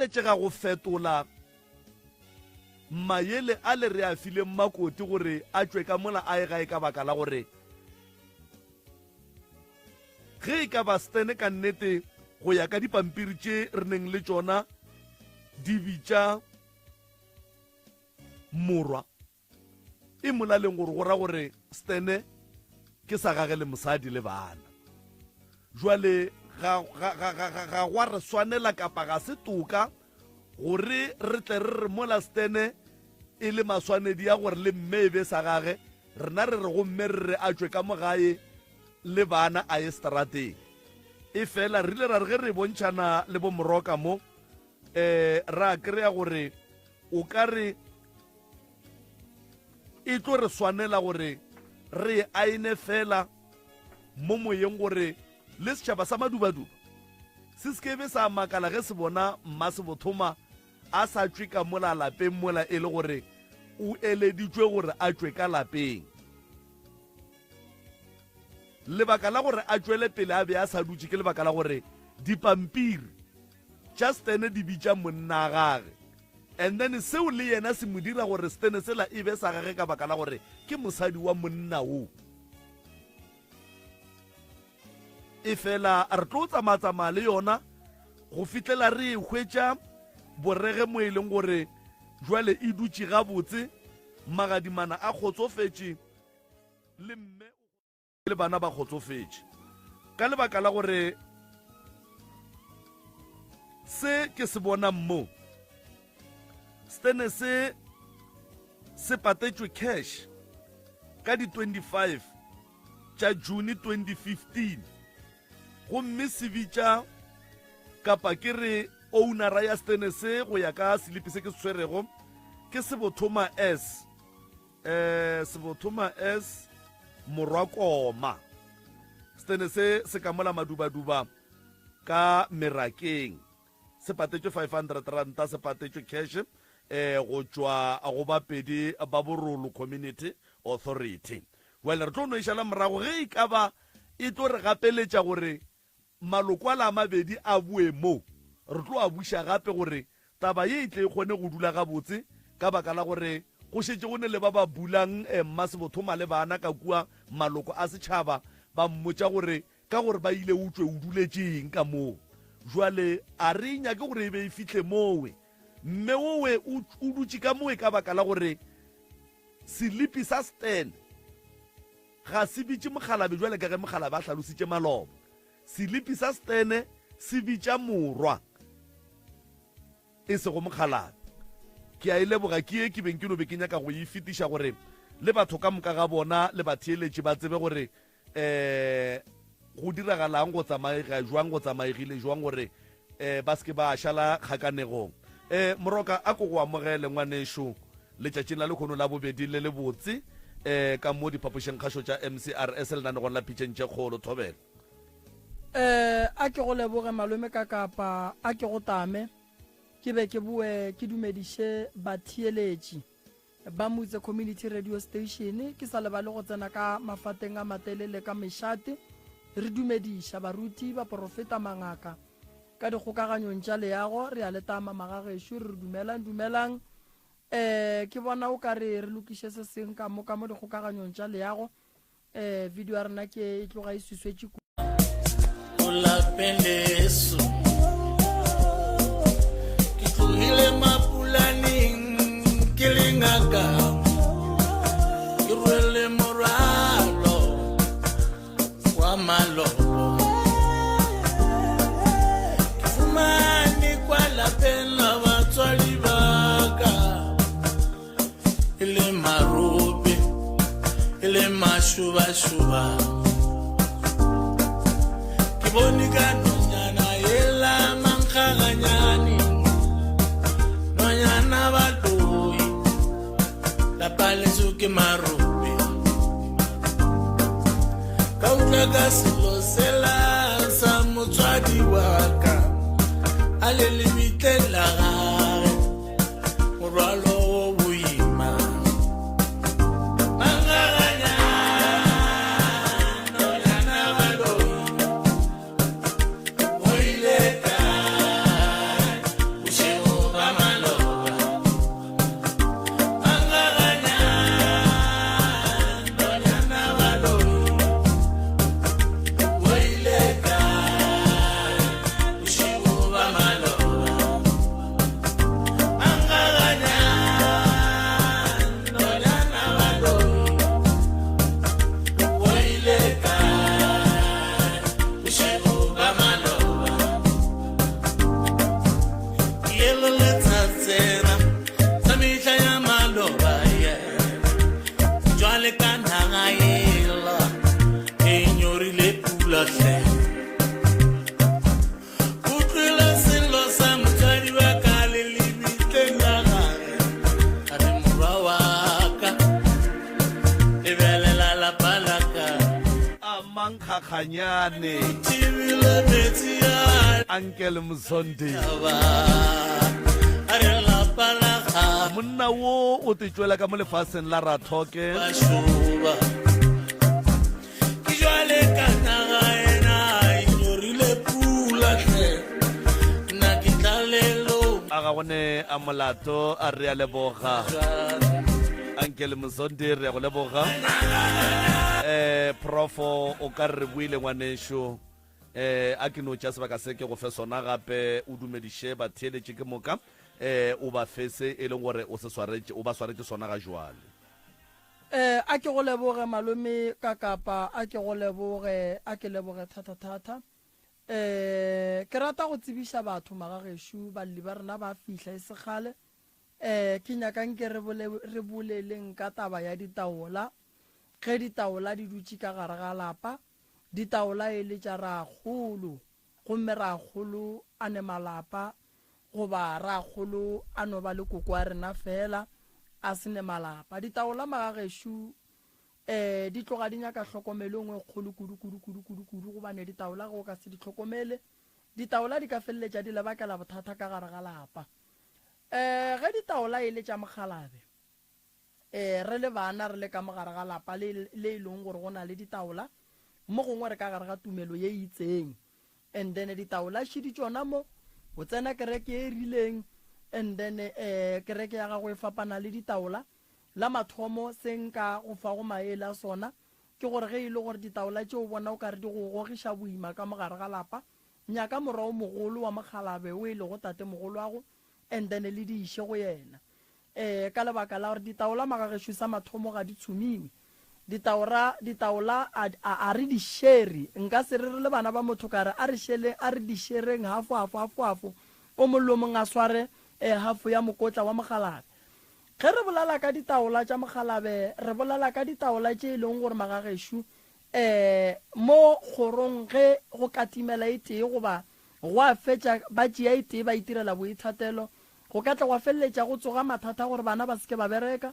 Tšega go fetola mayele a le re a fileng Makoti gore a tšwe ka mola a ye gae ka baka la gore ge e ka ba Stan ka nnete go ya ka dipampiri tše re neng le tšona di bitša morwa E molaleng gore go ra gore Stene ke sa gage le mosadi le bana. Jwale ga, ga, ga, ga, ga, ga gwa re swanela kapa ga se toka gore re tle re re mola Stene e le maswanedi ya gore le mme e be sa gage, rena re re go mme re re a tšwe ka mo gae le bana a ye strateng. E fela re ile ra re ge re bontšhana le bo Moroka mo, um ra kry-a gore o ka re e tlo re swanela gore re e aene fela mo moyeng gore le setšhaba sa madubaduba se se kebe sa makala ge se bona mmasebothoma a sa tšwe ka mola lapeng mola e le gore o eleditšwe gore a tšwe ka lapeng. Lebaka la gore a tšwele pele a be a sa dutše ke lebaka la gore dipampiri tša Stene di bitša monna gage and then seo le yena se mo dira gore Stene sela e be sa gage ka baka la gore ke mosadi wa monna wo. E fela re tlo tsamaya-tsamaya le yona go fihlela re e hwetša borege mo e leng gore jwale e dutše gabotse, magadimana a kgotsofetše le mme le bana ba kgotsofetše ka lebaka la gore se ke se bonang mo stene se se patetšwe cash ka di 25 tša June 2015 gomme se bitša kapa ke re ownera ya stene se go ya ka selipi se ke se tshwerego ke Sebothoma S eh Sebothoma S Morwakoma. Stene se se ka mola madubaduba ka merakeng se patetšwe 500 ranta se patetšwe cash eh go tšwa go bapedi ba Borolo Community Authority. Well re tlo no e šala morago ge e ka ba e tlo re gapeletša gore Maloko ala a mabedi a boe mo, re tlo a buša gape gore taba ye e tle e kgone go dula gabotse, ka baka la gore go šetše go ne le ba ba bulang Mmasebotho malebana ka kua maloko a setšhaba ba mmotša gore ka gore ba ile o tšwe o duletše eng ka moo. Jwale a re e nyake gore e be e fihle mowe. Mme owe o dutše ka mowe ka baka la gore selipi sa Stan Ga se bitše mokgalabe bjale ka ge mokgalabe a hlalositše maloba. Selipi sa Stene se bitša morwa, e sego mokgalabe. Ke a e leboga ke ye ke beng ke no be ke nyaka go e fetiša gore le batho ka moka ga bona le batheeletši ba tsebe gore um go diragalang, go tsamaega jwang, go tsamaegile jwang gore um ba se ke ba šala kgakanegong. Um Moroka, a ko go amogele ngwanešo letšatšing la lekhono la bobedi le lebotse um ka mo diphapošengkgašo tša MCRS lenanegong la Pitšeng tše Kgolo. Thobela. Um a ke go leboge malome ka kapa a ke go tame ke be ke boe ke dumediše batheeletši Ba Mutse Community Radio Station, ke sa lebale go tsena ka mafateng a matelele ka mešate, re dumediša baruti, baporofeta, mangaka ka dikgokaganyong tša leago, re a le tama magagešo, re re dumelang, dumelang. Eh, ke bona o ka re re lokiše se seng ka mo ka mo dikgokaganyong tša leago. Eh, video ya rena ke e tloga e swiswetše ku. Lapeng leso ke tlogile mapulaneng ke le ngaka ke rwele morwalo wa malopo ke fumane kwa lapeng la batswadi ba ka e le marope e le mašubašuba ke bone ka nonyana ela mankgaganyane nonyana baloi lapa leso ke marope ka utlwa ka selo sela sa motswadi wa ka a le lebitleng la gage morwalo wo boima Yelo le tsa tsena sa mehla ya maloba ye jwale ka naga ela e nyorile pula hle. Utlwile sello sa motswadi wa ka le lebitleng la gage, a re morwa wa ka lebelela lapa la ka. A mankgakganyane. Thibile metsi a Uncle Mzondi. ba a re lapa la gage Monna wo o te tšwela ka mo lefaseng la Rathoke. ba šoba ke jwale ka naga ena e nyorile pula hle nna ke tlalelo A ga gone a molato a re a leboga. Uncle Mzondi re a go leboga. Profo o ka re buile ngwanesho. A ke no tša sebaka se ke go fe sona gape o dumediše batheeletše ke moka o ba fe se e leng gore o se swaretše o ba swaretše sona ga jwale. A ke go leboge malome ka kapa a ke go leboge a ke leboge thata thata. Ke rata go tsebiša batho magagešu balli ba rena ba fihla e sekgale. Ke nyaka nke re bole re boleleng ka taba ya ditaola. Ge ditaola di dutše ka gare ga lapa, ditaola e le tša rakgolo gomme rakgolo a ne malapa goba rakgolo a no ba le koko wa rena fela a se ne malapa. Ditaola magagešu di tloga di nyaka hlokomelo e nngwe e kgolo kudu kudu kudu kudu kudu gobane ditaola ge o ka se di hlokomele, ditaola di ka feleletša di lebakela bothata ka gare ga lapa. Ge ditaola e le tša mokgalabe, re le bana re le ka mo gare ga lapa le le e leng gore go na le ditaola, mo gongwe re ka gare ga tumelo ye e itseng, and then ditaola šidi tšona mo, o tsena kereke e rileng, and then kereke ya gago e fapana le ditaola. La mathomo se nka go fago maele a sona ke gore ge e le gore ditaola tše o bona o ka re di go gogiša boima ka mo gare ga lapa, nyaka morwa o mogolo wa mokgalabe o e lego tatemogolwago, and then le di iše go yena. Ka lebaka la gore ditaola magagešo sa mathomo ga di tshumiwe. Ditaora, ditaola a, a, a re di šere. Nka se re re le bana ba motho ka re a re šele, a re di šereng hafo, hafo, hafo, hafo, o mong le o mong a sware hafo ya mokotla wa mokgalabe. Ge re bolela ka ditaola tša mokgalabe, re bolela ka ditaola tše e leng gore magagešo mo kgorong ge go ka timela e tee goba gwa fetša ba tšea e tee ba itirela boithatelo, go ka tla gwa feleletša go tsoga mathata gore bana ba se ke ba bereka,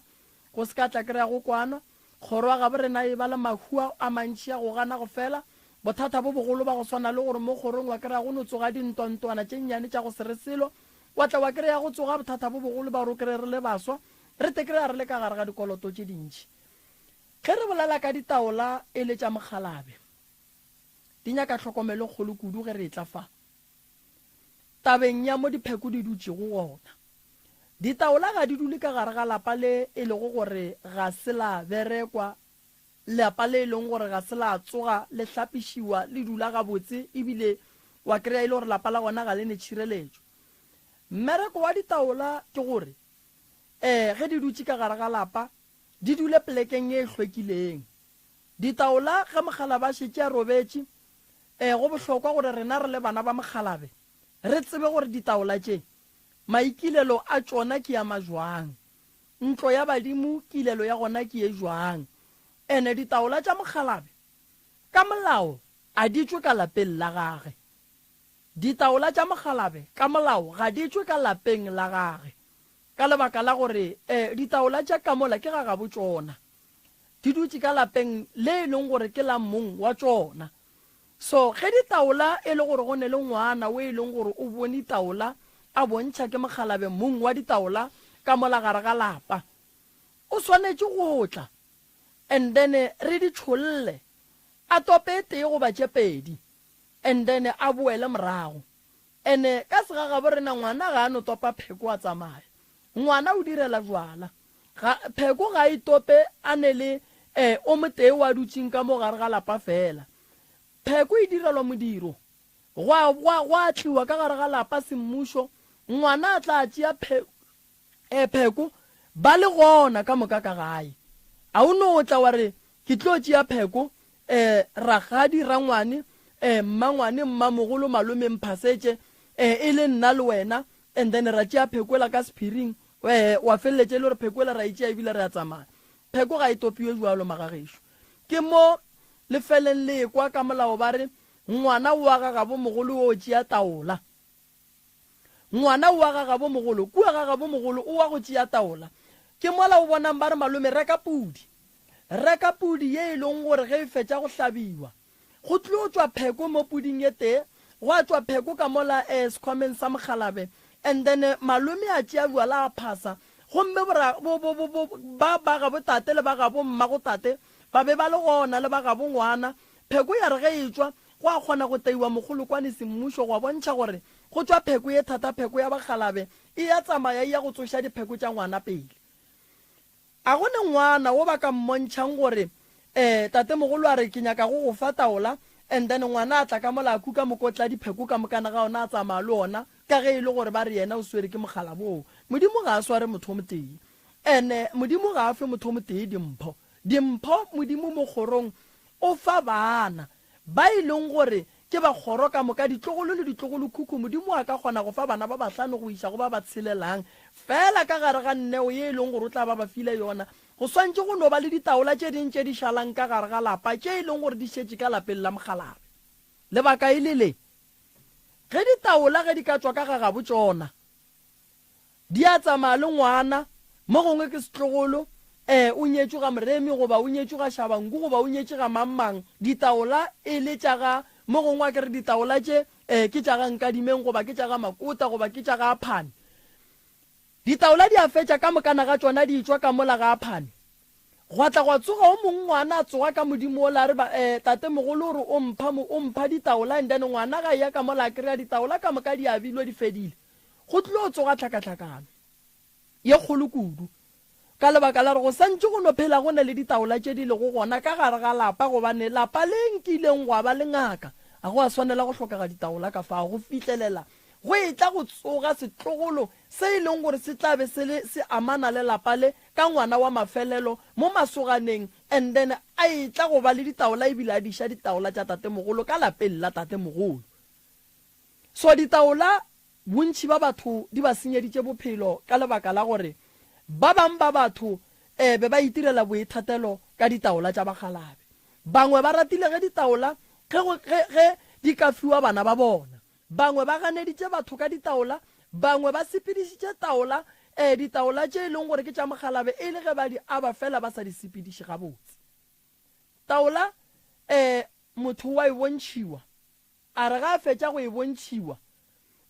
go se ka tla kry-a go kwanwa. Kgoro ya gabo rena e ba le mahu a mantši a go gana go fela. Bothata bo bogolo ba go swana le gore mo kgorong wa kry-a go no tsoga dintwantwana tše nnyane tša go se re selo, wa tla wa kry-a go tsoga bothata bo bogolo ba gore o kry-e re le baswa re te kry-a re le ka gare ga dikoloto tše dintši. Ge re bolela ka ditaola e le tša mokgalabe, di nyaka tlhokomelo kgolo kudu ge re etla fa tabeng ya mo dipheko di dutšego gona. Ditaola ga di dule ka gare ga lapa le e lego gore ga se la berekwa, lapa le e leng gore ga se la tsoga le hlapišiwa le dula gabotse ebile wa kry-a e le gore lapa la gona ga le ne tšhireletšo. Mmereko wa ditaola ke gore um ge di dutše ka gare ga lapa di dule polekeng ye e hlwekileng. Ditaola ge mokgalabje a šetše a robetše, ee, go bohlokwa gore rena re le bana ba mokgalabje re tsebe gore ditaola tše maikilelo a tšona ke a majwang, ntlo ya badimo kilelo ya gona ke ye jwang. Ene ditaola tša mokgalabje ka molao a di tšwe ka lapeng la gage. Ditaola tša mokgalabje ka molao ga di tšwe ka lapeng la gage ka lebaka la gore ditaola tša ka mola ke ga gabo tšona. Di dutše ka lapeng le e leng gore ke la mong wa tšona. So ge ditaola e le gore go ne le ngwana o e leng gore o bone taola a bontšha ke mokgalabe mong wa ditaola ka mola gare ga lapa, o swanetše go tla and then re di tšholle, a tope e tee goba tše pedi and then a boele morago. Ene ka segagabo rena ngwana ga a no topa pheko a tsamaya. Ngwana o direla jwala. Ga, pheko ga e tope a ne le eh, o motee wa dutšeng ka mo gare ga lapa fela. Pheko e direlwa modiro. Gwa, gwa, gwa tliwa ka gare ga lapa semmušo, ngwana a tla tšea phe, eh, pheko, ba le gona ka moka ka gae. A o no tla wa re, Ke tlo tšea pheko, eh, rakgadi, rangwane, eh, mmangwane, mmamogolo, malome, mphasetše, eh, e le nna le wena, And then ra tšea pheko ela ka sephiring, eh, wa feleletša e le gore pheko ela ra e tšea ebile re a tsamaya. Pheko ga e topiwe bjalo magagešo. Ke mo le feleng le ekwa ka molao ba re ngwana o wa ga gabo mogolo o tšea taola. Ngwana o wa ga gabo mogolo, kua ga gabo mogolo o wa go tšea taola. Ke mola o bonang ba re malome reka pudi. Reka pudi ye e leng gore ge e fetša go hlabiwa, go tlo tšwa pheko mo puding e tee, gwa tšwa pheko ka mola eh sekhwameng sa mokgalabe, and then malome a tšea bjala a phasa, gomme bora, bo, bo, bo, bo, ba, ba gabo tate le ba gabo mmago tate ba be ba le gona, le ba gabo ngwana. Pheko ya re ge e tšwa, gwa kgona go teiwa mogolokwane semmušo, gwa bontšha gore go tšwa pheko ye thata, pheko ya bakgalabe e ya tsamaya e ya go tsoša dipheko tša ngwana pele. A go ne ngwana wo ba ka mmontšhang gore eh tatemogolo a re ke nyaka go go fa taola and then ngwana a tla ka mola a kuka mokotla dipheko ka mokana ga ona a tsamaya le ona ka ge e le gore ba re yena o swere ke mogala boo. Modimo ga a sware motho o motee and Modimo ga a fe motho o motee dimpho. Dimpho Modimo mo kgorong o fa bana. Ba e leng gore ke ba kgoro ka moka, ditlogolo le ditlogolokhukhu, Modimo a ka kgona go fa bana ba bahlano go iša go ba ba tshelelang, feela ka gare ga neo ye e leng gore o tla ba ba file yona. Go swantše go no ba le ditaola tše ding tše di šalang ka gare ga lapa, tše e leng gore di šetše ka lapeng la mokgalabje. Lebaka e le le, ge ditaola ge di ka tšwa ka ga gabo tšona, Di a tsamaya le ngwana, mo gongwe ke setlogolo, ee, o nyetšwe ga Moremi goba o nyetšwe ga Shabangu goba o nyetše ga mang-mang, ditaola e le tša ga, mo gongwe a ke re ditaola tše, ee, ke tša ga Nkadimeng goba ke tša ga Makota goba ke tša ga Aphane. Ditaola di a fetša ka mokana ga tšona di etšwa ka mola ga Aphane. Gwa tla gwa tsoga o mongwe ngwana a tsoga ka modimo wola a re ba, ee, tatemogolo o re o mpha, o mpha ditaola and then ngwana ga eya ka mola a kry-a ditaola ka moka di abilwe di fedile. Go tlilo tsoga tlhakatlhakano ye kgolo kudu, ka lebaka la gore go santše go no phela go na le ditaola tše di lego gona ka gare ga lapa, gobane lapa le nkileng gwa ba le ngaka, ga go a swanela go hlokega ditaola ka fao go fihlelela go etla go tsoga setlogolo se e leng gore se tla be se le se amana le lapa le ka ngwana wa mafelelo mo masoganeng and then a etla go ba le ditaola ebile a diša ditaola tša tatemogolo ka lapeng la tatemogolo. So ditaola bontši ba batho di ba senyeditše bophelo ka lebaka la gore ba bang ba batho e be ba itirela boithatelo ka ditaola tša bakgalabe. Bangwe ba ratile ge ditaola ge go ge ge di ka fiwa bana ba bona. Bangwe ba ganeditše batho ka ditaola, bangwe ba sepedišitše taola e ditaola tše e leng gore ke tša mokgalabe e le ge ba di aba fela ba sa di sepediše gabotse. Taola e motho wa e bontšhiwa. A re ge a fetša go e bontšhiwa,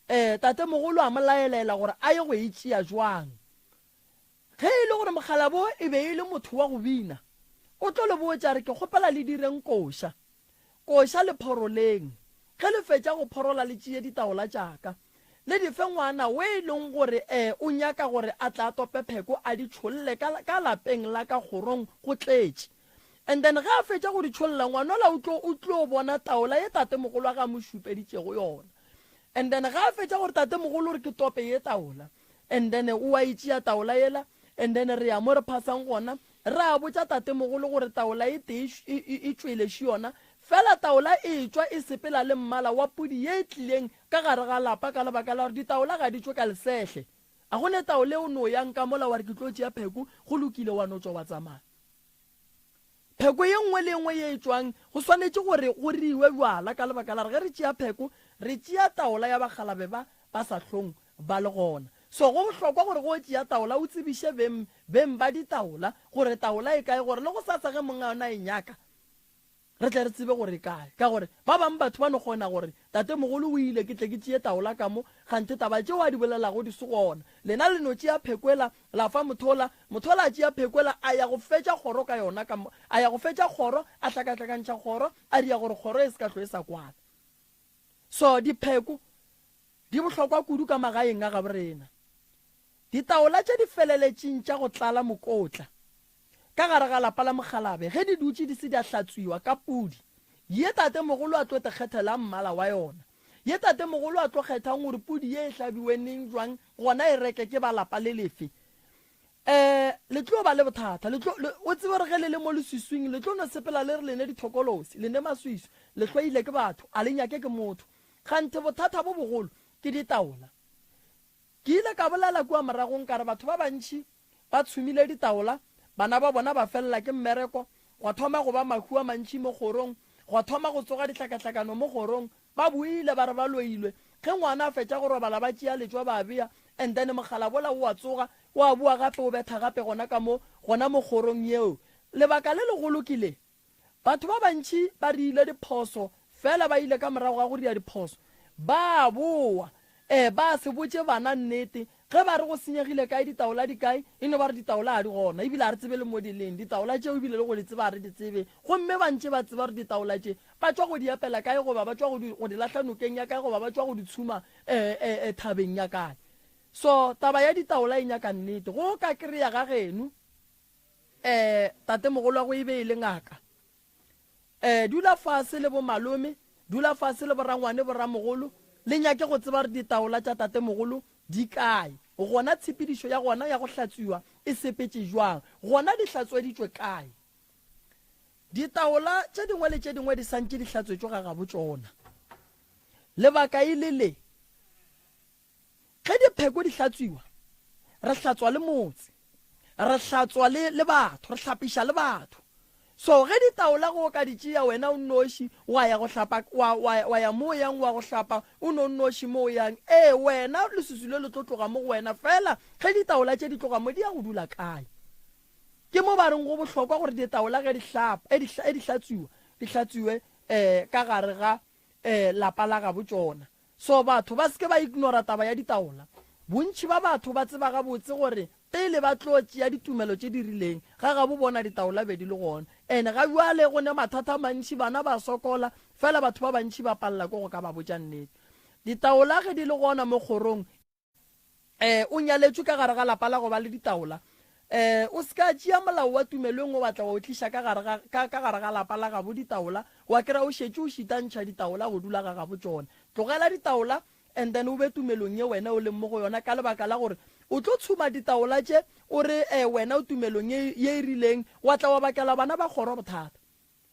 eh, tatemogolo a mo laelela gore a ye go e tšea jwang. Ge e le gore mokgalabo e be e le motho wa go bina, o tlo le botša a re, Ke kgopela le direng koša. Koša le phoroleng. Ge le fetša go phorola le tšee ditaola tša ka. Le di fe ngwana we e leng gore eh, o nyaka gore a tle a tope pheko a di tšholle ka, ka lapeng la ka kgorong go tletše. And then ge a fetša go di tšholla, ngwanola o tlo, o tlo bona taola ye tatemogolo wa ge a mo šupeditšego yona. And then ge a fetša gore tatemogolo o re ke tope ye taola, and then o a e tšea taola yela, and then re ya mo re phasang gona, re a botša tatemogolo gore taola e tee e, e, e tšwele še yona. Fela taola e tšwa e sepela le mmala wa pudi ye e tlileng ka gare ga lapa ka lebaka la gore ditaola ga di tšwe ka lesehle. A go ne taola e o no yang ka mola wa re ke tlo tšea pheko, go lokile wa no tšwa wa tsamaya. Pheko ye nngwe le ye nngwe ye e tšwang, go swanetše gore go riwe bjala ka lebaka la gore ge re tšea pheko, re tšea taola ya bakgalabe ba ba sa hlong ba le gona. So go bohlokwa gore ge o tšea taola o tsebiše beng, beng ba ditaola gore taola e kae gore le gosasa ge monga yona a e nyaka, Re tle re tsebe gore e kae. Ka gore ba bangwe batho ba no kgona gore, Tatemogolo o ile, ke tle ke tšee taola ka mo, kganthe taba tšeo a di bolelago di se gona. Lena le no tšea phekwela, la fa mothola, mothola a tšea phekwela, a ya go fetša kgoro ka yona ka mo, a ya go fetša kgoro, a hlakahlakantšha kgoro, a dira gore kgoro e se ka hlwe e sa kwana. So dipheko di bohlokwa kudu ka magaeng a gaborena. Ditaola tše di feleletšeng tša go tlala mokotla ka gare ga lapa la mokgalabe ge di dutše di se di a hlatswiwa ka pudi ye tatemogolo a tlo te kgethelang mmala wa yona, ye tatemogolo a tlo kgethang gore pudi ye e hlabiwe neng jwang gona e reke ke ba lapa le lefe. Um le tlo ba le bothata, le tlo, le, o tsebe gore ge le le mo leswiswing le tlo no sepela le re le ne dithokolosi, le ne maswiswi, le hloile ke batho, a le nyake ke motho. Kganthe bothata bo bogolo ke ditaola. ka bolela kua moragong ka re batho ba bantši ba tshumile ditaola, bana ba bona ba felela ke mmereko, gwa thoma go ba mahu a mantši mo kgorong, gwa thoma go tsoga dihlakahlakano mo kgorong, ba boile ba re ba loilwe. Ge ngwana a fetša go robala ba tšea letšwa ba bea, and then mogala bola o a tsoga, o a boa gape o betha gape gona ka mo, gona mo kgorong yeo. Lebaka le legolo ke le, Batho ba bantši ba riile diphoso, fela ba ile ka morago ga go ria diphoso, ba boa. Ee, ba se botše bana nnete. Ge ba re go senyegile kae, ditaola di kae, e no ba re ditaola ga di gona, ebile ga re tsebe le mo di leng. Ditaola tšeo ebile le go di tseba ga re di tsebe. Gomme ba ntše ba tseba gore ditaola tše ba tšwa go di epela kae, goba ba tšwa go di, go di lahla nokeng ya kae, goba ba tšwa go di tshuma e, e, e, thabeng ya kae. So, taba ya ditaola e nyaka nnete. Go ka kry-a ga geno. Eh, tatemogolwago e be e le ngaka. Eh, dula fase le bomalome, dula fase le borangwane, boramogolo, le nyake go tseba gore ditaola tša tatemogolo di kae, gona tshepedišo ya gona ya go hlatswiwa e sepetše jwang, gona di hlatsweditšwe kae. Ditaola tše dingwe le tše dingwe di santše di hlatswetšwe ga gabo tšona. Lebaka e le le. Ge dipheko di hlatswiwa, re hlatswa le motse, re hlatswa le, le batho, re hlapiša le batho. So ge ditaola go ka di tšea wena o nnoši, wa ya go hlapa, wa, wa, wa ya mo o yang wa go hlapa, o no nnoši mo o yang, ee, wena leswiswi le le tlo tloga mo go wena. Fela ge ditaola tše di tloga mo, di ya go dula kae? Ke mo ba reng go bohlokwa gore ditaola ge di hlapa, e di, e di hlatswiwa, di hlatswiwe um ka gare ga um lapa la gabo tšona. So batho ba se ke ba ignora taba ya ditaola. Bontši ba batho ba tseba gabotse gore pele ba tlo tšea ditumelo tše di rileng, ga gabo bona ditaola be di le gona. And ga bjale go ne mathata a mantši, bana ba sokola, fela batho ba bantši ba palela ke go ka ba botša nnete. Ditaola ge di le gona mo kgorong, eh, o nyaletšwe ka gare ga lapa la go ba le ditaola, eh, o se ka tšea molao wa tumelo e nngwe wa tla wa o tliša ka gare ga, ka, ka gare ga lapa la gabo ditaola, wa kry-a o šetše o šitantšha ditaola go dula ga gabo tšona. Tlogela ditaola and then o be tumelong ye wena o leng mo go yona, ka lebaka la gore o tlo tshuma ditaola tše o re, eh, wena o tumelong ye, ye e rileng, wa tla wa bakela bana ba kgoro bothata.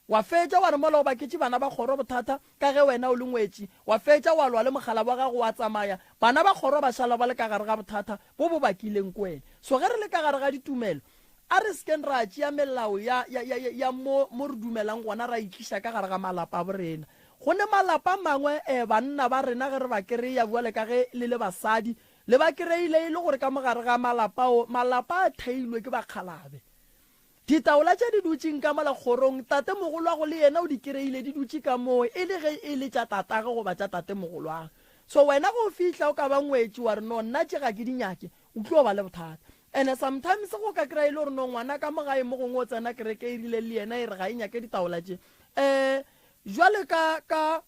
Wa fetša wa re mola o baketše bana ba kgoro bothata ka ge wena o le ngwetši. Wa fetša wa lwa le mogala wa gago wa tsamaya. Bana ba kgoro ba šala ba le ka gare ga bothata bo bo bakileng ke wena. So ge re le ka gare ga ditumelo, a re se keng ra tšea melao ya, ya, ya, ya mo, mo re dumelang gona ra e tliša ka gare ga malapa a borena. Go ne malapa a mangwe, eh, banna ba rena ge re ba kereya bjale ka ge le le basadi, le ba kereile e le gore ka mo gare ga malapa ao, malapa a theilwe ke bakgalabe. Ditaola tše di dutšeng ka mola kgorong, tatemogolwago le yena o di kereile di dutše ka moo, e le ge e le tša tatagwe goba tša tatemogolwagwe. So wena ge o fihla o ka ba ngwetši wa re no nna tše ga ke di nyake, o tlo ba le bothata. And-e sometimes go ka kry-a e le gore no ngwana ka mo gae mo gongwe o tsena kereke e rileng le yena e re ga e nyake ditaola tše. Um jwale ka ka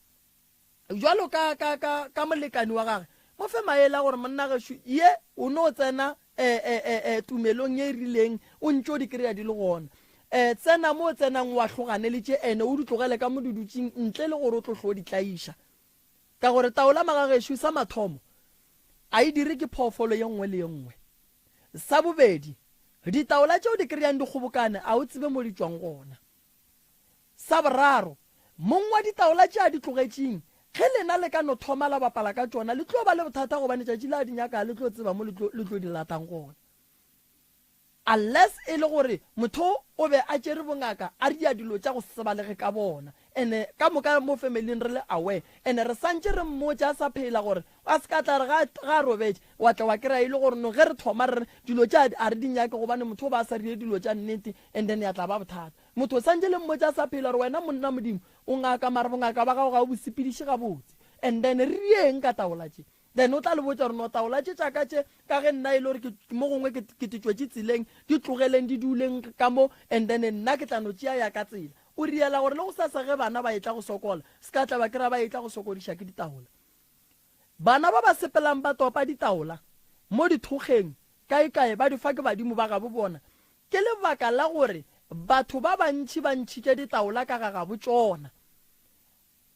Bjalo ka, ka, ka, ka molekani wa gagwe, mo fe maele a gore, Monna gešo, ye o no tsena e, e, e, e, tumelong ye e rileng, o ntše o di kry-a di le gona. E, tsena mo o tsenang o ahlogane le tše ene o di tlogele ka mo di dutšeng ntle le gore o tlo hlo di tlaiša. Ka gore taola magagešo, sa mathomo, a e dire ke phoofolo ye nngwe le ye nngwe. Sa bobedi, ditaola tše o di kry-ang di kgobokane, a o tsebe mo di tšwang gona. Sa boraro, mong wa ditaola tše a di tlogetšeng, ge lena le ka no thoma la bapala ka tšona, le tlo ba le bothata gobane tšatši le a di nyaka le tlo tseba mo le tlo, le tlo di latang gona. Unless e le gore motho o be a tšere bongaka a ria dilo tša go se tsebalege ka bona. And ka moka mo family-ing re le aware. And re santše re mmotša a sa phela gore a se ka tla re ga, ga a robetše wa tla wa kry-a e le gore no ge re thoma re re dilo tše a re di nyake gobane motho o ba a sa rie dilo tša nnete and then ya tla ba bothata. Motho o santše le mmotša a sa phela gore wena monna Modimo o ngaka mara bongaka ba gago ga o bo sepediše gabotse and then re rieng ka taola tše then o tla le botša gore no taola tše tša ka tše ka ge nna e le gore ke mo gongwe ke ke di tšwetše tseleng di tlogeleng di duleng ka mo and then nna ke tla no tšea ya ka tsela o riela gore le go sasa ge bana ba etla go sokola se ka tla ba kry-a ba etla go sokodiša ke ditaola. Bana ba ba sepelang ba topa ditaola mo dithokgeng kaekae ba di fa ke badimo ba gabo bona. Ke lebaka la gore batho ba bantši ba ntšhitše ditaola ka ga gabo tšona.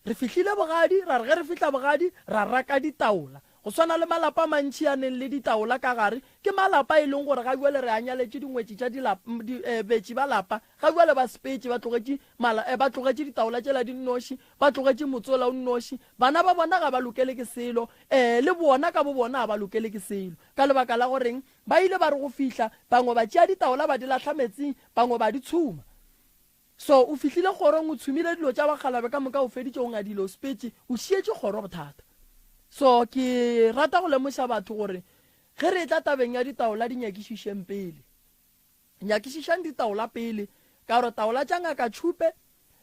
Re fihlile bogadi, ra re ge re fihla bogadi ra raka ditaola. Go swana le malapa a mantši a neng le ditaola ka gare, ke malapa e leng gore ga bjale re a nyaletše dingwetši tša dilapa, di, eh, betši ba lapa. Ga bjale ba sepetše, ba tlogetše mala, eh, ba tlogetše ditaola tšela di nnoši, ba tlogetše motse ola o nnoši. Bana ba bona ga ba lokele ke selo, eh, le bona ka bobona ga ba lokele ke selo. Ka lebaka la goreng? Ba ile ba re go fihla, bangwe ba tšea ditaola ba di lahla metsing, bangwe ba di tshuma. So o fihlile kgorong o tshumile dilo tša bakgalabe ka moka o feditše o ngadile o sepetše o šietše kgoro bothata. So ke rata go lemoša batho gore ge re etla tabeng ya ditaola di nyakišišeng pele. Nyakišišang ditaola pele ka gore taola tša ngaka Tšhupe,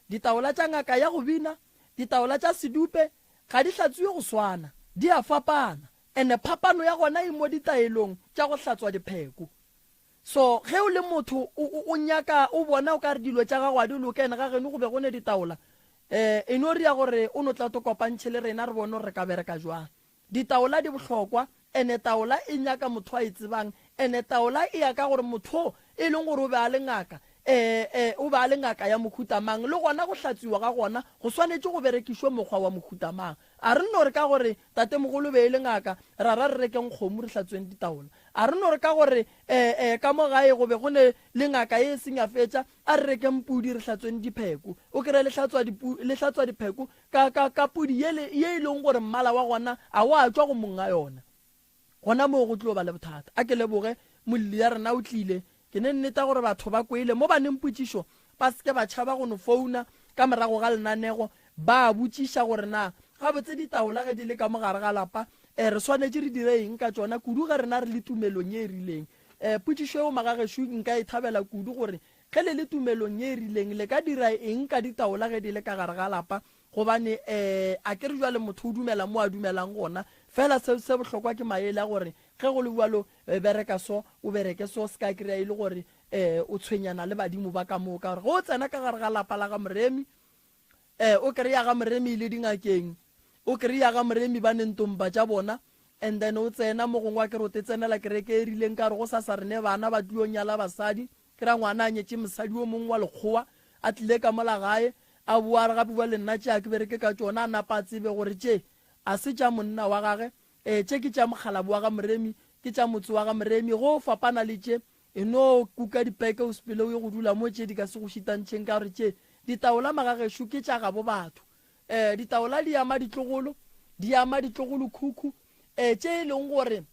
ditaola tša ngaka ya go bina, ditaola tša Sedupe ga di hlatswiwe go swana, di a fapana ene phapano ya gona e mo ditaelong tša go hlatswa dipheko. So ge o le motho o, o, o nyaka, o bona o ka re dilo tša gago a di loke, ene ga geno go be go ne ditaola, eh, e no ria gore o no tla to kopantšhe le rena re bone gore re ka bereka jwang. Ditaola di bohlokwa, ene taola e nyaka motho a e tsebang, ene taola e ya ka gore motho o e leng gore o be a le ngaka, eh, eh, o be a le ngaka ya mohuta mang, le gona go hlatswiwa ga gona go swanetše go berekišwe mokgwa wa mohuta mang. A re no re ka gore tatemogolo be e le ngaka, ra ra re rekeng kgomo re hlatsweng ditaola. A re no re ka gore eh, eh, ka mo gae go be go ne le ngaka ye e seng ya fetša, a re rekeng pudi re hlatsweng dipheko. O kry-e le hlatswa dipu, le hlatswa dipheko ka, ka, ka pudi yele ye e leng gore mmala wa gona a wa tšwa go monga yona. Gona moo go tlo ba le bothata. A ke leboge, molli ya rena o tlile. Ke ne nneta gore batho ba kwele. Mo ba neng potšišo, ba se ke ba tšhaba go no founa ka morago ga lenanego ba botšiša gore na gabotse ditaola ge di le ka mo gare ga lapa, eh, re swanetše re dire eng ka tšona, kudu ge rena re le tumelong ye e rileng. Eh, potšišo yeo magagešo nka e thabela kudu gore ge le le tumelong ye e rileng le ka dira eng ka ditaola ge di le ka gare ga lapa, Gobane, eh, a ke re bjale motho o dumela mo a dumelang gona. Fela se, se bohlokwa ke maele a gore ge go le bjalo, eh, bereka so, o bereke so, se ka kry-a e le gore, eh, o tshwenyana le badimo ba ka moo. Ka gore ge o tsena ka gare ga lapa la ga Moremi, eh, o kry-a ga Moremi e le dingakeng, o kry-a ga Moremi ba ne ntompa tša bona, and then o tsena mo gongwe a ke re o te tsenela kereke e rileng ka gore go sasa re ne bana ba tlio nyala basadi, Ke ra ngwana a nyetše mosadi wo mongwe wa lekgowa, a tlile ka mola gae, a boa a re gape bjale nna tše a ke bereke ka tšona, a napa a tsebe gore tše a se tša monna wa gage, ee tše ke tša mokgalabo wa ga Moremi, ke tša motse wa ga Moremi. Ge o fapana le tše, e no kuka dipeke o sepele o ye go dula mo tše di ka se go šitantšheng ka gore tše ditaola magagešo ke tša gabo batho. Ee, ditaola di ama ditlogolo, di ama ditlogolokhukhu, ee tše e leng gore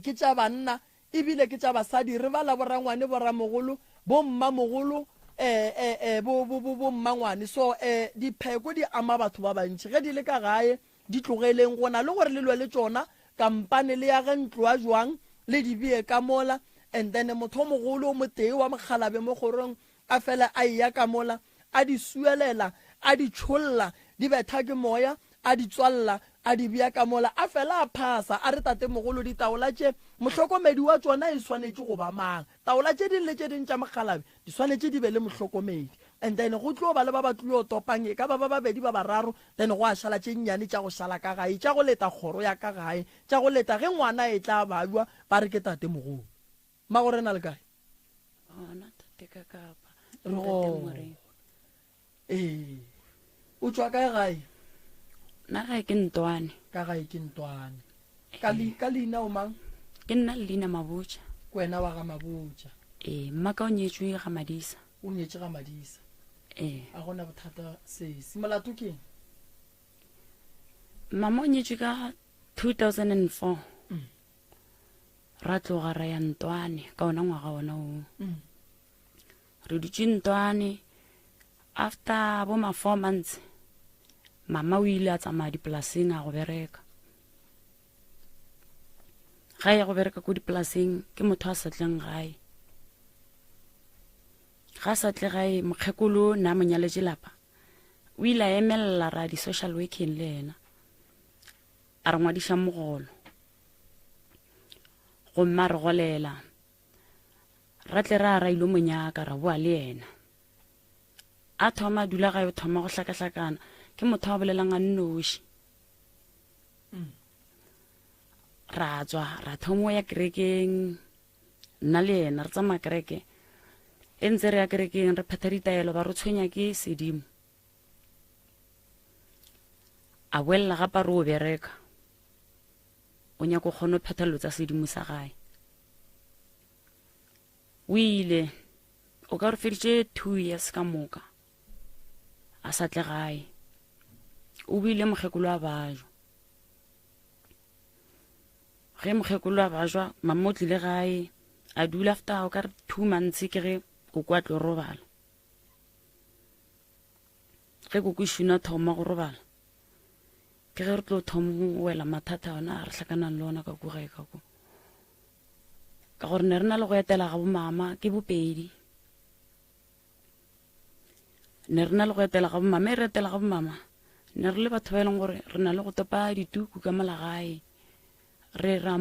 ke tša banna ebile ke tša basadi re bala borangwane boramogolo bommamogolo eh, eh, eh, bo, bo, bo, bommangwane so eh, dipheko di ama batho ba bantši ge di le ka gae di tlogeleng go na le gore le lwe le tšona kampane le yage ntlo ya jwang le di bee ka mola and then motho o mogolo o motee wa mokgalabe mo kgorong A fela a eya ka mola, a di suelela, a di tšholla, di betha ke moya, a di tswalla, a di bea ka mola. A fela a phasa, a re, Tatemogolo, ditaola tše, mohlokomedi wa tšona e swanetše go ba mang? Taola tše ding le tše ding tša mokgalabje di swanetše di be le mohlokomedi. And then go tlo ba le ba ba tlilo topang, e ka ba ba babedi, ba bararo, then gwa šala tše nnyane tša go šala ka gae, tša go leta kgoro ya ka gae, tša go leta ge ngwana a etla a babja, ba re ke tatemogolo. Mmagorena le kae? Gona tate ka kapa. Re gona. Ee. O tšwa kae gae? Nna gae ke Ntwane. Ka gae ke Ntwane. Ka li, ka leina o mang? Ke nna Lina Mabotja. Ke wena wa ga Mabotja. Ee, mmaka o nyetšwe ga Madisa. O nyetše ga Madisa. Ee. A gona bothata sesi. Molato ke eng? Mama o nyetšwe ka 2004. Ra tloga ra ya Ntwane ka ona ngwaga ona oo. Re dutše Ntwane after bo ma four months mama o ile a tsamaya dipolaseng a go bereka. Ga ya go bereka ko dipolaseng ke motho a sa tleng gae. Ga sa tle gae mokgekolo na mo nyaletše lapa. O ile a emelela ra di social working le yena. A re ngwadiša mogolo. Gomme a re golela. Ra tle ra ra ilo mo nyaka, ra boa le yena. A thoma a dula gae, o thoma go hlakahlakana. Ke motho a bolelang a nnoši. Ra tswa, ra thoma ya kerekeng, nna le yena re tsamaya kereke. E ntse re ya kerekeng, re phetha ditaelo, ba re tshwenya ke sedimo. A boelela gape a re o bereka. O nyaka o kgone go phetha dilo tsa sedimo sa gae. O ile o ka re feditše 2 years ka moka a sa tle gae. O bile mokgekolo a bajwa. Ge mokgekolo a bajwa, mama o tlile gae a dula after o ka re 2 months ke ge koko a tlo robala. Ge koko e šuna thoma go robala, ke ge re tlo thoma go wela mathata ona a re hlakanang le ona ka ko gae ka ko. Ka gore ne re na le go etela ga bomama ke bopedi. Ne re na le go etela ga bomama, e re etela ga bomama ne re le batho ba e leng gore re na le go topa dituku ka mola gae, re re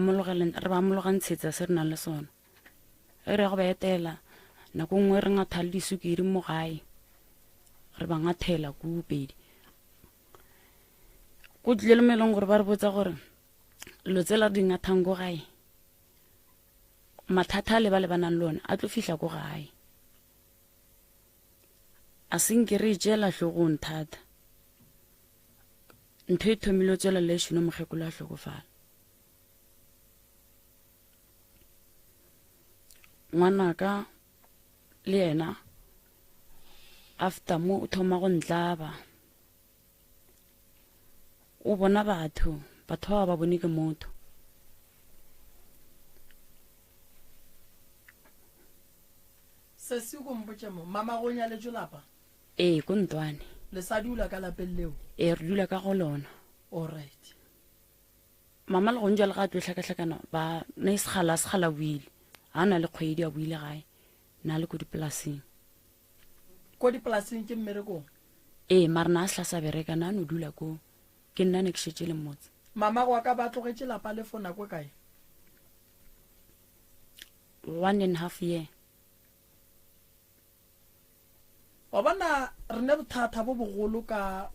re ba amologantshetsa se re nang le sona. Ge re ya go ba etela, nako nngwe re ngatha le disukiri mo gae, re ba ngathela kupedi. Go tlile le mo e leng gore ba re botsa gore dilo tsela re di ngathang ko gae, mathata a le ba lebanang le one a tlo fihla ko gae. A se nke re e tšeela hlogong thata. Ntho e thomile go tswela le šono mokgekolo a hlokofala. Ngwanaka le yena after mo o thoma go ntlaba. O bona batho, batho ba ba bone ke motho. Sesi ko mpotše mo, mama go nyaletšwe lapa? Ee, ko Ntwane. Le sa dula ka lapeng leo? Ee, re dula ka go lona. Alright. Mama le gong jwale ga a tlo hlakahlakana ba ne segala segala buile. Ha na le kgwedi a buile gae. Na le ko dipolaseng. Ko dipolaseng ke mmerekong? Ee, mara na a sehla sa bereka na no dula ko. Ke nna ne ke šetše le motse. Mama go ka ba tlogetše lapa le for nako e kae? 1.5 year. Wa bona, re ne bothata bo bogolo ka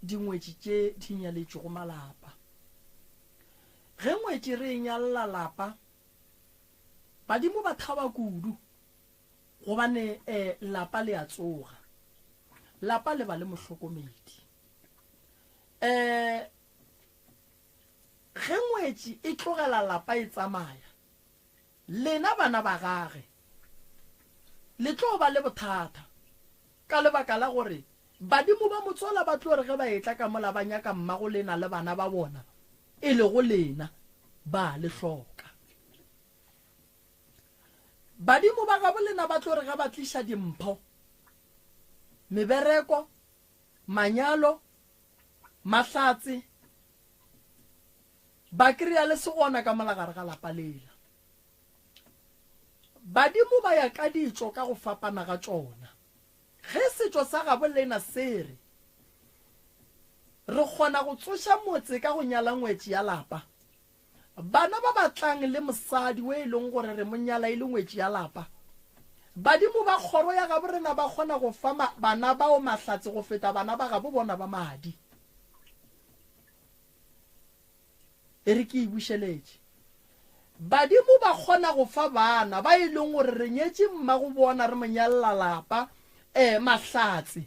dingwetši tše di nyaletšego malapa. Ge ngwetši re e nyalla lapa, badimo ba thaba kudu gobane eh, lapa le a tsoga. Lapa le ba le mohlokomedi. Eh, ge ngwetši e tlogela lapa e tsamaya, Lena bana ba gage, le tlo ba le bothata ka lebaka la gore badimo ba motswala ba tlo re ge ba etla ka mola ba nyaka mmago lena le bana ba bona, e lego lena, ba le hloka. Badimo ba gabo lena ba tlo re ge ba tliša dimpho, mebereko, manyalo, mahlatse, Ba kry-a le se gona ka mola gare ga lapa lela. Badimo ba ya ka ditšo ka go fapana ga tšona. Ge setšo sa gabo lena se re, Re kgona go tsoša motse ka go nyala ngwetši ya lapa, bana ba ba tlang le mosadi o e leng gore re mo nyala e le ngwetši ya lapa, badimo ba kgoro ya gabo rena ba kgona go fa bana bao mahlatse go feta bana ba gabo bona ba madi. E re ke e bušeletše. Badimo ba kgona go fa bana ba e leng gore re nyetše mmago bona re mo nyalela lapa, eh, mahlatse.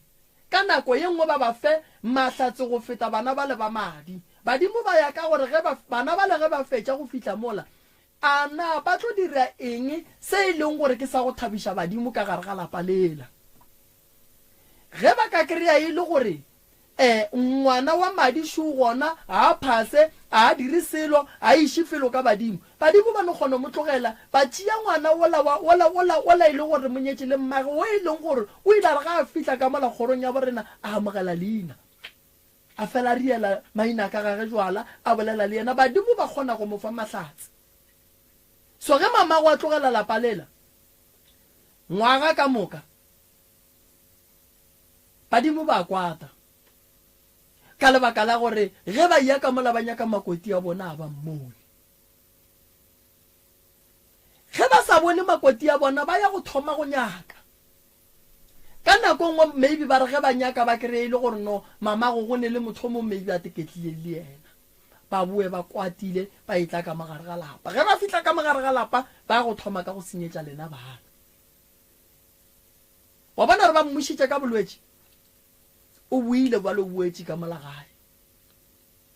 Ka nako ye nngwe ba ba fe mahlatse go feta bana bale ba madi. Badimo ba ya ka gore ge ba, bana bale ge ba fetša go fihla mola, a na ba tlo dira eng se e leng gore ke sa go thabiša badimo ka gare ga lapa lela. Ge ba ka kry-a e le gore um ngwana wa madi šo gona, ga a phase, ga a dire selo, ga a iše felo ka badimo, badimo ba no kgona go mo tlogela, ba tšea ngwana wola wa, wola, wola, wola e le gore mo nyetše le mmage, wo e leng gore o ile a re ga a fihla ka mola kgorong ya borena a amogela leina, a fela a riela maina ka gage jwala, a bolela le yena, badimo ba kgona go mo fa mahlatse. So ge mamago a tlogela lapa lela, ngwaga ka moka, Badimo ba kwata ka lebaka la gore ge ba eya ka mola ba nyaka makoti a bona a ba mmone. Ge ba sa bone makoti a bona ba ya go thoma go nyaka. Ka nako nngwe maybe ba re ge ba nyaka ba kry-e le gore no mamago go ne le motho o mongwe maybe a teketlileng le yena. Ba boe ba kwatile ba etla ka mogare ga lapa. Ge ba fihla ka mogare ga lapa ba ya go thoma ka go senyetša lena bana. Wa bona gore ba mmušitše ka bolwetši? O boile bjale o boetše ka mola gae.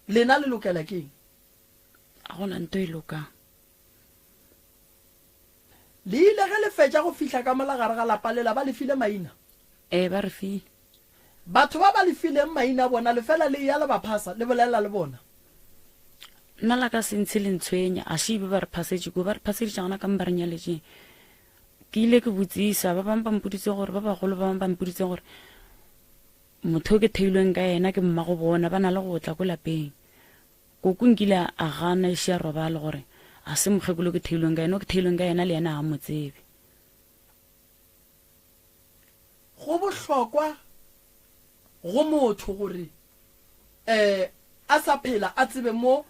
Lena le lokela ke eng? A gona nto e lokang. Le ile ge le fetša go fihla ka mola gare ga lapa lela ba le file maina? Ee, ba re file. Batho ba ba le fileng maina a bona le fela le eya le ba phasa, le bolela le bona? Nna la ka se ntshe le ntshwenya, a še be ba re phasetše kua, ba re phaseditše gona ka mo ba re nyaletšeng. Ke ile ke botsisa, ba bangwe ba mpoditse gore, ba bagolo ba bangwe ba mpoditse gore motho o ke theilweng ka yena ke mmago bona, ba na le go tla ko lapeng. Koko nkile a gana e šia robale gore a se mokgekolo ke theilweng ka yena, o ke theilweng ka yena le yena ga a mo tsebe. Go bohlokwa go motho gore um a sa phela a tsebe mo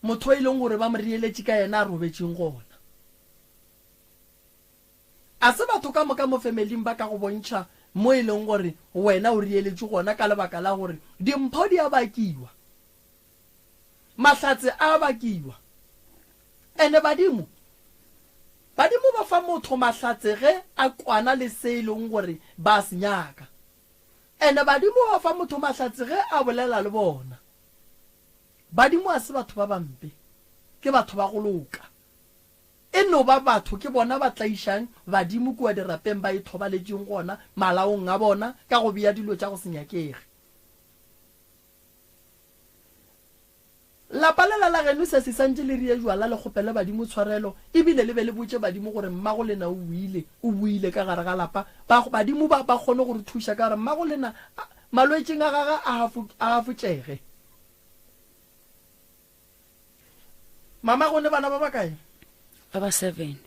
motho e leng gore ba mo reeletše ka yena a robetšeng gona. A se batho ka moka mo femeling ba ka go bontšha mo e leng gore wena o reeletše gona ka lebaka la gore dimpho di a bakiwa. Mahlatse a bakiwa. Ene badimo, badimo ba fa motho mahlatse ge a kwana le se e leng gore ba a se nyaka. Ene badimo ba fa motho mahlatse ge a bolela le bona. Badimo a se batho ba bampe, ke batho ba go loka. E no ba batho ke bona ba tlaišang badimo kua dirapeng ba ithobaletšeng gona malaong a bona ka go bea dilo tša go se nyakege. Lapa lela la geno se se santše le rie jwala le kgopele badimo tshwarelo ebile le be le botše badimo gore mmago lena o boile, o boile ka gare ga lapa, ba, badimo ba, ba kgone go re thuša ka gore mmago lena a, malwetšing a gagwe a hafu, a hafotšege. Mama go ne bana ba bakae? Ba ba seven.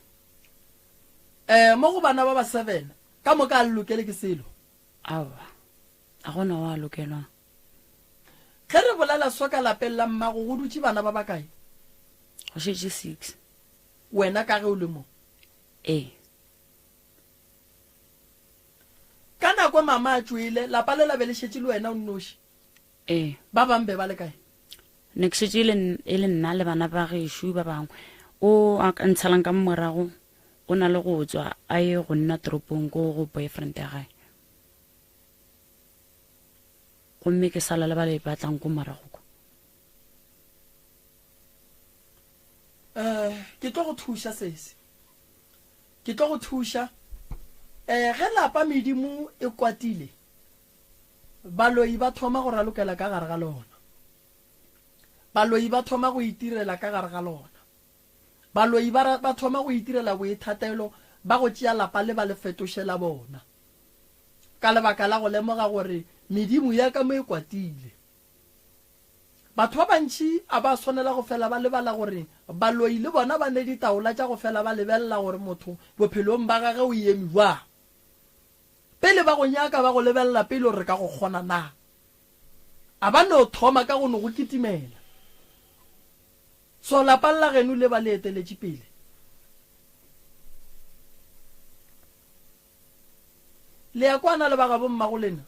Eh, mo go bana ba ba seven, ka moka a le lokele ke selo? Aowa, a gona wa lokelwang. Ge re bolela so ka lapeng la mmago go dutše bana ba bakae? Go šetše six. Wena ka ge o le mo? Ee. Ka nako mama a tšwele, lapa le la be le šetše le wena o nnoši? Ee. Ba bang be ba le kae? Ne ke šetše e le nna le bana ba gešo ba bangwe. O a ntshalang ka morago o na le go tswa a ye go nna toropong ko go boyfriend ya gae. Gomme ke sala le ba le batlang ko morago kwa. Eh, ke tlo go thuša sesi. Ke tlo go thuša. Eh, ge lapa medimo e kwatile, baloi ba thoma go ralokela ka gare ga lona. Baloi ba thoma go itirela ka gare ga lona. Baloi ba, ba thoma go itirela boithatelo ba go tšea lapa le ba le fetoše la bona. Ka lebaka la go lemoga gore medimo ya ka mo e kwatile. Batho ba bantši a ba swanela go fela ba lebala gore baloi le bona ba ne ditaola tša go fela ba lebelela gore motho bophelong ba gage o eme bjang. Pele ba go nyaka ba go lebelela pele gore re ka go kgona na. A ba no thoma ka go no go kitimela. So lapa la geno le ba le eteletše pele. Le a kwana le ba gabo mmago lena?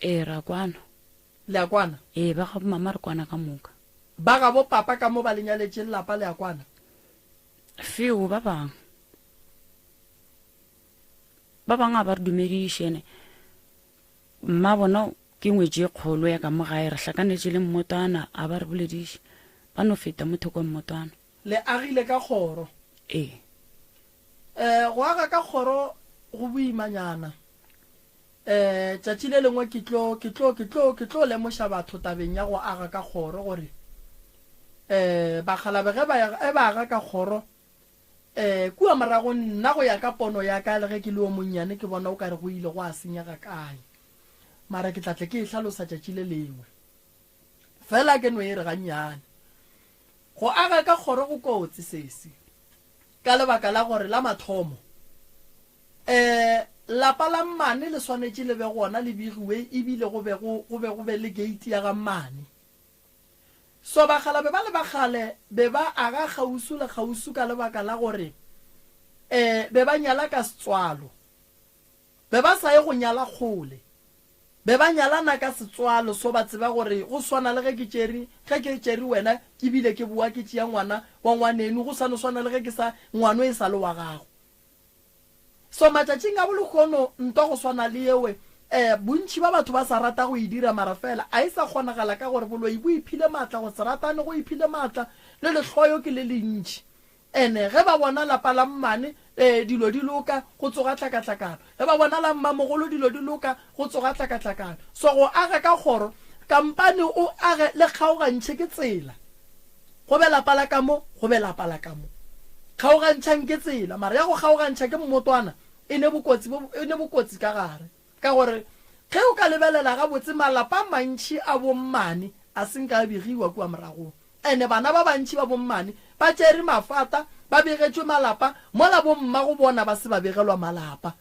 Ee, ra kwana. Le a kwana? Ee, ba gabo mama re kwana ka moka. Ba gabo papa ka mo ba le nyaletšeng lapa le a kwana? Feo, ba bangwe. Ba bangwe ga ba re dumediše ene mma bona ke ngwetši e kgolo ya ka mo gae re hlakanetše le mmotwana a ba re bolediše ba no feta mo thoko mmotwana. Le agile ka kgoro? Ee. Eh, go aga ka kgoro go boimanyana. Eh, tšatši le lengwe ke tlo, ke tlo, ke tlo, ke tlo lemoša batho tabeng ya go aga ka kgoro gore eh bakgalabe ge ba, ge ba aga ka kgoro eh kua morago nna go ya ka pono ya ka le ge ke le o monnyane ke bona o ka re go ile go a senyega kae. Mara ke tla tle ke e hlalosa tšatši le lengwe. Fela ke no e re gannyane. Go aga ka kgoro go kotsi sesi. Ka lebaka la gore la mathomo, um lapa la mmane le swanetše le be gona le begiwe ebile go be go, go be go be le gate ya ga mmane. So bakgalabe ba le ba kgale be ba aga kgauswi le kgauswi ka lebaka la gore um be ba nyala ka setswalo. Be ba sa ye go nyala kgole. Be ba nyalana ka setswalo so ba tseba gore go swana le ge ke tšere, ge ke tšere wena ke bile ke boa ke tšea ngwana wa ngwaneno, go sa no swana le ge ke sa, ngwano e sa le wa gago. So matšatšing a bolehono ntwa go swana le yewe Um bontši ba batho ba sa rata go e dira mara fela a e sa kgonagala ka gore boloi bo iphile maatla, go se ratane go iphile maatla le lehloyo ke le lentši. Ene ge ba bona lapa la mmane um dilo di loka, go tsoga tlhakatlhakano. Ge ba bona la mmamogolo dilo di loka, go tsoga tlhakatlhakano. So go aga ka kgoro, kampane o age le kgaogantšhe ke tsela. Go be lapa la ka mo, go be lapa la ka mo. Kgaogantšhang ke tsela, mara ya go kgaogantšha ke mmotwana e ne bokotsi bo, e ne bokotsi ka gare. Ka gore ge o ka lebelela gabotse malapa a mantši a bommane a se nka a begiwa kua moragong. Ene bana ba bantši ba bommane ba tšere mafata ba begetšwe malapa mola bomma go bona ba se ba begelwa malapa.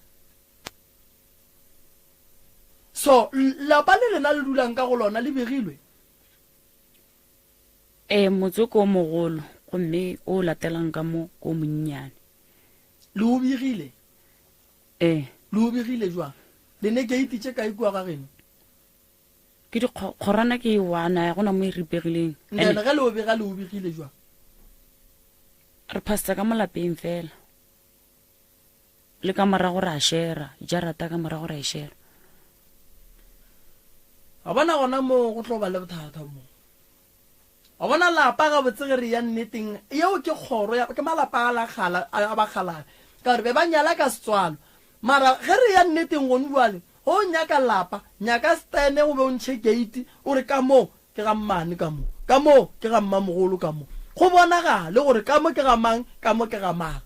So lapa le lena le dulang ka go lona le begilwe? Ee, motse ke o mogolo gomme o o latelang ka mo ke o monnyane. Le o begile? Ee. Le o begile jwang? Le ne keiti tše kae kua ga geno? Ke di kgorwana ke e one, ga gona mo e ripegileng. Then ge le o bega le o begile jwang? Re phasitsa ka mo lapeng fela. Le ka morago re a shera, jarata ka morago re a e shera. Wa bona gona moo go tlo ba le bothata mo. Wa bona lapa gabotse ge re ya nneteng, yeo ke kgoro ya, ke malapa a la kgala, a bakgalabje, ka gore be ba nyala ka setswalo. Mara ge re ya nneteng gone bjale, ge o nyaka lapa, nyaka stene o be o ntšhe gate, o re ka mo ke ga mmane ka mo, ka mo ke ga mmamogolo ka mo. Go bonagale gore ka mo ke ga mang, ka mo ke ga mang.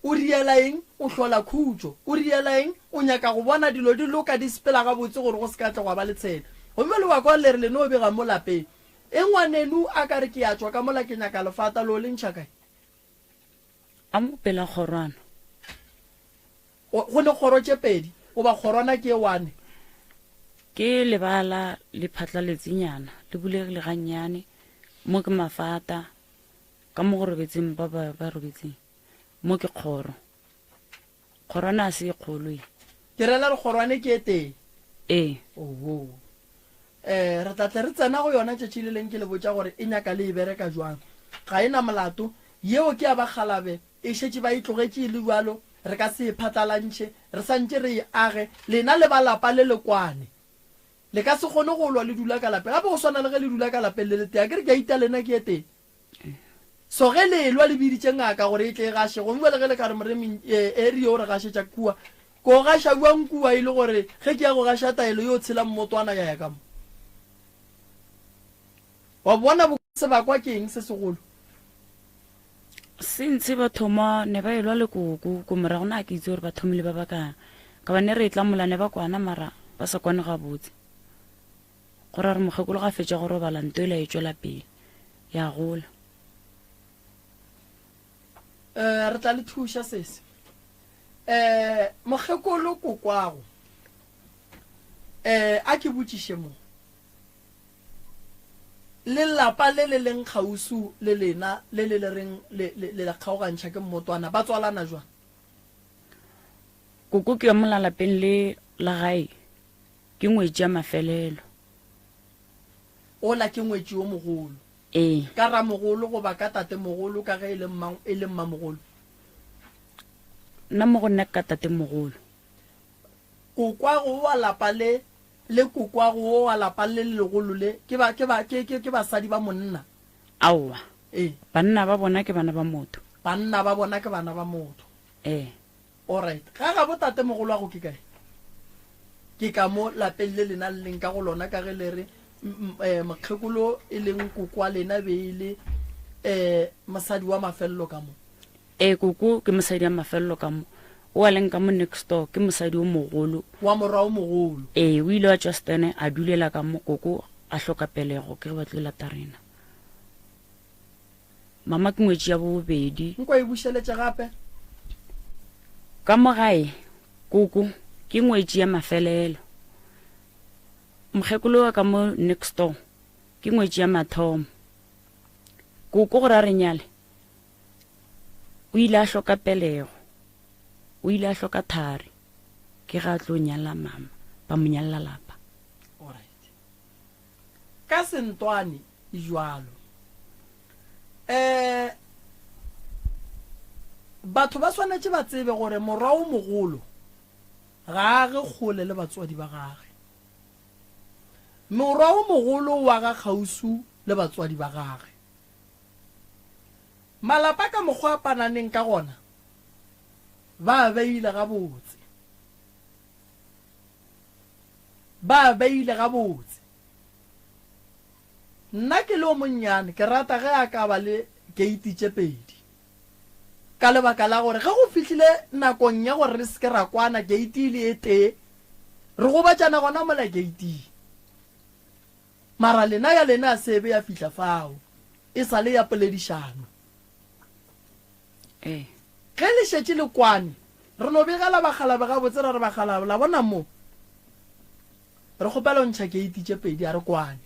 O riela eng? O hlola khutšo. O riela eng? O nyaka go bona dilo di loka, di sepela gabotse gore go se ka tla gwa ba le tshelo. Gomme le wa kwa le re le no bega mo lapeng. E ngwaneno a ka re ke ya tšwa ka mola ke nyaka lefata, lo le ntšha kae? A mo pela kgorwana. Go ne kgoro tše pedi goba kgorwana ke e one? Ke lebala le phatlaletsenyana, le bulegile gannyane, mo ke mafata, ka mo go robetseng ba ba ba robetseng. Mo ke kgoro. Kgorwana a se e kgolo e. Ke rela re kgorwane ke e tee? Ee. Oho. Eh, re tla tle re tsena go yona tšatši le leng ke le botša gore e nyaka le e bereka jwang. Ga e na molato. Yeo ke ya bakgalabe, e šetše ba e tlogetše e le bjalo, re ka se e phatlalantšhe, re sa ntše re e age. Lena le ba lapa le le kwane. Le ka se kgone go lwa le dula ka lapeng. Gape go swana le ge le dula ka lapeng le le tee. Akere ke a ita lena ke e tee. So ge le elwa le biditše ngaka gore e tle e gaše, gongwe bjale ge le ka re moremi e re yo re gašetša kua, ko gaša bjang kua e le gore ge ke ya go gaša taelo yo tshela mmotwana ya ya ka mo. Wa bona bo sebakwa ke eng se segolo? Since ba thoma ne ba elwa le koko ko morago na ke itse gore ba thomile ba bakang ka ba ne re tla mola ne ba kwana mara ba sa kwane gabotse. Go ra gore mokgekolo ga fetša go robala nto ela e tšwela pele ya gola. Eh, re tla le thuša sese. Eh, mokgekolo kokwago. Eh, a ke botšiše mo. Lelapa le le leng kgausu le lena le le le reng le le le kgaogantšha ke mmotwana ba tswalana jwang? Koko ke wa mola lapeng le la gae. Ke ngwetši ya mafelelo. Ola ke ngwetši yo mogolo. Ee. Ka ramogolo goba ka tatemogolo ka ge e le mma, e le mmamogolo? Nna mo go nna ke ka tatemogolo. Kokwago wa lapa le, le kokwago wo wa lapa le le legolo le, ke ba, ke ba, ke, ke, ke basadi ba monna? Aowa. Ee. Banna ba bona ke bana ba motho. Banna ba bona ke bana ba motho. Ee. Alright. Ga gabo tatemogolwago ke kae? Ke ka mo lapeng le lena le leng ka go lona ka ge le re mokgekolo e leng koko wa lena be e le um mosadi wa mafelelo ka mo. Ee, koko ke mosadi wa mafelelo ka mo. O a leng ka mo next door ke mosadi o mogolo. Wa morwa o mogolo. Ee, o ile wa tšwa Stene a dulela ka mo koko a hloka pelego ke ge ba tlo lata rena. Mama ke ngwetši ya bobedi. Nko e bušeletše gape. Ka mo gae, koko ke ngwetši ya mafelelo. Mokgekolo wa ka mo next door ke ngwetši ya mathomo. Koko gore a re nyale, o ile a hloka pelego, o ile a hloka thari, ke ga a tlo nyala mama, ba mo nyalela lapa. Alright. Ka sentwane e jwalo. Um batho ba swanetše ba tsebe gore morwa o mogolo Ga a age kgole le batswadi ba gage. Morwa o mogolo o aga kgauswi le batswadi ba gage. Malapa ka mokgwa a pananeng ka gona, ba a beile gabotse. Ba a beile gabotse. Nna ke le o monnyane ke rata ge a ka ba le keiti tše pedi. Ka lebaka la gore ge go fihlile nakong ya gore re se ke ra kwana keiti e le e tee, re gobatšana gona mola keiting. Mara lena ya lena a se be ya fihla fao, e sa le ya poledišano. Ee. Ge le šetše le kwane, re no begela bakgalabe gabotse ra re, Bakgalabe, la bona mo, re kgopela go ntšha keiti tše pedi, a re kwane.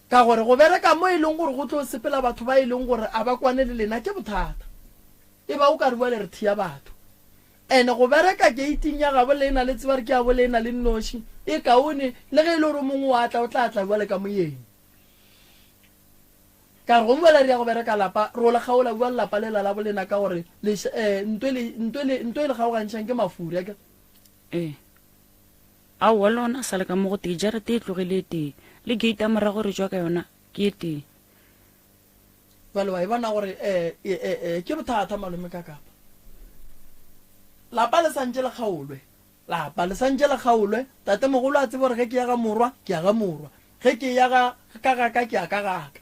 Ka gore go bereka mo e leng gore go tlo sepela batho ba e leng gore a ba kwane le lena ke bothata. E ba o ka re bjale re thea batho. Ene go bereka keiting ya gabo lena le tseba gore ke ya bo lena le nnoši, e kaone le ge e le gore o mongwe wa tla o tla tla bjale ka moyeng. Ka re gongwe bjale re ya go bereka lapa, ro le kgaola bjale lapa lela la bo lena ka gore le eh, nto e le nto e le nto e le kgaogantšhang ke mafuri akere. Ee. Aowa le gona sa le ka mo go tee, jarete e tlogile e tee, le gate ya morago re tšwa ka yona ke e tee. Bjale wa e bona gore eh, eh, eh, eh, ke bothata malome ka kapa. Lapa le santše le kgaolwe. Lapa le santše le kgaolwe. Tatemogolo a tsebe gore ge ke ya ga morwa, ke ya ga morwa. Ge ke ya ga ka ga ka, ke ya ka ga ka.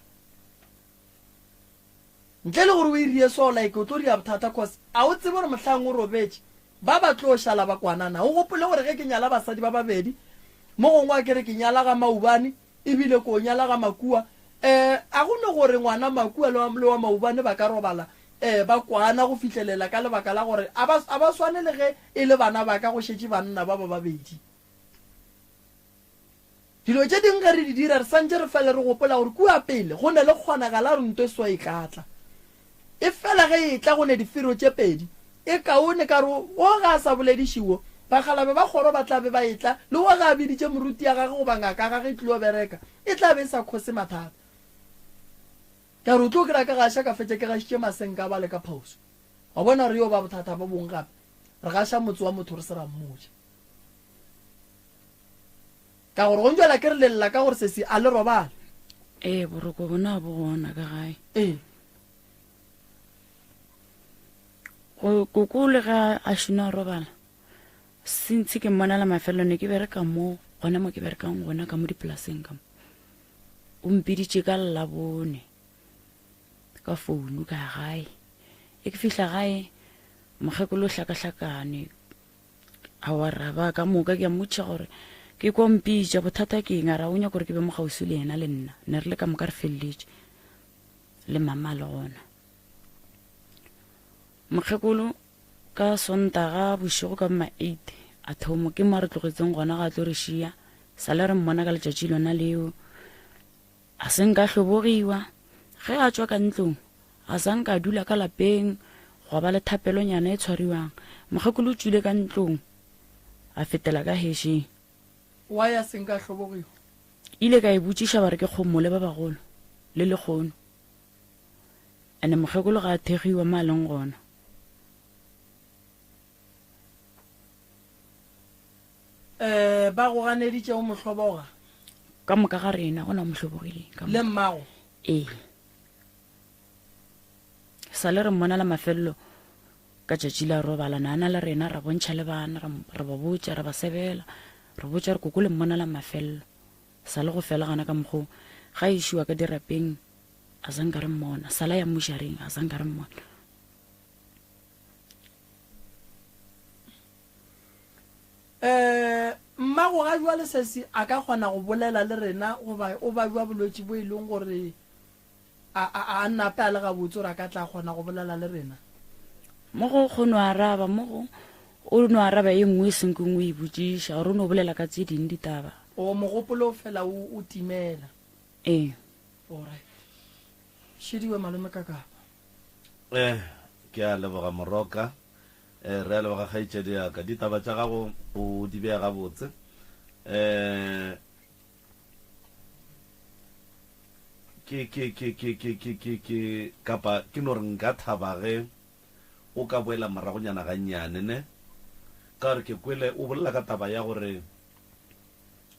Ntle le gore o e rie so like o tlo ria bothata cause a o tsebe gore mohlang o robetše ba ba tlo šala ba kwana na. O gopole gore ge ke nyala basadi ba babedi mo gongwe a ke re ke nyala ga Maubane ebile ko nyala ga Makua eh a go no gore ngwana Makua le wa, le wa Maubane ba ka robala eh ba kwana go fihlelela ka lebaka la gore a ba, a ba swane le ge e le bana ba ka go šetše banna ba ba babedi. Dilo tše dingwe ge re di dira re santše re fele re gopola gore kua pele go ne le kgonagala gore nto e so e ka tla. Efela ge e etla go ne difero tše pedi, e kaone ka re wo ga a sa boledišiwo, bakgalabe ba kgoro ba tla be ba etla, le wo ga a biditše moruti ya gage goba ngaka ya gage e tlilo bereka, e tla be e sa khose mathata. Ka re o tlo kry-a ke gaša ka fetša ke gašitše masenka a bale ka phoso. Wa bona re yo ba bothata bo bongwe gape, re gaša motse wa motho re se ra mmotša. Ka gore gong jwale ke re le lla ka gore sesi a le robale. Ee, boroko bona bo gona ka gae. Ee. Go koko le ga a šino a robala. Since ke mmona la mafelelo ne ke bereka mo gona mo ke berekang gona ka mo dipolaseng ka mo. O mpiditše ka Labone ka founu ka ya gae. E ke fihla gae mokgekolo o hlakahlakane Aowa rra ba ka moka ke a mmotšiša gore ke kwa mpitša bothata ke eng a ra o nyaka gore ke be mo kgauswi le yena le nna ne re le ka moka re feleletše le mama le gona mokgekolo ka sontaga bošego ka ma 8 a thomo ke mo re tlogetseng gona ga a tlo re šia sa le re mmona ka letšatši lona leo A se nka hlobogiwa. Ge a tšwa ka ntlong, a sa nka a dula ka lapeng gwa ba le thapelonyana e tshwariwang. Mokgekolo o tšwile ka ntlong a fetela ka hešeng. Why a se nka a hlobogiwa? Ile ka e botšiša ba re ke kgomo le ba bagolo le lekgono. Ene mokgekolo ga a thegiwa mo a leng gona. Eh, ba go ganeditše o mo hloboga? Ka moka ga rena gona o mo hlobogileng. Ka Le mmago? Ee. Sa le re mmona la mafelelo ka tšatši la robala na na le rena ra bontšha le bana ra re ba botša re ba sebela re botša re koko le mmona la mafelelo sa le go fela gana ka mokgo ga išiwa ka dirapeng a sa nka re mmona sala ya mmušareng a sa nka re mmona. Um Mmago ga bjale sesi a ka kgona go bolela le rena goba o babja bolwetši bo e leng gore a, a, a nape a le gabotse gore a ka tla kgona go bolela le rena? Mo go go no araba, mo go o no araba e nngwe e seng ke nngwe e botšiša gore o no bolela ka tse ding ditaba. O mogopolo o fela o, o timela. Ee. Alright. Šidiwe malome ka kapa. Eh, ke a leboga Moroka. Eh, re a leboga kgaetšedi ya ka. Ditaba tša gago o di bea gabotse. Eh, ke ke ke ke ke ke ke ke kapa ke no re nka thaba ge o ka boela moragonyana gannyane ne. Ka gore ke kwele o bolela ka taba ya gore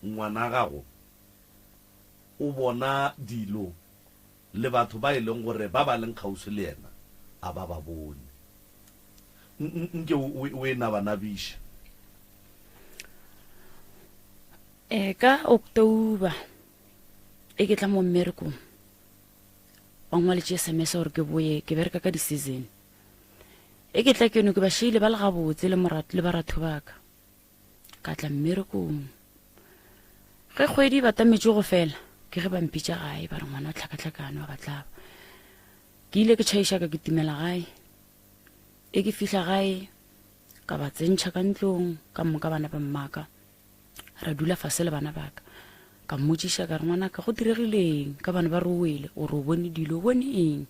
ngwana gago o bona dilo le batho ba e leng gore ba ba leng kgauswi le yena a ba ba bone. Nke o e nabanabiše. E, ka October e ke tla mo mmerekong ba ngwaletše sms gore ke boye ke bereka ka di-season e ke tla keno ke ba šeile ba le gabotse le le baratho baka ka tla mmerekong ge kgwedi ba tametše go fela ke ge ba mpitša gae ba re ngwana o tlhakatlhakane wa batlaba ke ile ke tšhaiša ka ke timela gae e ke fihla gae ka ba tsentšha ka ntlong ka moka bana ba mmaka ra dula fase le bana baka ka mmotšiša ka re ngwanaka go diregileng ka bana ba re o wele o re o bone dilo o bone eng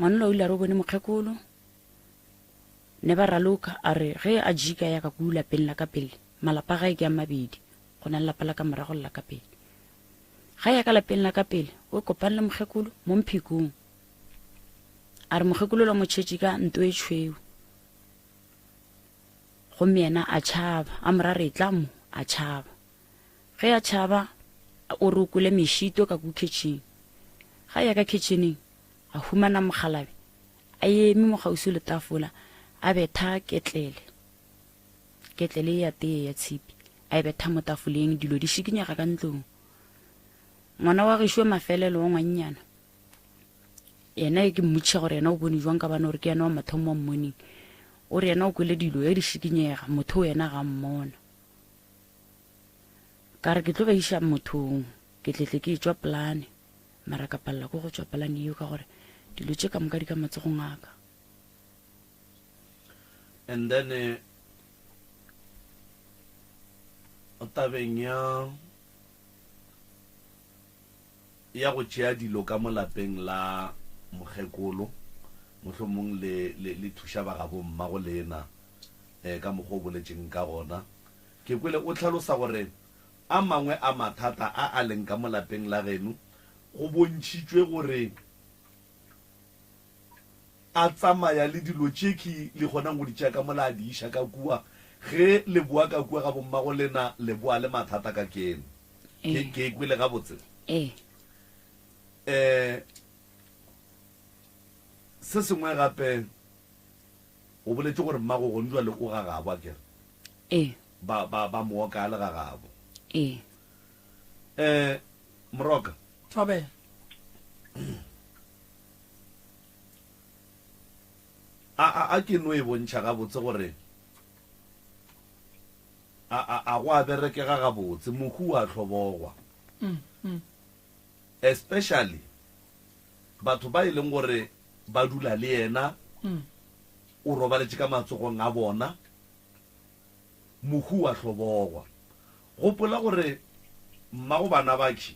ngwanelo o ile a re o bone mokgekolo ne ba raloka a re ge a jika ya ka ku lapeng la ka pele malapa gae ke a mabedi go na le lapa la ka morago le la ka pele ga ya ka lapeng la ka pele o kopane le mokgekolo mo mphikong a re mokgekolo la motšhetši ka nto e tšhweu gomme yena a tšhaba a mora re tla mo a tšhaba ge a tšhaba o re o kwele mešito ka ku kitchen ga ya ka kitcheneng a humana mokgalabe a eme mo kgauswi le tafola a betha ketlele ketlele ya tee ya tshipi a e betha mo tafoleng dilo di šikinyega ka ntlong ngwana wa gešo mafelelo wa ngwannyana yena e ke mmotšiša gore yena o bone jwang ka bane gore ke yena wa mathomo wa mmoning o re yena o kwele dilo ya di šikinyega motho o yena ga mmona ka re ke tlo ba iša mothong ke tletle ke etšwa polane mara ka palela ko go tšwa polane yeo ka gore dilo tše ka moka di ka matsogong a ka. And then eh, tabeng ya ya go tšea dilo ka mo lapeng la mokgekolo mohlomong le le le thuša ba gabo mmago lena eh, ka mokgwa o boletšeng ka gona ke kwele o hlalosa gore A mangwe a mathata a a leng ka mo lapeng la geno go bontšhitšwe gore a tsamaya le dilo tše ke le kgonang go di tšea ka mola a di iša ka kua. Ge le boa ka kua ga bommago lena, le boa le mathata ka keno. Ke, ke e kwele gabotse? Ee. Um se sengwe gape, o boletše gore mmago gone jwale o ga gabo, akere? Ee. Ba, ba, ba mo oka a le ga gabo. Ee. Eh, Moroka. Thobela. A, a, a ke no e bontšha gabotse gore a, a, a go a berekega gabotse, mohu wa hlobogwa. Mm, mm. Especially batho ba e leng gore ba dula le yena, mm. o robaletše ka matsogong a bona. Mohu wa hlobogwa. Gopola gore mmago bana bakhi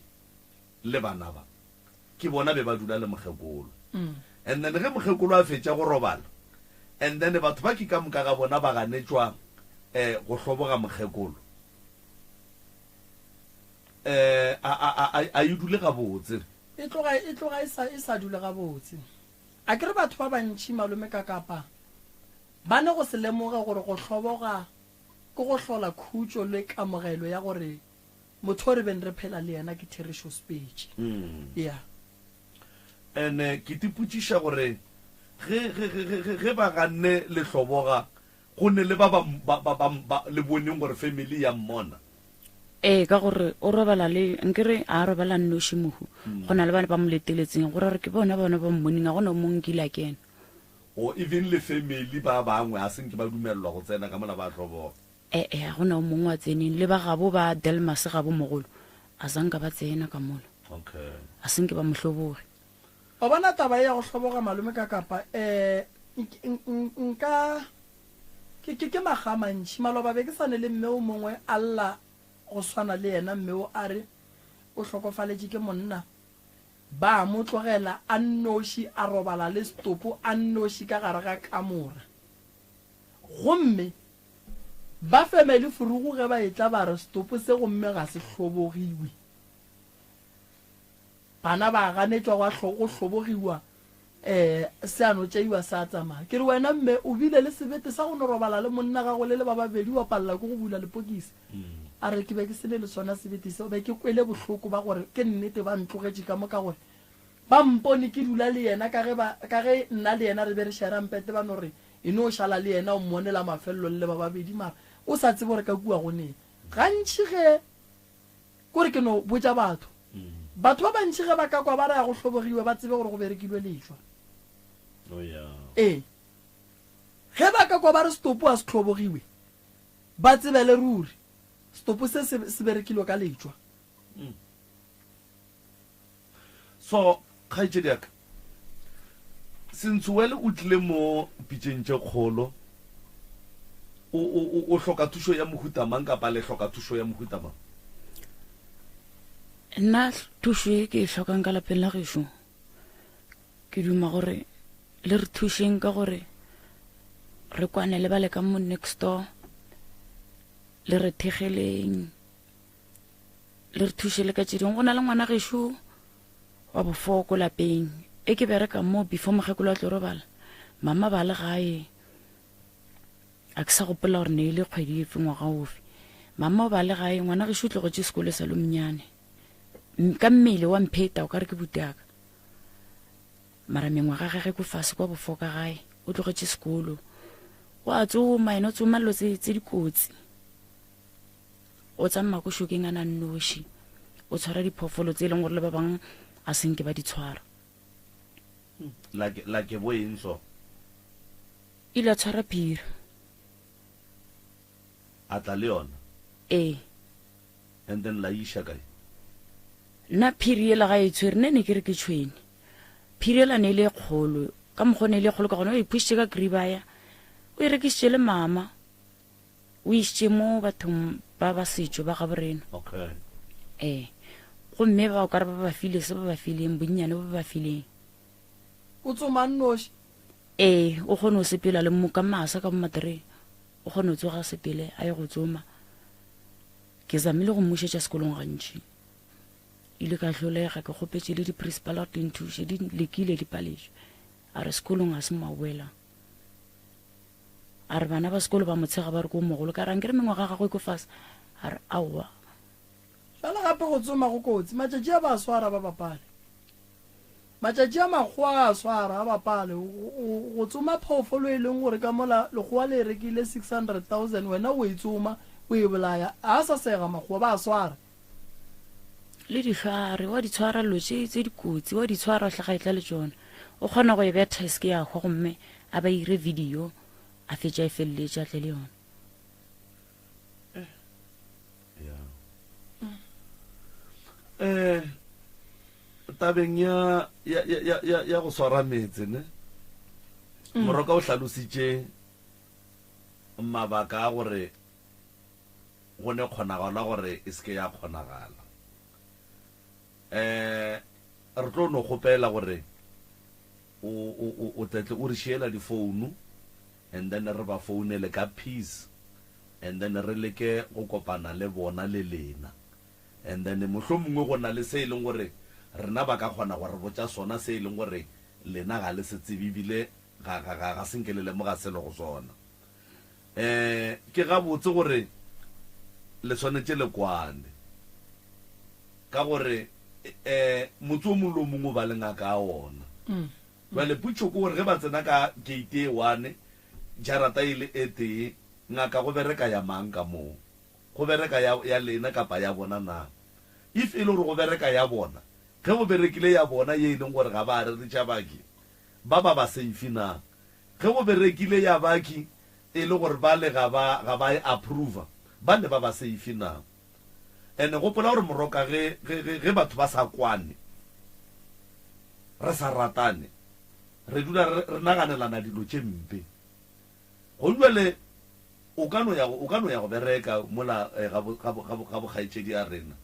le bana ba ke bona be ba dula le mokgekolo. And then ge mokgekolo a fetša go robala and then batho ba ki ka moka ga bona ba ganetšwa eh go hloboga mokgekolo. Eh a a a a e dule gabotse. E tloga e tloga e sa e sa dule gabotse. Akere batho ba bantši malome ka kapa Ba ne go se lemoge gore go hloboga ke go hlola khutšo le kamogelo ya gore motho o re beng re phela le yena ke therešo spetše. Yeah. Ene ke tipotšiša gore ge, ge, ge, ge, ge, ge ba ganne le hloboga, go ne le ba ba, ba, ba, ba, ba le boneng gore family ya mmona? Ee, ka gore o robala le, nkere a robala nnoši mohu, go na le bana ba mo leteletseng, go ra gore ke bona bona ba mmoneng, ga go na o mongwe nkile a kena. Or even le family ba bangwe a se nke ba dumelelwa go tsena ka mola ba hloboga. E-e, ga go na o mongwe a tseneng. Le ba gabo ba Delmas gabo mogolo, a sa nka ba tsena ka mola. Okay. A se nke ba mo hloboge. Wa bona taba ye ya go hloboga malome ka kapa eh nka ke ke ke makga a mantši. Maloba be ke sa ne le mme o mongwe a lla go swana le yena mme o a re o hlokofaletše ke monna. Ba mo tlogela a nnoši a robala le setopo a nnoši ka gare ga kamora. Gomme ba femele furugu ge ba etla ba re setopo se gomme ga se hlobogiwe. Bana ba ganetšwa gwa go hlobogiwa. Um se a no tšeiwa sa tsamaya. Ke re wena mme o bile le sebete sa go no robala le monna gago le le ba babedi wa palela ke go bula lepokisi. A re ke be ke se ne le sona sebete seo, be ke kwele bohloko ba gore ke nnete ba ntlogetše ka mo ka gore ba mpone ke dula le yena ka ge ba ka ge nna le yena re be re shera mpete ba no re e no šala le yena o mmone la mafelelo le le ba babedi mara o sa tsebe gore ka kua go neng. Gantši ge Kore ke no botša batho. Batho ba bantši ge ba ka kwa ba re a go hlobogiwe ba tsebe gore go berekilwe letšwa. Oh, yeah. Ee. Ge ba ka kwa ba re setopo a se hlobogiwe, ba tsebele ruri setopo se se, se berekilwe ka letšwa. So, kgaetšedi ya ka, Sentshowele o tlile mo pitšeng tše kgolo. O, o, o, o hloka thušo ya mohuta mang kapa le hloka thušo ya mohuta mang? Nna thušo e ke e hlokang ka lapeng la gešo, ke duma gore le re thušeng ka gore re kwane le ba le ka mo next door, le re thegeleng. Le re thuše le ka tše dingwe. Go na le ngwana gešo wa bofoko lapeng e ke bereka mo before mokgekolo a tlo robala. Mama ba le gae, a ke sa gopola gore ne e le kgwedi efe ngwaga ofe. Mama o ba le gae, ngwana gešo o tlogetše sekolo sa le monnyane. Ka mmele wa mpheta o ka re ke butaka. Mara mengwaga gage ko fase kwa bofoka gae, o tlogetše sekolo. O a tsoma, ena o tsoma dilo tse dikotsi. O tsamaya ko šokeng a na nnoši, o tshwara diphoofolo tse e leng gore le ba bangwe a se nke ba di tshwara. Like, like bo eng so? Ile a tshwara phiri. A tla le yona? Ee. And then la iša kae? Nna phiri yela ga e tshwere, nne ne ke re ke tšhwene. Phiri yela ne e le e kgolo, ka mokgwa ne e le e kgolo ka gona, o e phušitše ka kribaya, o e rekišitše le mama. O išitše mo bathong ba ba setšo ba gaborena. Okay. Ee. Gomme ba o ka re ba ba file se ba ba fileng, bonnyane bo ba ba fileng. O tsoma nnoši? Ee, o kgone go sepela le mo ka masa ka mo matereng. O kgone go tsoga a sepele a ye go tsoma. Ke zamile go mmušetša sekolong gantši. Ile ka hlolega, ke kgopetše le di-principal gore di nthuše, di lekile di paletšwe. A re sekolong ga se mo a boelang. A re bana ba sekolo ba mo tshega ba re ke o mogolo. Ka re ankere mengwaga ya gagwe e ko fase. A re aowa. Bjale gape go tsoma go kotsi. Matšatši a ba a swara ba bapale. Matšatši a makgowa a a swara a bapale. Go tsoma phoofolo e leng gore ka mola lekgowa le e rekile 600,000 wena o e tsoma o e bolaya. A sa sega makgowa ba a swara. Le dihlware wa di tshwara dilo tše tse dikotsi wa di tshwara hle ga e tla le tšona. O kgona go e betha e se ke ya hwa gomme a ba ire video a fetša e feleletše a tle le yona. Eh tabeng ya ya ya ya ya go swara metse ne. Mm. Moroka o hlalositše mabaka a gore go ne kgonagala gore e se ke ya kgonagala. Eh re tlo no kgopela gore o, o, o, o tletle o re šiela difounu and then re ba founele ka peace and then re leke go kopana le bona le lena and then mohlomongwe go na le se e leng gore rena ba ka kgona go re botša sona se e leng gore lena ga le se tsebe ebile ga, ga, ga, ga se nke le lemoga selo go sona. Um ke gabotse gore le swanetše le kwane ka gore um motse o mongwe le o mongwe o ba le ngaka ya wona. Bjale potšo ke gore ge ba tsena ka gate e one, jarata e le e tee, ngaka go bereka ya mang ka moo? Go bereka ya, ya lena kapa ya bona na? If e le gore go bereka ya bona, ge go berekile ya bona ye e leng gore ga ba reretša baki, ba ba ba safe na? Ge go berekile ya baki e le gore bale ga ba, ga ba e approver, bale ba ba safe na? Ene gopola gore moroka ge, ge, ge, ge batho ba sa kwane, re sa ratane, re dula re, re naganelana dilo tše mpe. Gong bjale o ka no ya go, o ka no ya go bereka mola eh, ga bo, ga bo, ga bo, ga bokgaetšedi a rena.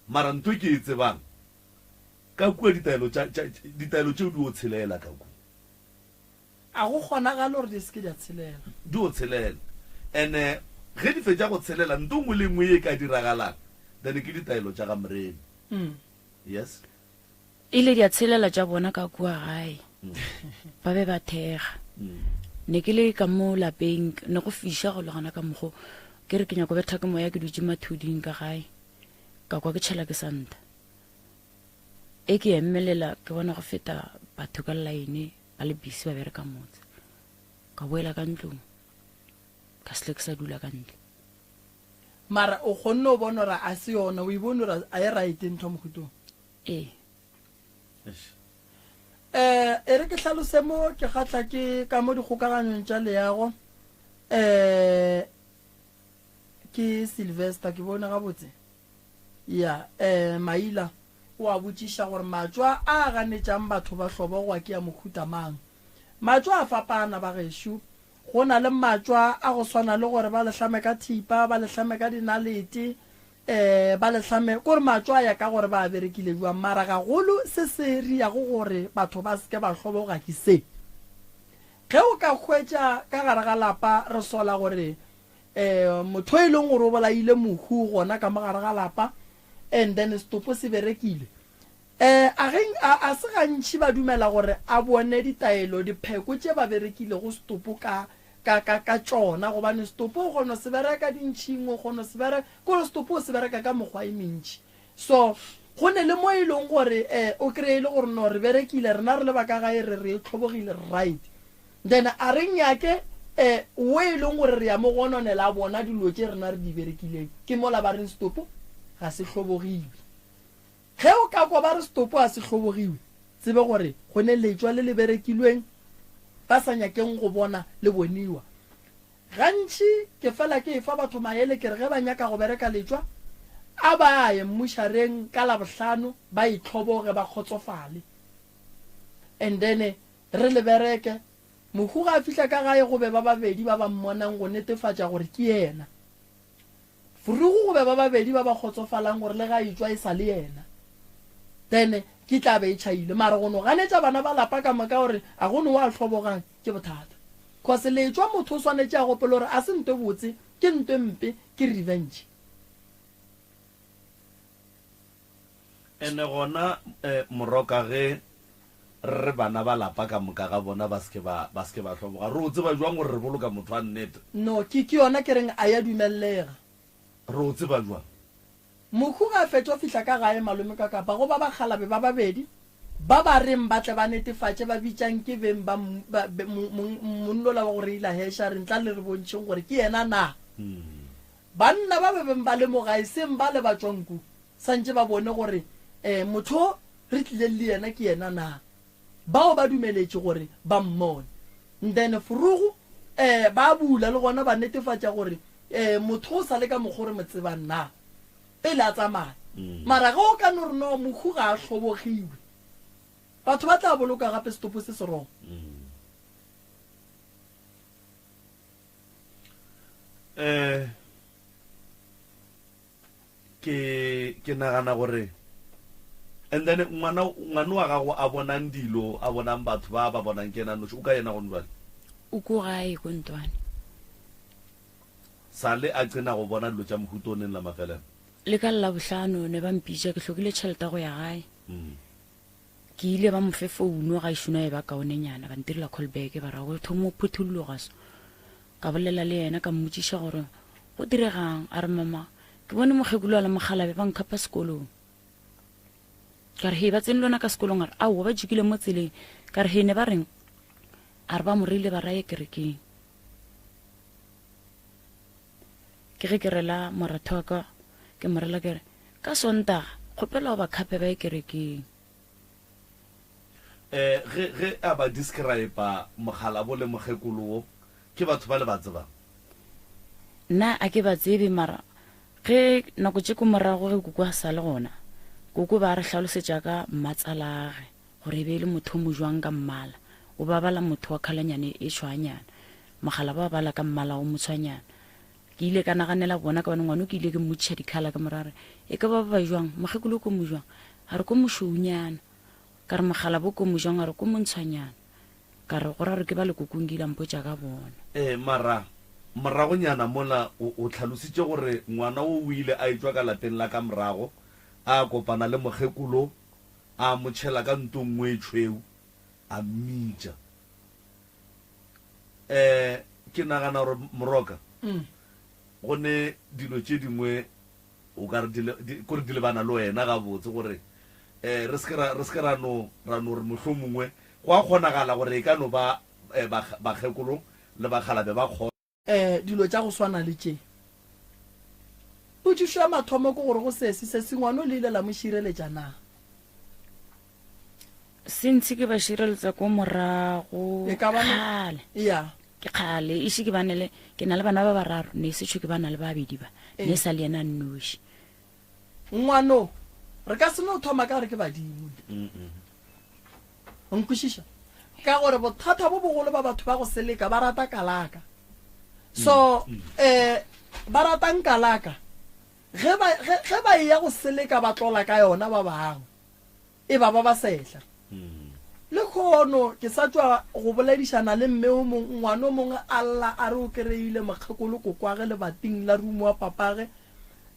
Mara ntho e ke e tsebang, ka kua ditaelo tša, tša, ditaelo tšeo di o tshelela ka kua. A go kgonagale gore di se ke di a tshelela. Di o tshelela. And-e ge di fetša go tshelela, nto nngwe le nngwe ye e ka diragalang, then ke ditaelo tša ga Morena. Yes. Ile di a tshelela tša bona ka kua gae. Ba be ba thekga. Ne ke le ka mo lapeng, ne go fiša go le gona ka mokgo. Ke re ke nyako betha ke moya ke dutše mathuding ka gae. Ka kwa ke tšhela ke santa. E ke emelela ke bona go feta batho ka line ba le busy ba bereka motse. Ka boela ka ntlong. Ka se tle ke sa dula ka ntle. Mara o kgonne o bona gore a se yona, o e bone gore a e right ntho mohuta o? Ee. Eh, e re ke hlalose mo ke kgahla ke ka mo dikgokaganyong tša leago. Eh, ke Sylvester ke bone gabotse. Ya, eh, Maila o a botšiša gore matšwa a ganetšang batho ba hlobogwa ke a mohuta mang. Matšwa a fapana bagešo. Go na le matšwa a go swana le gore ba le hlame ka thipa, ba le hlame ka dinalete, um ba le hlame, kore matšwa a ya ka gore ba a berekile bjang. Mara gagolo se se riago gore batho ba se ke ba hloboga ke se. Ge o ka hwetša ka gare ga lapa re sola gore um motho e leng gore o bolaile mohu gona ka mo gare ga lapa and then setopo se berekile, E, a ge, a, a se gantši ba dumela gore a bone ditaelo, dipheko tše ba berekilego setopo ka, ka, ka, ka tšona, gobane setopo o kgona go se bereka dintšhing, o kgona go se bereka, ke gore setopo o se bereka ka mekgwa e mentši. So, go ne le mo e leng gore, e, o kreye e le gore no re berekile, rena re le ba ka gae re, re e hlobogile, re right. Then a re nyake, e, wo e leng gore re ya mo gononela a bona dilo tše rena re di berekileng, ke mola ba reng setopo ga se hlobogiwe. Ge o ka kwa ba re setopo ga se hlobogiwe, tsebe gore go ne letšwa le le berekilweng ba sa nyakeng go bona le boniwa. Gantši ke fela ke efa batho maele ke re ge ba nyaka go bereka letšwa, a ba ye mmušareng ka Labohlano ba itlhoboge ba kgotsofale and then re le bereke. Mohu ga a fihla ka gae go be ba babedi ba ba mmonang go netefatša gore ke yena. Frugu go be ba babedi ba ba kgotsofalang gore le ga e tšwa e sa le yena then ke tla be e tšhaile mara go no ganetša bana ba lapa ka moka gore a go no wa hlobogang ke bothata cause letšwa motho o swanetše a gopole gore a se ntwe botse ke ntwe mpe ke revenge. Ene gona Moroka ge re re bana ba lapa ka moka ga bona ba se ke ba, ba se ke ba hloboga, re o tseba jwang gore re boloka motho wa nnete? No, ke, ke yona ke reng a ya dumellega. Re o tseba jwang? Mohu ge a fetša o fihla ka gae malome ka kapa go ba bakgalabe ba babedi ba ba reng ba tle ba netefatše ba bitšang ke beng ba, ba, be, mong, mong, monnola wa go reila heša re ntla le re bontšheng gore ke yena na. Banna ba ba beng ba le mo gae seng bale ba tšwang ku santše ba bone gore eh motho o re tlileng le yena ke yena na. Bao ba dumeletše gore ba mmone. Then Frugu eh ba bula le gona ba netefatša gore eh motho o sa le ka mokgo re mo tsebang na pele a tsamaya. Mara ge o ka no re no mohu ga a hlobogiwe batho ba tla boloka gape setopo se se wrong. Eh ke ke nagana gore and then ngwana ngwana wa gago a bonang dilo a bonang batho ba ba bonang ke ena noši o ka yena gone jwale o ko gae ko ntwane sa le a qena go bona dilo tša mohuta o neng la mafelelo le ka la bohlano ne ba mpitša ke hlokile tšhelete go ya gae mm. Ke ile ba mo fe founo ga ešo no e ba kaonenyana, ba ntirela call back ba ra go thoma go phutholloga so. Ka bolela le yena ka mmotšiša gore go diregang, a re mama ke bone mokgekolo le mokgalabe ba nkhapha sekolong. Ka re hei ba tsene lona ka sekolong, a re aowa ba jikile mo tseleng. Ka re hei ne ba reng, a re ba mo reile ba raye kerekeng. Ke ge ke rela moratho wa ka ke mo rela ke re ka Sontaga kgopela o ba khape ba ye kerekeng. Eh, ge, ge a ba describa mokgalabo le mokgekolo wo, ke batho ba le ba tsebang? Nna a ke ba tsebe, mara ge nako tše ko morago ge koko a sa le gona, koko ba re hlalosetša ka mmatsalage gore e be e le motho o mojwang ka mmala, o ba bala motho wa khalanyane e tšhwaanyana, mokgalabo a bala ka mmala o motshwanyana. Ke ile ka naganela bona ka bane ngwano ke ile ke mmotšiša dikhala ke mo ra re e ka ba ba jwang mokgekolo ko mo jwang a re ko mošweunyana ka re mokgalabo ko mo jwang a re ko montshwanyana ka re go ra re ke ba lekokong ke ile a mpotša ka bona. Ee mara moragonyana mola o, o hlalositše gore ngwana wo o ile a etšwa ka lapeng la ka morago a kopana le mokgekolo a mo tšhela ka nto nngwe e tšhweu. A mmitša. Um ke nagana gore Moroka, go ne dilo tše dingwe o ka re di, di, kore di lebana le wena gabotse gore um re se ke ra, re se ke ra no, ra no re mohlomongwe go a kgonagala gore e ka no ba um bakgekolo le bakgalabje ba kgo. Um dilo tša go swana le tše. Potšišo ya mathomo ke gore go sesi, sesi ngwana o le ile la mo šireletša na? Since ke ba šireletsa ko morago E ka ba no- kgale. Ya. Ke kgale ise ke bane le ke na le bana ba bararo ne se tšho ke bana le babedi ba Ee. ne sa le yena nnoši. Ngwano re ka se no thoma ka gore ke badimo. O nkwešiša? Ka gore bothata bo bogolo ba batho ba go seleka ba rata kalaka. So eh ba ratang kalaka ge ba ge, ge ba eya go seleka ba tlola ka yona ba bangwe. E ba ba ba sehla. Lekhono ke sa tšwa go boledišana le mme o mong, ngwana o mongwe a lla a re o kereile mokgekolo kokwage lebating la rumo wa papage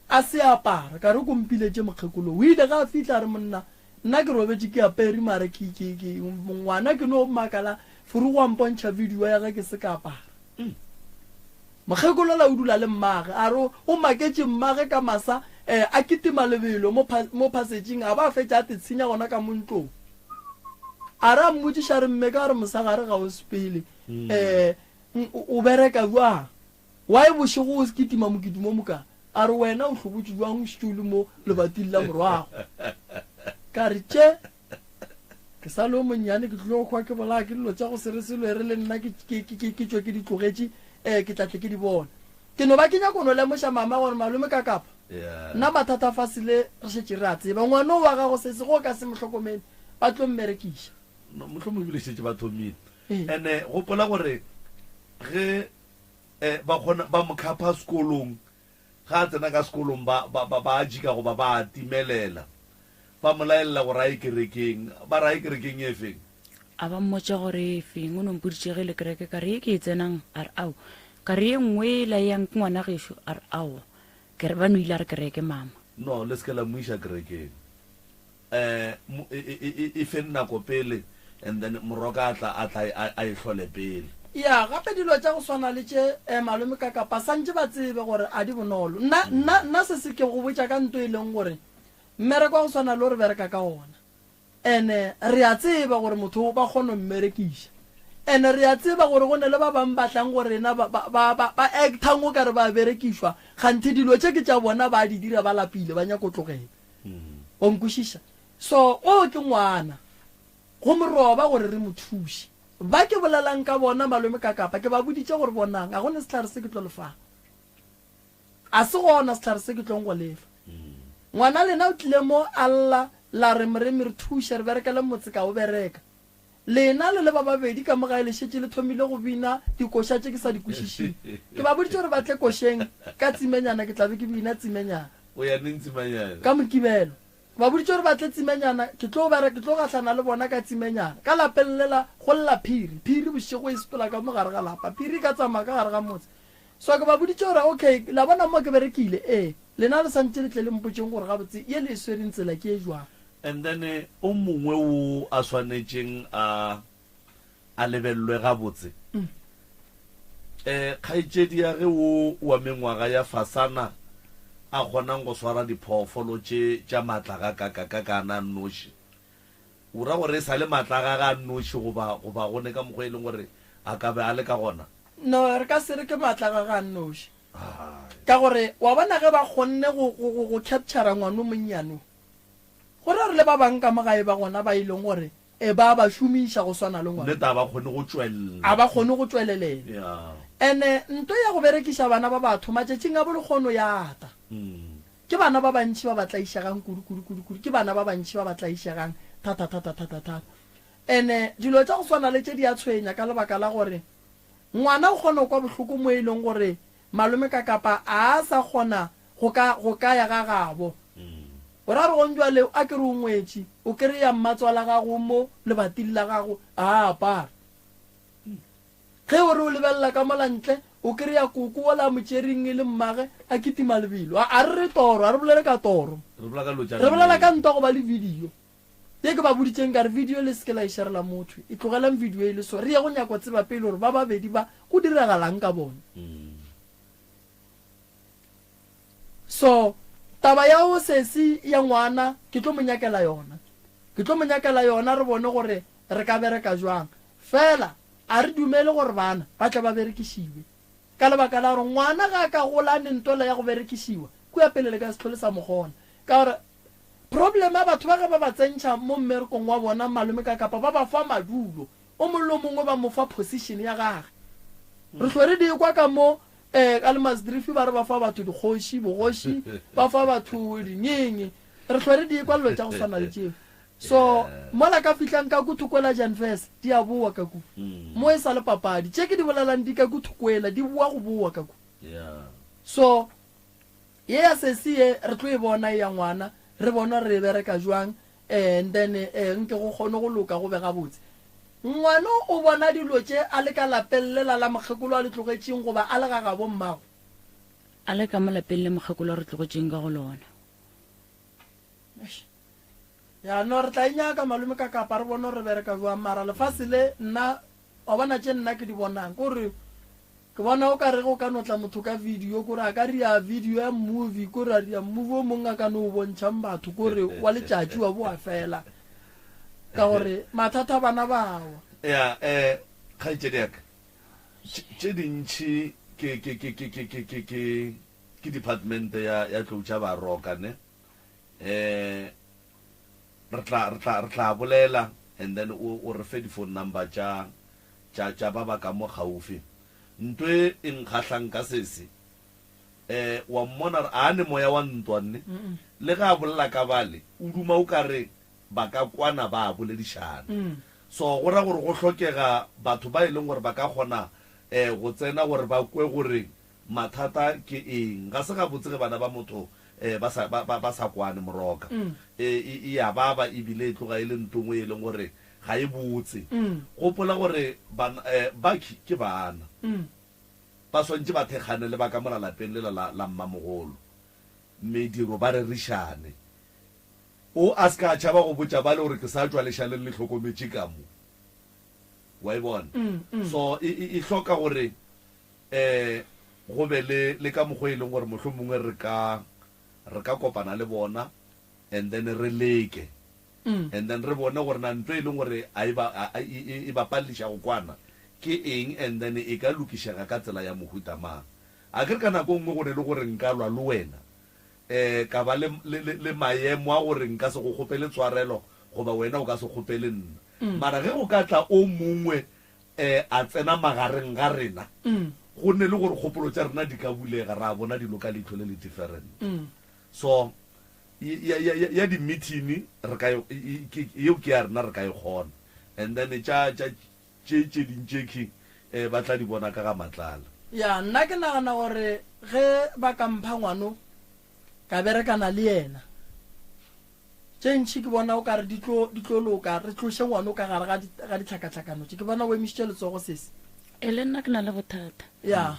a se apara. Ka re o ko mpiletše mokgekolo. O ile ge a fihla a re monna nna ke robetše ke apere mara ke, ke, ke, ngwana ke no makala Furugo a mpontšha video ya ge ke se ka apara. Mokgekolo la o dula le mmage. A re o maketše mmage ka masa eh, a kitima lebelo mo, mo phasetšing a ba a fetša a tetshenya gona ka mo ntlong. A re a mmotšiša a re mme ka re mosegare ga o sepele eh, o bereka bjang? Why bošego o kitima mokitimo moka? A re wena o hlobotše bjang o šetše o le mo lebating la morwago? Ka re tše Ke sa le o monnyane, ke tlilo hwa ke bolaya ke dilo tša go se re selo, e re le nna ke, ke, ke, ke, ke tšwe ke di tlogetše, eh, ke tla tle ke di bone. Ke no ba ke nyako no lemoša mama gore malome ka kapa, Yeah. nna mathata a fase le re šetše re a tseba. Ngwana o wa gago sese ge o ka se mo hlokomele, ba tlo mmerekiša. No, mohlomongwe ebile šetše ba thomile. Ee. Ene gopola gore ge eh, ba kgona ba mo khapha sekolong, Ge a tsena ka sekolong ba, ba, ba, ba a jika goba ba a timelela. Ba mo laelela gore a ye kerekeng. Ba re a ye kerekeng e feng? A ba mmotša gore e feng. O no mpoditše ge e le kereke. Ka re ye ke e tsenang? A re ao. Ka re ye nngwe yela e yang ke ngwana gešo? A re aowa. Ke re ba no ile a re kereke mama. No, le se ke la mo iša kerekeng. Um, e, e, e, e feng nako pele and then moroka a tla, a tla a, a e hlole pele. Ya, gape dilo tša go swana le tše, eh, malome ka kapa santše ba tsebe gore a di bonolo. Nna, nna, nna se se ke go botša ka nto e leng gore mmereko wa go swana le o re bereka ka ona. Ene re a tseba gore motho ba kgona go mmerekiša. Ene re a tseba gore go ne le ba bang ba tlang go rena ba, ba, ba, ba, ba actang o ka re ba berekišwa, kganthe dilo tše ke tša bona ba di dira ba lapile, ba nyako tlogela. Wa nkwešiša? So, o ke ngwana. Go mo roba gore re mo thuše. Ba ke bolelang ka bona, malome ka kapa, ke ba boditše gore bonang, ga go ne sehlare se ke tlo le fang. A se gona sehlare se ke tlong go le fa. Ngwana lena o tlile mo a lla, la re, Moremi, re thuše, re berekele motse, ka o bereka. Lena le le ba babedi ka mo gae le šetše le thomile go bina dikoša tše ke sa di kwešišeng. Ke ba boditše gore ba tle košeng ka tsimenyana, ke tla be ke bina tsimenyana. O ya neng tsimenyana? Ka Mokibelo. Ke ba boditše gore ba tle tsimenyana, ke tlo bere, ke tlo gahlana le bona ka tsimenyana. Ka lapeng lela go lla phiri, phiri bošego e sepela ka mo gare ga lapa, phiri e ka tsamaya ka gare ga motse. So ke ba boditše gore, okay, la bona mo ke berekile, ee, lena le santše le tle le mpotšeng gore gabotse ye le e swereng tsela ke e jwang. And then o mongwe wo a swanetšeng a a lebellwe gabotse eh kgaetšedi ya ge wo wa mengwaga ya fasana a kgonang go swara diphoofolo tše tša matla ga kakakakana a nnoši. O ra gore e sa le matla a gage a nnoši goba goba go ne ka mokgwa e leng gore a ka be a le ka gona? No, re ka se re ke matla a gage a nnoši. Ka gore wa bona ge ba kgonne go go go go capture-ra ngwana o monnyane o, Go ra gore le ba bang ka mo gae ba gona ba e leng gore e ba ba šomiša go swana le ngwana. Nnete a ba kgone go tšwelela. A ba kgone go tšwelelela. Yeah. Ene nto ya go berekiša bana ba batho matšatšing a bolekgono ya ata. Ke bana ba bantši ba ba tlaišegang kudu kudu kudu kudu. Ke bana ba bantši ba ba tlaišegang thata thata thata thata. Ene dilo tša go swana le tše di a tshwenya ka lebaka la gore ngwana o kgona go kwa bohloko mo e leng gore malome ka kapa a sa kgona go ka, go ka ya ga gabo. O ra re gong bjale a ke re o ngwetši, o kereya mmatswala gago mo lebating la gago a apara. Ge o re o lebelela ka mola ntle, o kereya koko wola a mo tšereng e le mmage a kitima lebelo. A, a re re toro, a re bolele ka toro. Re bolela ka dilo tša Re bolela ka nnete. ntwa go ba le video. Ye ke ba boditšeng ka re video le seke la e sharela motho. E tlogelang video e le so. Re ye go nyako tseba pele gore ba babedi ba go diragalang ka bona. So taba ya o sesi ya ngwana ke tlo mo nyakela yona. Ke tlo mo nyakela yona re bone gore re ka bereka jwang. Fela a re dumele gore bana ba tle ba berekišiwe. Ka lebaka la gore ngwana ga a ka gola a ne ntwela ya go berekišiwa, kua pele le ka se hlole sa mo kgona. Ka gore problem ya batho ba ge ba ba tsentšha mo mmerekong wa bona malome ka kapa ba ba fa madulo, o mongwe le o mongwe ba mo fa position ya gage. Re hlwe re di kwa ka mo um ka Allemansdrift ba re ba fa batho dikgoši, bogoši, ba fa batho dingenge. Re hlwe re di kwa dilo tša go swana le tšeo. So mola ka fihlang ka ku Thokoela Janfes, di a bowa ka ku. Mo e sa le papadi. Tše ke di bolelang di ka ku Thokoela, di bowa go bowa ka ku. So ye ya sesi ye re tlo e bona e ya ngwana, re bone gore re e bereka jwang and then nke go kgone go loka go be gabotse. Ngwano o bona dilo tše a le ka lapeng lela la mokgekolo a le tlogetšeng goba a le ga gabo mmago? A le ka mo lapeng le mokgekolo a re tlogetšeng ka go lona. Eish. Ya no re tla e nyaka malome ka kapa re bone gore re bereka jwang mara lefase le nna wa bona tše nna ke di bonang kore ke bona o ka re go ka no tla motho ka video kore a ka ria video ya movie kore a ria movie o mongwe a ka no o bontšhang batho kore wa letšatši wa boa fela ka gore mathata bana bawa. Ya eh kgaetšedi ya ka tše dintši ke ke ke ke ke ke ke ke ke department ya ya tlou tša baroka ne. Eh, re tla, re tla, re tla bolela and then o, o re fe di-phone number tša, tša, tša ba ba ka mo gaufi. Nto e e nkgahlang ka sese, eh, wa mmona gore a ne moya wa ntwa nne? Le ge a bolela ka bale, o duma o ka re ba ka kwana ba boledišana. So go ra gore go hlokega batho ba e leng gore ba ka kgona eh, go tsena gore ba kwe gore Mathata ke eng? Ga se gabotse ge bana ba motho ba sa, ba, ba, ba sa kwane, moroka. E, e, e a baba e bile e tloga e le nto nngwe e leng gore ga e botse. Gopola gore ban, bakhi ke bana. Ba swantše ba thekgane le ba ka mola lapeng lela la, la mmamogolo. Mediro ba rerišane. O a se ka a tšhaba go botša bale gore ke sa tšwa lešaleng le hlokometše ka mo. Wa e bona? So e, e, e hloka gore um go be le, le ka mokgwa e leng gore mohlomongwe re ka, re ka kopana le bona and then re leke and then re bone gore na ntho e leng gore a e ba, a, e, e, e ba paleliša go kwana ke eng and then e ka lokišega ka tsela ya mohuta mang. A ke re ka nako e nngwe go ne le gore nka lwa le wena um ka ba le, le, le, le maemo a gore nka se go kgopele tshwarelo goba wena o ka se kgopele nna. Mara ge go ka tla o mongwe um a tsena magareng ga rena, go ne le gore kgopolo tša rena di ka bulega, ra bona dilo ka leihlo le le different. So, ya, ya, ya, ya di-meeting re ka e, e, ke, yeo ke ya rena re ka e kgona. And then tša, tša, tše, tše ding tše ke, um ba tla di bona ka ga Matlala. Ya, nna ke nagana gore ge ba ka mpha ngwano, ka berekana le yena. Tše ntši ke bona o ka re di tlo, di tlo loka, re tloše ngwano ka gare ga, ga ditlhakatlhakano tše. Ke bona o emišitše letsogo, sesi. E le nna ke na le bothata. Ya.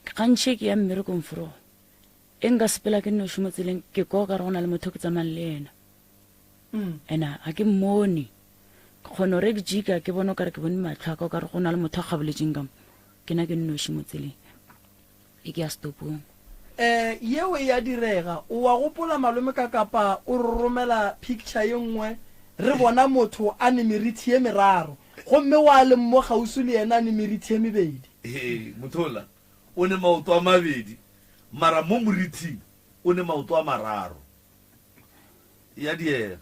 Gantši ke ya mmerekong fro. E nka sepela ke nnoši mo tseleng, ke kwa o ka re go na le motho ke tsamayang le yena. Ena ga ke mmone. Ke kgona gore ke jika ke bone o ka re ke bone matlho a ka o ka re go na le motho a kgaboletšeng ka mo. Ke na ke nnoši mo tseleng. E ke ya setopong. Eh, yeo e a direga. O a gopola malome ka kapa o re romela picture ye nngwe re bona motho a ne merithi ye meraro gomme wa leng mo kgauswi le yena a ne merithi ye mebedi. Hee, motho ola o ne maoto a mabedi mara mo morithing o ne maoto a mararo. E a diega.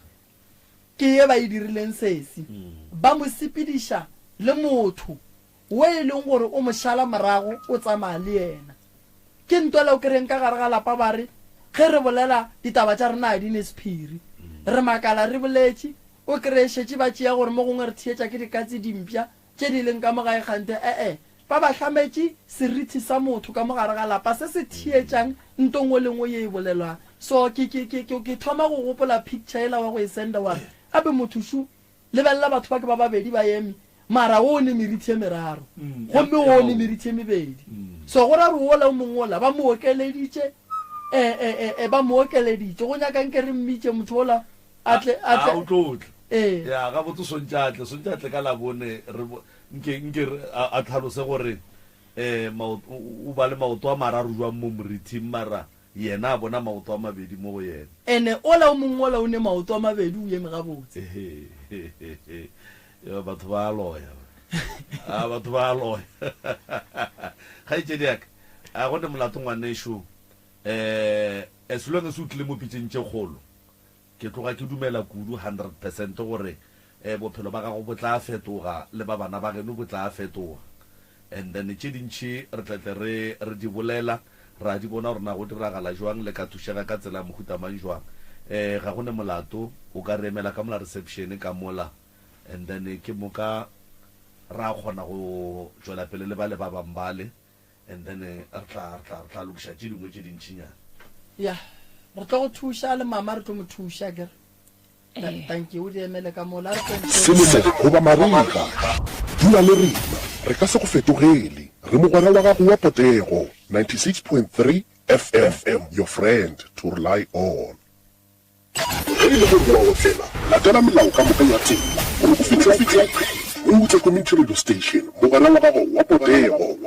Ke ye ba e dirileng sesi. Ba mo sepediša le motho Wo e leng gore o mo šala morago o tsamaya le yena. Ke ntwela o kereng ka gare ga lapa ba re ge re bolela ditaba tša rena ga di ne sephiri. Re makala re boletše, o kreye šetše ba tšea gore mo gongwe re theetša ke dikatse dimpša tše di leng ka mo gae kganthe e-e ba ba hlametše serithi sa motho ka mo gare ga lapa se se theetšang nto nngwe le nngwe ye e bolelwang. So ke, ke, ke, ke, ke thoma go gopola picture yela wa go e senda wa re gape motho šo Lebelela batho ba ke ba babedi ba eme, mara wo o ne merithi ye meraro, gomme wo o ne merithi ye mebedi. So go ra gore wola o mongwe wola ba mo okeleditše, e, e, e, e, ba mo okeleditše. Go nyaka nke re mmitše motho wola a tle, a tle. A o tlo tla. Ee. Ya, gabotse o swantše a tle, swantše a tle ka Labone, re bo, nke, nke re, a, a tlhalose gore, eh, maoto, o, o ba le maoto a mararo jwang mo morithing, mara yena a bona maoto a mabedi mo go yena. Ene ola o mongwe ola o ne maoto a mabedi o eme gabotse. Ehe, yo, batho ba a loya. A, batho ba a loya. Kgaetšedi ya ka, a go ne molato ngwanešu, eh, as long as o tlile mo pitšeng tše kgolo, Ke tloga ke dumela kudu 100% gore bophelo ba gago bo tla fetoga le ba bana ba geno bo tla fetoga. And then tše dintši re tla tle re re di bolela, ra di bona gore na go diragala jwang, le ka thušega ka tsela ya mohuta mang jwang. Ga go ne molato, o ka re emela ka mola reception ka mola and then ke moka ra kgona go tšwela pele le bale ba bang bale. And then re tla, re tla, re tla lokiša tše dingwe tše dintšinyana. Ya, re tlo go thuša le mama re tlo mo thuša akere. Ee. Tanki o di emele ka mola re tlo Selemo goba marega, dula le rena, re ka se go fetogele. Re mogwera wa gago wa potego, 96.3 FM, your friend to rely on. Ge e le gore o a otlela, latela melao ka moka ya tsela gore o fihle o Moutse Community Radio Station, mogwera wa gago wa potego.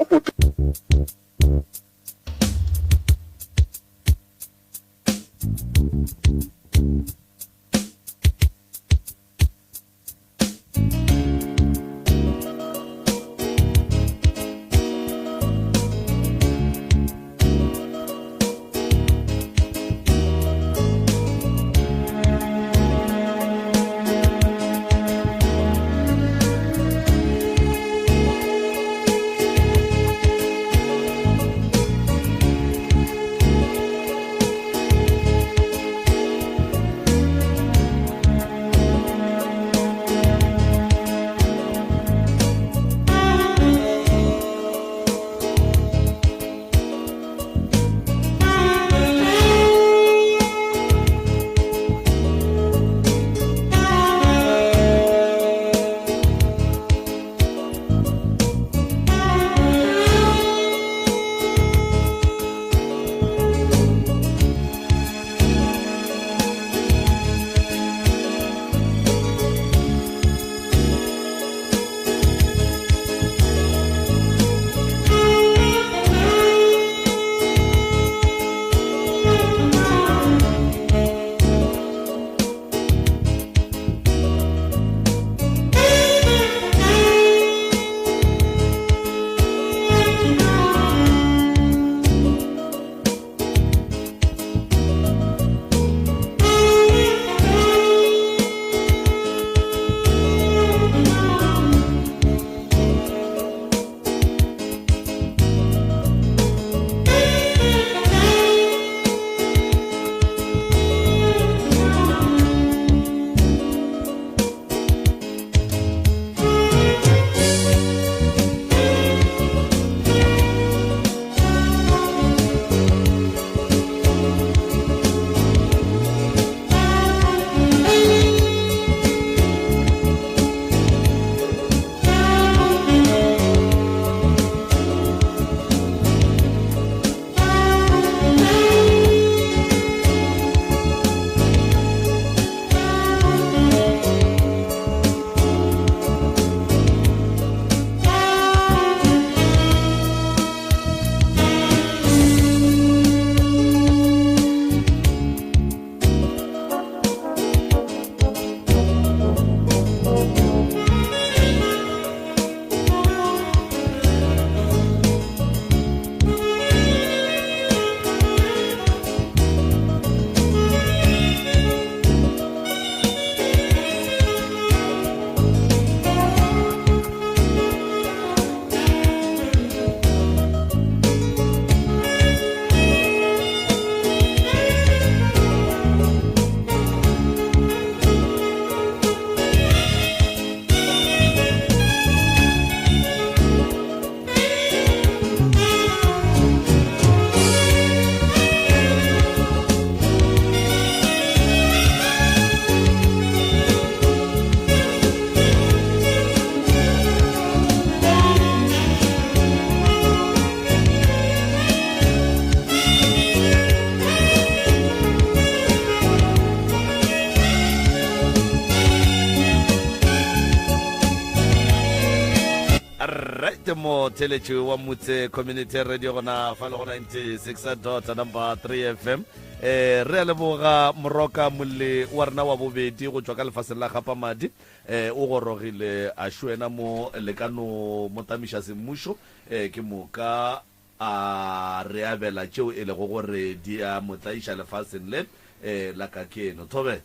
Right motheletši wa Motse Community Radio gona fa le go 96 dot number 3 FM. Eh re a leboga moroka molle wa rena wa bobedi go tšwa ka lefaseng la Gapamadi eh o gorogile a šwena mo le ka no mo tamiša semmušo eh ke moka a re abela tšeo e lego gore di a mo tlaiša lefaseng le eh la kakeno. Thobela.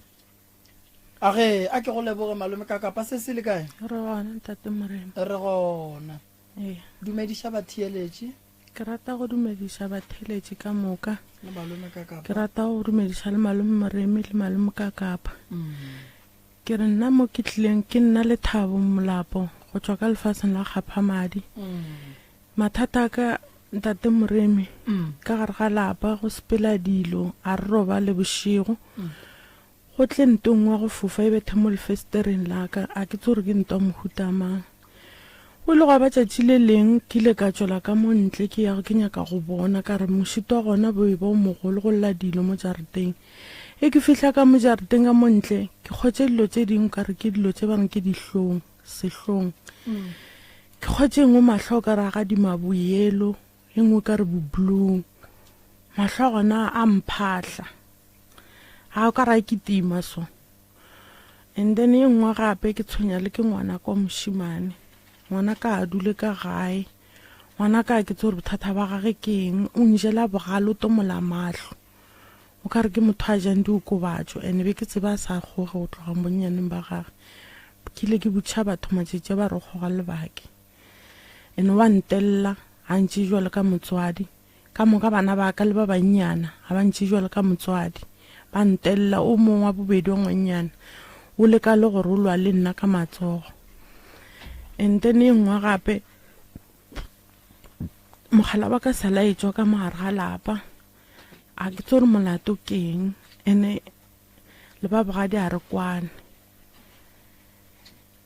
A ge, a ke go leboge malome ka kapa se se le kae? Re gona ntate Morena. Re gona. Ee. Dumediša batheeletši. Ke rata go dumediša batheeletši ka moka. Le malome ka kapa. Ke rata go dumediša le malome Moremi le malome ka kapa. Ke re nna mo ke tlileng ke nna Lethabo Molapo go tšwa ka lefaseng la Kgaphamadi. Mathata a ka ntate Moremi ka gare ga lapa go sepela dilo a re robale bošego. Go tle nto nngwe ya go fofa e bethe mo lefesetereng la ka, a ke tsebe gore ke nto ya mohuta mang. Go ile gwa ba tšatši le leng ke ile ka tšwela ka mo ntle ke ya ke nyaka go bona, ka re mošito wa gona bo e ba o mogolo go lla dilo mo jarateng. Ge ke fihla ka mo jarateng ka mo ntle, ke kgwetše dilo tše dingwe ka re ke dilo tše ba reng ke dihlong, sehlong. Ke kgwetše e nngwe mahlo o ka re a gadima boyelo, e nngwe o ka re boblue. Mahlo a gona a mphahla. A o ka ra kitima so. And then e nngwe gape ke tshwenya le ke ngwana kwa mošimane. Ngwana ka a dule ka gae. Ngwana ka ke tsore bothata ba gage ke eng, o njela bogale o tomola mahlo. O ka re ke motho a jang diokobatšo and be ke tseba a sa kgoge go tloga bonnyaneng ba gage. Ke ile ke botšiša batho matšatši a ba re o kgoga lebake. And wa ntella a ntše jwalo ka motswadi. Ka moka bana ba ka le ba bannyana ga ba ntše bjalo ka motswadi. Ba ntelela, o mongwe wa bobedi wa ngwannyana o leka le gore o lwa le nna ka matsogo. And then e nngwe gape, mogala wa ka sala e tšwa ka mogare ga lapa, a ke tsore molato ke eng, ene le ba bogadi a re kwane.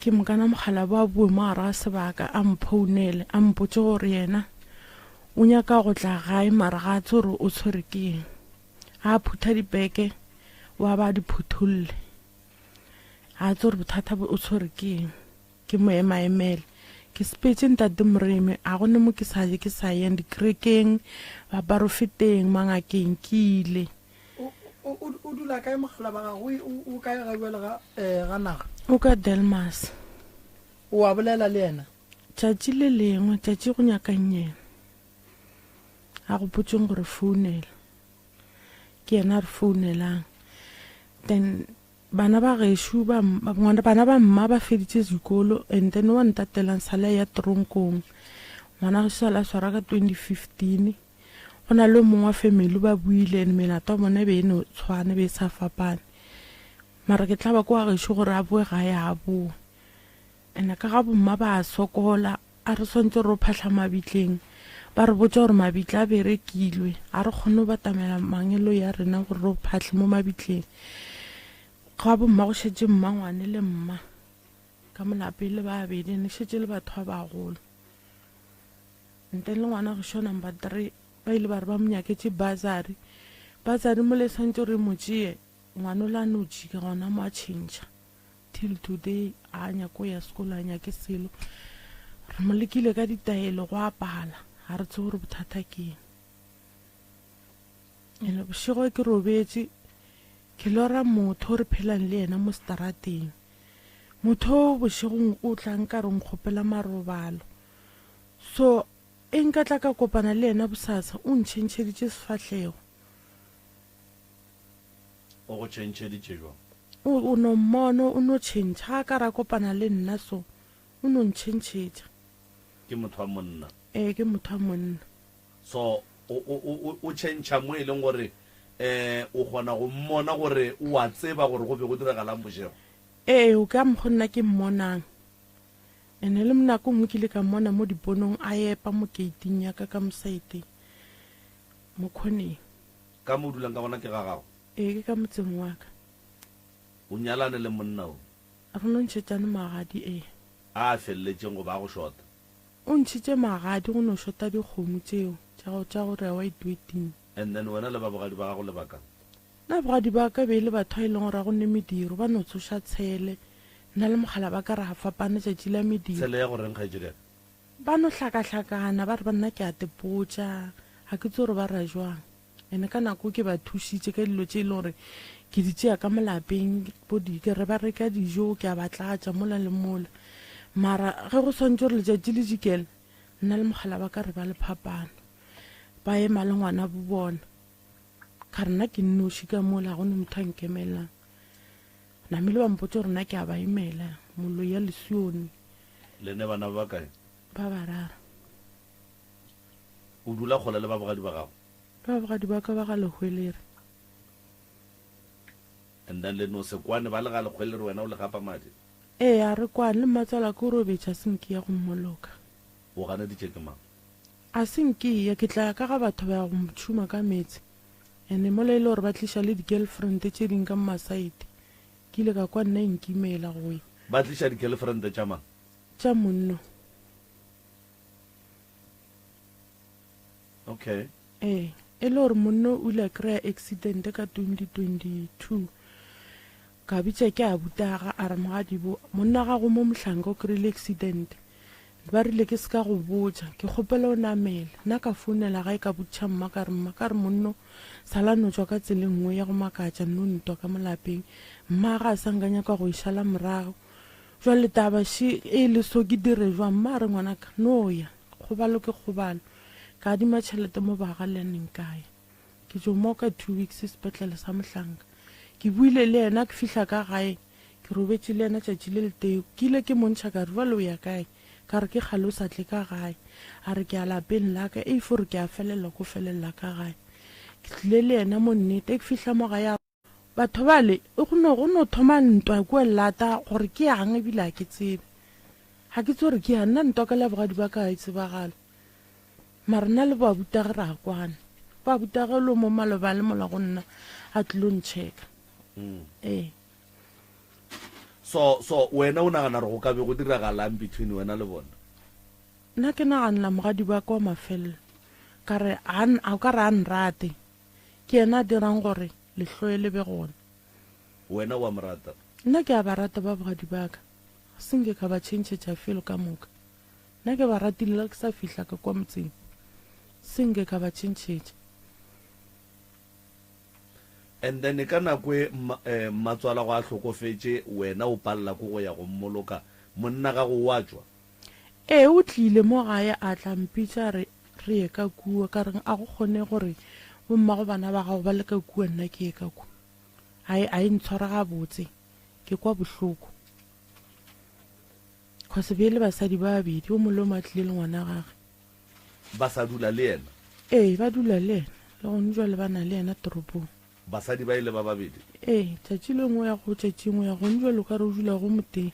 Ke mokana mokgalabje a boe mo gare ga sebaka a mphounele a mpotše gore yena o nyaka go tla gae mara ga a tsebe gore o tshwere ke eng. Ga a phutha dipeke wa ba a di phutholle. Ga a tsebe gore bothata bo o tshwere ke eng. Ke mo emaemele. Ke sepetše ntate Moremi a go ne mo ke sa ke sa yang dikerekeng, baporofeteng, mangakeng ke ile. O dula kae mogala ba gago? O kae ga bjale ga eh, ga naga? O ka Delmas. O a bolela le yena? Tšatši le lengwe, tšatši go nyakang yena. A gopotšeng gore founela. Ke yena a re founelang. Then bana ba gešo ba ngwana bana ba mma ba feditše dikolo and then wa ntatelang sale ya tronkong. Ngwana gešo sale a swara ka 2015. Go na le o mongwe wa family ba buile and melato ya bona e be e no tshwana, e be e sa fapane. Mara ke tlaba kwa gešo gore a boe gae a boe. And ka ga bomma ba a sokola, a re swantse re o phahla mabitleng. Ba re botša gore mabitla a berekilwe, a re kgone go batamela mangeloi a rena gore re o phahle mo mabitleng. Ga bomma go šetše mmangwane le mma ka mo lapeng le ba babedi, and e šetše le batho ba bagolo. Ntle le ngwana gešo number 3 ba ile ba re ba mo nyaketše bursary. Bursary mola e swantše gore e mo tšee, ngwana o la no jika gona mo a tšhentšha. Till today a nyake go ya sekolo, a nyake selo. Re mo lekile ka ditaelo go a pala, ga re tsebe gore bothata ke eng. Ene bošego ke robetše ke lora motho o re phelang le yena mo strateng. Motho o bošegong o tla nka re nkgopela marobalo. So e nka tla ka kopana le yena bosasa, o ntšhentšheditše sefahlego. O go tšhentšheditše bjang? O, o no mmona, o no tšhentšha. Ga a ka ra kopana le nna so, o no ntšhentšhetša. Ke motho wa monna? Ee, ke motho wa monna. So o, o, o, o tšhentšha mo e leng gore um o kgona go mmona gore o a tseba gore go be go diragalang bošego? Ee, o ka mokgo nna ke mmonang. Ene le nako nngwe ke ile ka mmona mo diponong a epa mo keiting ya ka ka mo saeteng, mo khoneng. Ka mo o dulang ka gona ke ga gago? Ee, ke ka motseng wa ka. O nyalane le monna o? Re no ntšhetšane magadi, ee. A a feleletšeng goba a go šota? O ntšhitše magadi go no šota dikgomo tšeo tša go tša go rewa itweting. And then wena le ba bogadi ba gago le ba ka? Nna bogadi ba ka be e le batho ba e leng gore ga go ne mediro, ba no tsoša tshele. Nna le mogala ba ka ra fapana tšatši la mediro. Tshele ya go reng kgaetšedi ya ka? Ba no hlakahlakana ba re ba nna ke a tepotša, ga ke tsebe gore ba ra jwang. Ene ka nako ke ba thušitše ka dilo tše e leng gore ke di tšea ka mo lapeng, bo di ke re ba reka dijo ke a ba tlatša mola le mola. Mara ge go swantše gore letšatši le dikele, nna le mogala wa ka re ba le phapano. Ba ema le ngwana bo bona. Ka re nna ke nnoši ka mola, ga go ne motho a nkemelang. Namile ba mpotša gore nna ke a ba imela, moloi ya lesione. Le ne bana ba bakae? Ba bararo. O dula kgole le ba bogadi ba gago? Ba bogadi ba ka ba ga Lehwelere. And then le no se kwane ba le ga Lehwelere wena o le gapa madi? Ee, a re kwane, le mmatswalake o robetše a se nke ya go mmoloka. O ganeditše ke mang? A se nke ya, ke tla ya ka ga batho ba ya go mtšhuma ka meetse. Ene mola e le gore ba tliša le di-girlfriend tše ding ka mmasaete. Ke ile ka kwa nna e nkimela go ya. Ba tliša di-girlfriend tša mang? Tša monno. Okay. Ee, e le gore monno o ile a kry-a accident ka 2022. Ka bitša ke abutaga a re mogadibo monna gago mo mohlanka o kry-ile accident. Ba rile ke se ka go botša, ke kgopela o namele. Nna ka founela gae ka botšiša mma ka re mma ka re monno sala no tšwa ka tsela e nngwe ya go makatša nno ntwa ka mo lapeng. Mma ga a sa nka nyaka go e šala morago. Jwale taba še e le so ke dire jwang? Mma a re ngwanaka no ya, kgobalo ke kgobalo. Ka adima tšhelete mo baagelaneng ka ya. Ke tšo moka 2 weeks sepetlele sa Mohlanka. Ke buile le yena ke fihla ka gae, ke robetše le yena tšatši le letee. Ke ile ke mo ntšha ka re, Bjale o ya kae? Ka re, Ke kgale o sa tle ka gae. A re, Ke ya lapeng la ka. Ei fo re ke a felelela ko felelela ka gae. Ke tlile le yena mo nnete. Ke fihla mo gae a re, Batho bale, go no, go no thoma ntwa kua lata gore ke yang ebile ga ke tsebe. Ga ke tsebe gore ke yang. Nna ntwa ka la bogadi ba ka ga e tsebagale. Mara nna le boabutage ra kwana. Boabutage lo mo maloba le mola go nna a tlilo ntšheka. Ee. So, so wena o nagana gore go ka be go diragalang between wena le bona? Nna ke naganela mogadi ba ka wa mafelelo. Ka re a, a ka re a nrate. Ke yena a dirang gore lehloyo le be gona. Wena o a mo rata? Nna ke a ba rata ba bogadi ba ka. Ga se nke ka ba tšhentšhetša felo ka moka. Nna ke ba ratile le ge ke sa fihla ka kwa motseng. Se nke ka ba tšhentšhetša. And then ka nako e mmatswalago a hlokofetše, wena o palela ke go ya go mmoloka, monna gago o a tšwa? Ee, o tlile mo gae a tla mpitša a re re ye ka kua. Ka re, A go kgone gore bommago bana ba gago ba le ka kua nna ke ye ka kua. A e, a e ntshware gabotse. Ke kwa bohloko. Cause be e le basadi ba babedi, o mongwe le o mongwe a tlile le ngwana gage. Ba sa dula le yena? Ee, ba dula le yena. Le gone jwale ba na le yena toropong. Basadi ba e le ba babedi? Ee, tšatši le nngwe ya go, tšatši nngwe ya go. Gone jwale o ka re o dula go motee.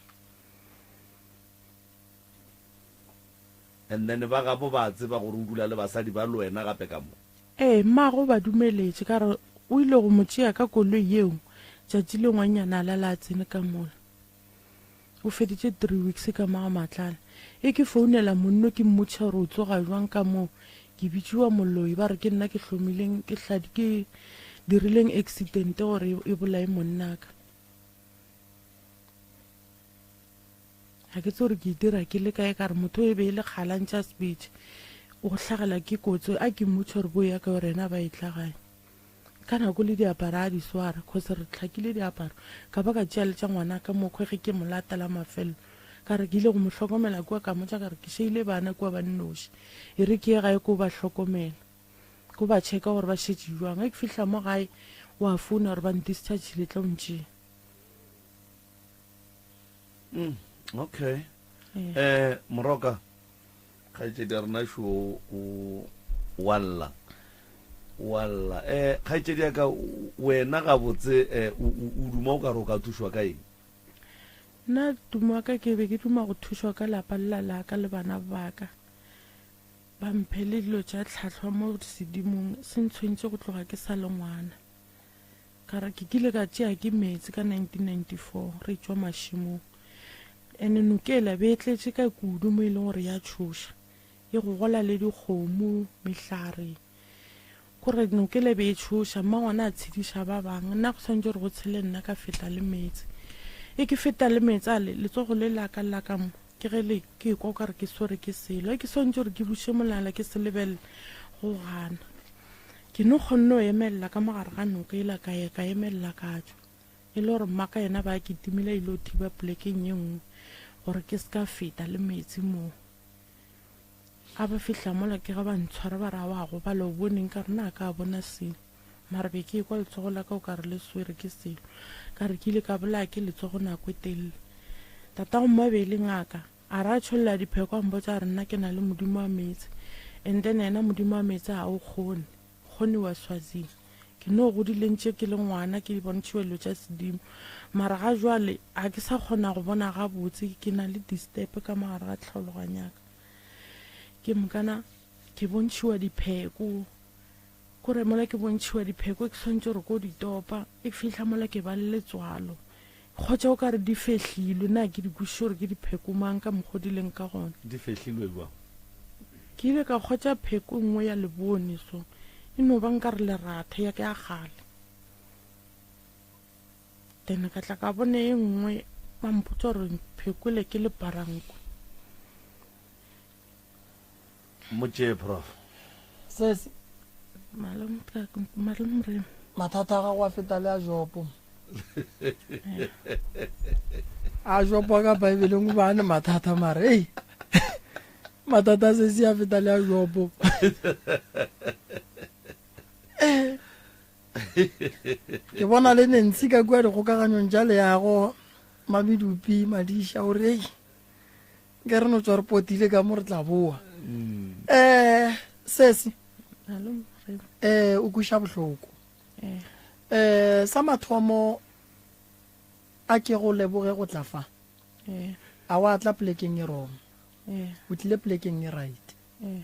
And then ba gabo ba a tseba gore o dula le basadi ba le wena gape ka mo? Ee, mmago o ba dumeletše. Ka re o ile go mo tšea ka koloi yeo tšatši le ngwannyana a lala a tsene ka mola. O feditše three weeks ka mo ga Matlala. E ke founela monno ke mmotšiša gore o tsoga jwang ka moo. Ke bitšiwa moloi ba re ke nna ke hlomileng ke hladi ke dirileng accident gore e bolaye monnaka. Ga ke tsebe gore ke e dira ke le kae ka re motho e be e le kgale a ntše a sebetše o hlagela ke kotsi a ke mmotšiša gore bo ya kae gore yena ba etla gae. Ka nako le diaparo a di swara cause re hlakile diaparo ka ba ka tšea le tša ngwanaka mokhwe ge ke mo lata la mafelelo ka re ke ile go mo hlokomela kua ka motša ka re ke šeile bana kua ba nnoši e re ke ye gae ko ba hlokomela ko ba checka gore ba šetše jwang ge ke fihla mo gae wa founa gore ba ntischargile tla o ntšea. Okay eh moroka Kgaetšedi ya rena šo o wa lla wa lla. Eh kgaetšedi ya ka wena gabotse eh o o duma o ka re o ka thušwa ka eng? Nna tumo wa ka ke be ke duma go thušwa ka lapa lela la ka le bana ba ka. Ba mphe le dilo tša tlhahlwa mo sedimong se ntshwentše go tloga ke sa le ngwana. Ka re ke kile ka tšea ke meetse ka 1994 re tšwa mašemong. Ene noka ela be e tletše ka kudu mo e leng gore ya tšhoša, e gogola le dikgomo, mehlare. Kore noka ela be e tšhoša, mmangwana a tshediša ba bangwe. Nna go swanetše gore go tshele nna ka feta le meetse. E ke feta le meetse ale, letsogo le la ka la ka mo. Ke ge le ke ekwa o ka re ke swere ke selo. Ge ke swanetše gore ke buše molala ke se lebelele, go gana. Ke no kgonne go emelela ka mo gare ga noka yela ka ya ka emelela ka tšwa. E le gore mmaka yena ba kitimile a ile go thiba polekeng ye nngwe gore ke se ka feta le meetse moo. A ba fihla mola ke ge ba ntshwara ba re a wa gobala o boneng ka re na ka bona selo. Mara be ke ekwa letsogo la ka o ka re le swere ke selo. Ka re ke ile ka bolaya ke letsogo nako e telele. Tatago mma be e le ngaka. A re a tšholla dipheko a mpotša a re nna ke na le modimo wa meetse and then yena modimo wa meetse ga o kgone. Kgone wa Swazing. Ke no godile ntše ke le ngwana ke bontšhiwa dilo tša sedimo. Mara ga jwale ga ke sa kgona go bona gabotse ke na le disturb ka mo gare ga tlhaologanyo ya ka. Ke mokana ke bontšhiwa dipheko. Kore mola ke bontšhiwa dipheko ke swanetše gore ko di topa e fihla mola ke ba le letswalo. Kgotsa o ka re di fehlilwe na ke di kwešiše gore ke dipheko mang ka mokgo di leng ka gona. Di fehlilwe bjang? Ke ile ka kgotsa pheko e nngwe ya lebone so e no ba nka re leratha ya ka ya kgale. Then ka tla ka bona e nngwe ba mpotsa gore pheko le ke leparankwe. Mmotše prof. Sesi. Malome Malome Mathata a gago a feta le a Jopo. A Jopo ka Baebeleng o ba ne mathata mare ei. Mathata a sesi a feta le a Jopo. Ke bona le Nancy ka kua dikgokaganyong tša leago Mamedupi Madiša o re ei Nke re no tswa re potile ka mo re tla boa. Um sesi um o kweša bohloko. Um sa mathomo a ke go leboge go tla fa. A wa tla polekeng e wrong. O tlile polekeng e right. Um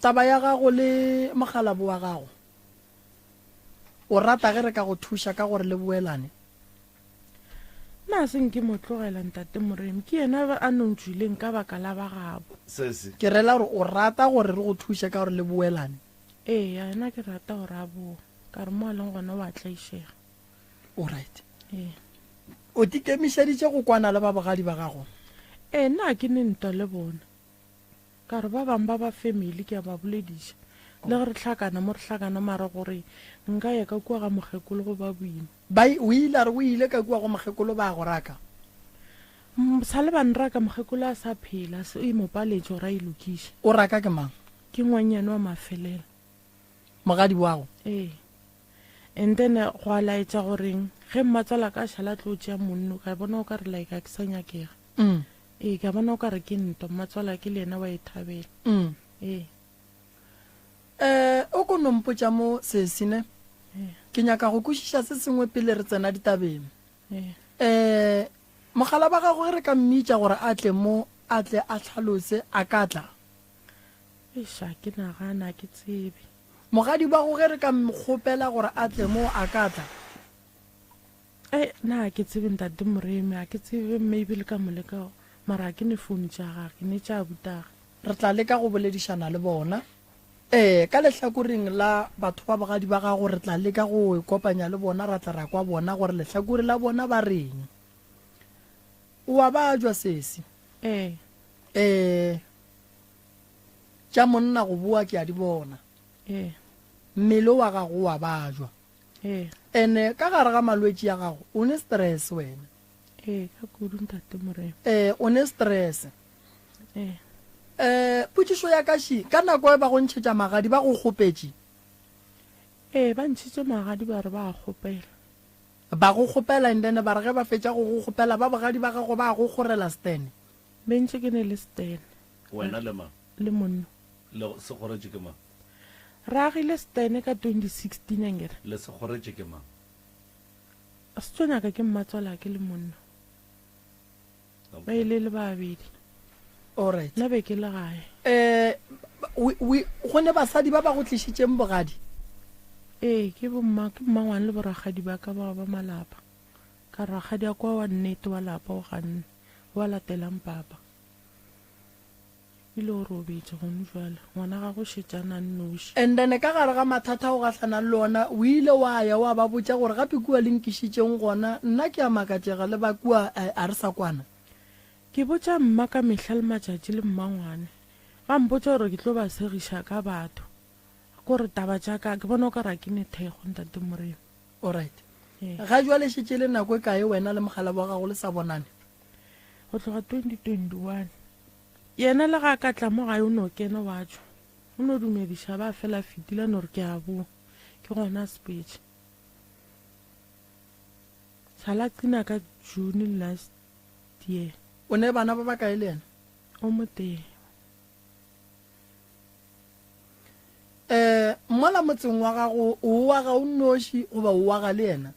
taba ya gago le mokgalabo wa gago o rata ge re ka go thuša ka gore le boelane? Nna a se nke mo tlogela Ntate Moremi, ke yena a no ntšwileng ka baka la ba gabo. Sesi. Ke rela gore o rata gore re go thuše ka gore le boelane? Eya, yena ke rata gore a boe, ka re mo a leng gona o a tlaišega. O right. Ee. O tikemišeditše go kwana le ba bogadi ba gago? Ee, nna ga ke ne ntwa le bona. Ka re ba bangwe ba ba family ke a ba bolediša le ge re hlakana mo re hlakana mara gore nka ya ka kua ga mokgekolo go ba boima. Ba o ile a re o ile ka kua go mokgekolo ba go raka? Sa le ba nraka mokgekolo a sa phela se e mo paletše gore a e lokiše. O raka ke mang? Ke ngwannyane wa mafelelo. Mogadi wago? Ee. And then go a laetša goreng ge mmatswala ka šala tlo tšea monno ka bona o ka re like a ke sa nyakega. Mm. Ee, ka bona o ka re ke ntwa, mmatswalake le yena wa e thabela. Mm. Ee. Eh, o ko no mpotša mo sesi ne? Ee. Ke nyaka go kwešiša se sengwe pele re tsena ditabeng. Ee. Eh, mogala ba gago ge re ka mmitša gore a tle mo, a tle a hlalose, a ka tla? Eish, ga ke nagane, ga ke tsebe. Mogadi wa go ge re ka mkgopela gore a tle mo, a ka tla? Ei, nna ga ke tsebe Ntate Moremi, ga ke tsebe maybe le ka mo leka mara ga ke ne phone tša gage, ke ne tša abutagwe. Re tla leka go boledišana le bona. Ee, ka lehlakoreng la batho ba bogadi ba gago re tla leka go ikopanya le bona ra tla ra kwa bona gore lehlakore la bona ba reng. O a bajwa sesi? Ee. Ee. Tša monna go boa ke a di bona. Ee. Mmele wa gago o a bajwa. Ee. Ene ka gare ga malwetši a gago o ne stress wena. Ee, ka kudu Ntate Morena. Ee, o ne stress. Ee. Eh, potšišo ya ka še, ka nako e ba go ntšhetša magadi ba go kgopetše? Ee, ba ntšhitše magadi ba re ba a kgopela. Ba go kgopela and then ba re ge ba fetša go go kgopela ba bogadi ba gago ba go kgorela stene? Be ntše ke ne le stene. Wena le mang? Le monna. Le se kgoretše ke mang? Re agile stene ka 2016 ankere. Le se kgoretše ke mang? Se tlo nyaka ke mmatswalake le monna. Ba ile le babedi. Alright. Nna be ke le gae. Eh, we, go ne basadi ba ba go tlišitšeng bogadi? Ee, ke bomma, ke mmangwane le borakgadi ba ka bao ba malapa. Ka rakgadi a kwa wa nnete wa lapa o ganne, wa latelang papa. Ebile o robetše gone jwale. Ngwana gagwe o šetše a na nnoši. And then ka gare ga mathata a o gahlanang le ona, o ile wa ya wa ba botša gore gape kua le nkišitšeng gona, nna ke a makatšega le ba kua a re sa kwana. Ke botša mma ka mehla le matšatši le mmangwane. Ba mpotša gore ke tlo ba segiša ka batho. Kore taba tša ka, ke bona o ka re ga ke ne thekgo, Ntate Moremi. Alright. Ee. Ga jwale šetše e le nako e kae wena le mokgalabje wa gago le sa bonane? Go tloga 2021. Yena le ga a ka tla mo gae o no kena wa tšwa. O no dumediša ba fela a fetile a no re ke a boa. Ke gona a sepetše. Sala cleaner ka June last year. O ne bana ba bakae le yena? O motee. Eh, mola motseng wa gago o aga o nnoši goba o aga le yena?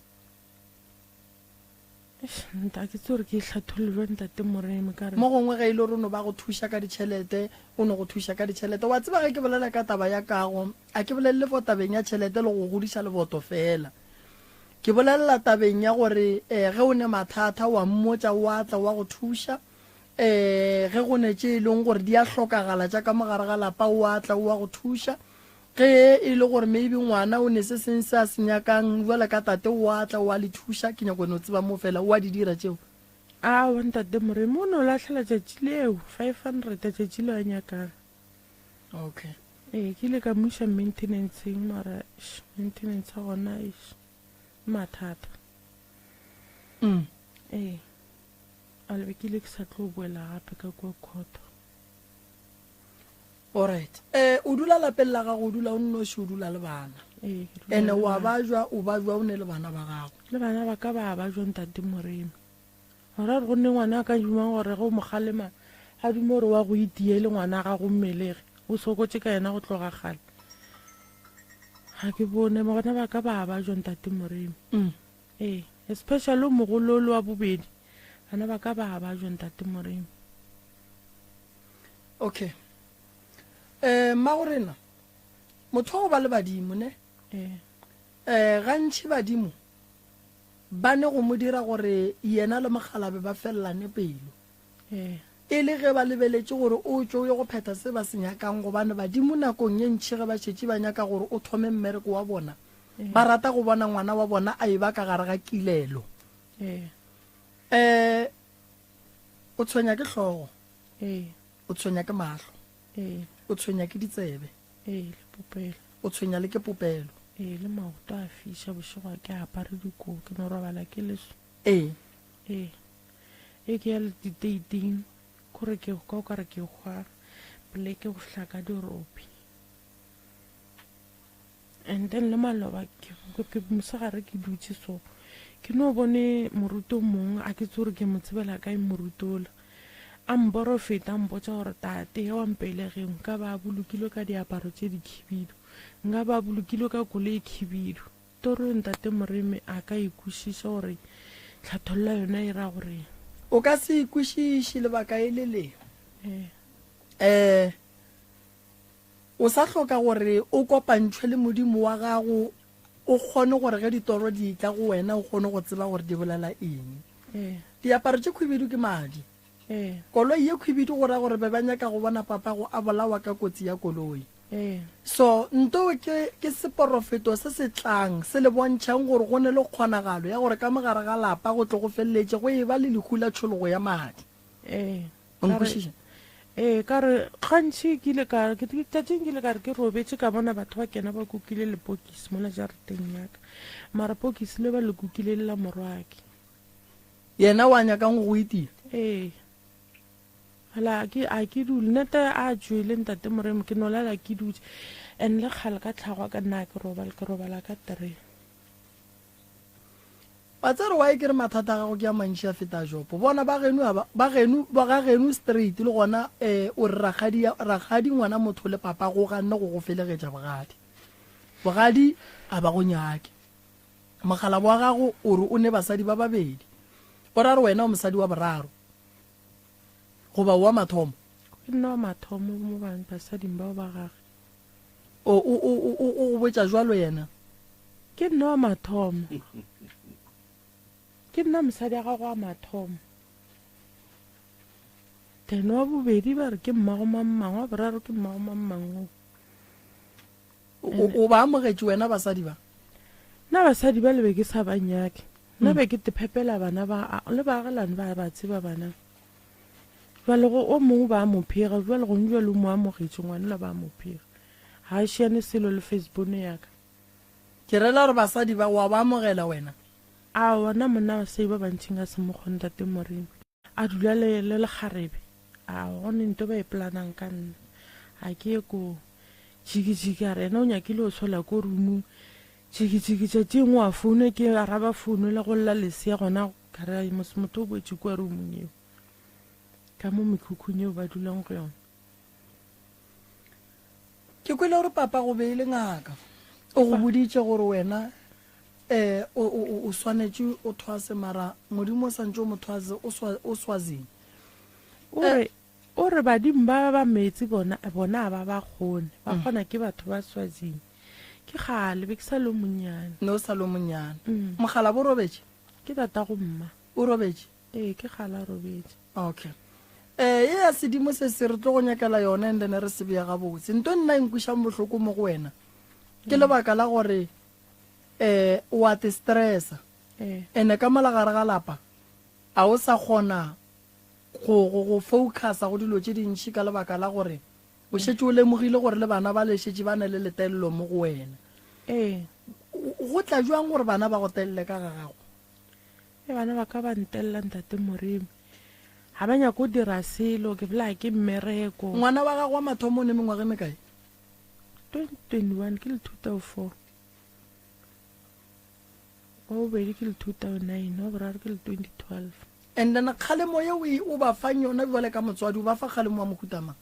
Eish, nta ke tsore ke e hlatholle bjang ntate Moremi ka re. Mo gongwe ge e le gore o no ba go thuša ka ditšhelete, o no go thuša ka ditšhelete. Wa tseba ge ke bolela ka taba ya kago, a ke bolelele fo tabeng ya tšhelete le go godiša leboto feela. Ke bolelela tabeng ya gore eh, ge o ne mathata wa mmotša o a tla wa go thuša. Eh, ge go ne tše e leng gore di a hlokagala tša ka mo gare ga lapa o a tla o wa go thuša. Ge e le gore maybe ngwana o ne se seng se a se nyakang bjale ka tate o a tla o a le thuša, ke nyako no tseba mo fela o a di dira tšeo. Aowa ntate Moremi o no lahlela tšatši leo 500 tšatši leo a nyakang. Okay. Ee, ke ile ka mo iša maintenanceng mara eish, maintenance ya gona eish, mathata. Mm. Ee, a le be ke ile ke sa tlo boela gape ka kua court. Alright. Eh, o dula lapeng la gago, o dula o nnoši, o dula le bana. Ee, ke dula Ene le wa bana. bajwa, o bajwa o ne le bana ba gago. Le bana ba ka ba bajwa ntate Moremi. Gora re gonne ngwana a ka dumang gore ge o mo kgalema a dume gore wa go itie le ngwana ga go mmelege. O sokotše ka yena go tloga kgale. Ga ke bone bana ba ka ba bajwa ntate Moremi. Mm. Ee, especially o mogolo le wa bobedi. Bana ba ka ba bajwa ntate Moremi. Okay. Eh, mmago rena, motho wa go ba le badimo ne? Ee. Eh, gantši badimo ba ne go mo dira gore yena le mokgalabje ba felelane pelo. Ee. E le ge ba lebeletše gore o tšwe o ye go phetha se ba se nyakang, gobane badimo nakong ye ntši ge ba šetše ba nyaka gore o thome mmereko wa bona, ba rata go bona ngwana wa bona a eba ka gare ga kilelo. Ee. Eh, o tshwenya ke hlogo. Ee. O tshwenya ke mahlo. Ee. O tshwenya ke ditsebe. Ee, le popelo. O tshwenya le ke popelo. Ee, le maoto a fiša bošego a ke apare dikobo, ke no robala ke le so. Ee. Ee. Ee, ke ya le diteiting, kore ke kwa o kare ke hwa poleke go fihla ka dirope. And then le maloba ke, ke, mosegare ke dutše so, ke no bone moruti o mongwe, a ke tsebe gore ke mo tsebela kae moruti ola. A mporofeta, a mpotša gore tate wa mpelegeng nka ba a bolokilwe ka diaparo tše dikhibidu, nka ba a bolokilwe ka koloi e khibidu. Toro ye ntate Moremi a ka e kwešiša gore tlhathollo ya yona e ra goreng? O ka se e kwešiše lebaka e le le. Ee. Eh, o sa hloka gore o kopantšhwe le Modimo wa gago, o kgone gore ge ditoro di etla go wena o kgone go tseba gore di bolela eng. Ee. Diaparo tše khwibidu ke madi. Ee. Koloi ye khwibidu go ra gore be ba nyaka go bona papago a bolawa ka kotsi ya koloi. Ee. So nto ke, ke seporofeto se se tlang se le bontšhang gore go ne le kgonagalo ya gore ka mo gare ga lapa go tle go feleletše go eba le lehu la tšhologo ya madi. Ee. O Ka re, nkwešiša? ee, ka re gantši ke ile ka, ke, tšatšing ke ile ka re ke robetše ka bona batho ba kena ba kukile lepokisi mola jarateng ya ka. Mara pokisi le ba le kukile le la morwake. Yena wa nyakang go go itia? Ee. Fela a ke, a ke dule. Nete a tšwele ntate Moremi, ke no lala ke dutše. And le kgale ka tlhago ka nna ke robala, ke robala ka three. Wa tseba why ke re mathata a gago ke a mantši a feta a Jopo. Bona ba geno aba, ba geno, ba ga geno straight le gona eh o re rakgadi ya, rakgadi ngwana motho le papa go ganne go go felegetša bogadi. Bogadi a ba go nyake. Mokgalabo wa gago o re o ne basadi ba babedi. O ra re wena o mosadi wa boraro goba o wa mathomo? Ke nna wa mathomo mo basading bao ba gage. O, o, o, o, o, o go botša jwalo yena? Ke nna wa mathomo. Ke nna mosadi wa gago wa mathomo. Then wa bobedi ba re ke mmago mang mang, wa boraro ke mmago mang mang o. O, o ba amogetše wena basadi ba? Nna basadi ba le be ke sa ba nyake. Nna be ke te phepela bana ba, le baagelani ba ba tseba bana. Bjale go o mongwe ba a mo phega, bjale gone bjale o mo amogetše ngwanela ba a mo phega. Ga a šiane selo le firstborn ya ka. Ke rela gore basadi ba wa ba amogela wena? Aowa nna monna basadi ba bantši nka se mo kgone tate Moremi. A dula le le lekgarebe. Aowa go ne nto ba e planang ka nna. A ke ye koo. Jiki jiki a re yena o nyakile go sola ko roomong. Jiki jiki tšatši engwe wa founa ke araba founu le go lla lesea gona ka re ai mos motho o boetše kua roomong yeo. Ka mo mekhukhung yeo ba dulang go yona. Ke kwele gore papa go be e le ngaka. O go boditše gore wena um o, o, o swanetše o thwase mara Modimo o santše o mo thwase o, swa, o Swazing. O re, o re badimo ba ba meetse bona, bona a ba ba kgone. Ba kgona ke batho ba Swazing. Ke kgale, be ke sa le o monnyane. Ne o sa le o monnyane. Mogala bo robetše? Ke tatago mma. O robetše? Ee, ke kgale a robetše. Okay. Eh, ye ya sedimo se se re tlo go nyakela yona and then re se bea gabotse. Nto nna e nkwišang bohloko mo go wena ke lebaka la gore eh o a te stressa. Ee. Ene ka mola gare ga lapa a o sa kgona go go go focusa go dilo tše dintši ka lebaka la gore o šetše o lemogile gore le bana ba le šetše ba na le letelelo mo go wena. Ee. Go tla jwang gore bana ba go telele ka ga gago? Ge bana ba ka ba ntelela Ntate Moremi, ga ba nyake go dira selo, ke bolaya ke mmereko. Ngwana wa gago wa mathomo o ne mengwaga e mekae? 2021 ke le 2004. Wa bobedi ke le 2009, wa boraro ke le 2012. And then kgalemo ye o e o ba fang yona bjale ka motswadi, o ba fa kgalemo wa mohuta mang?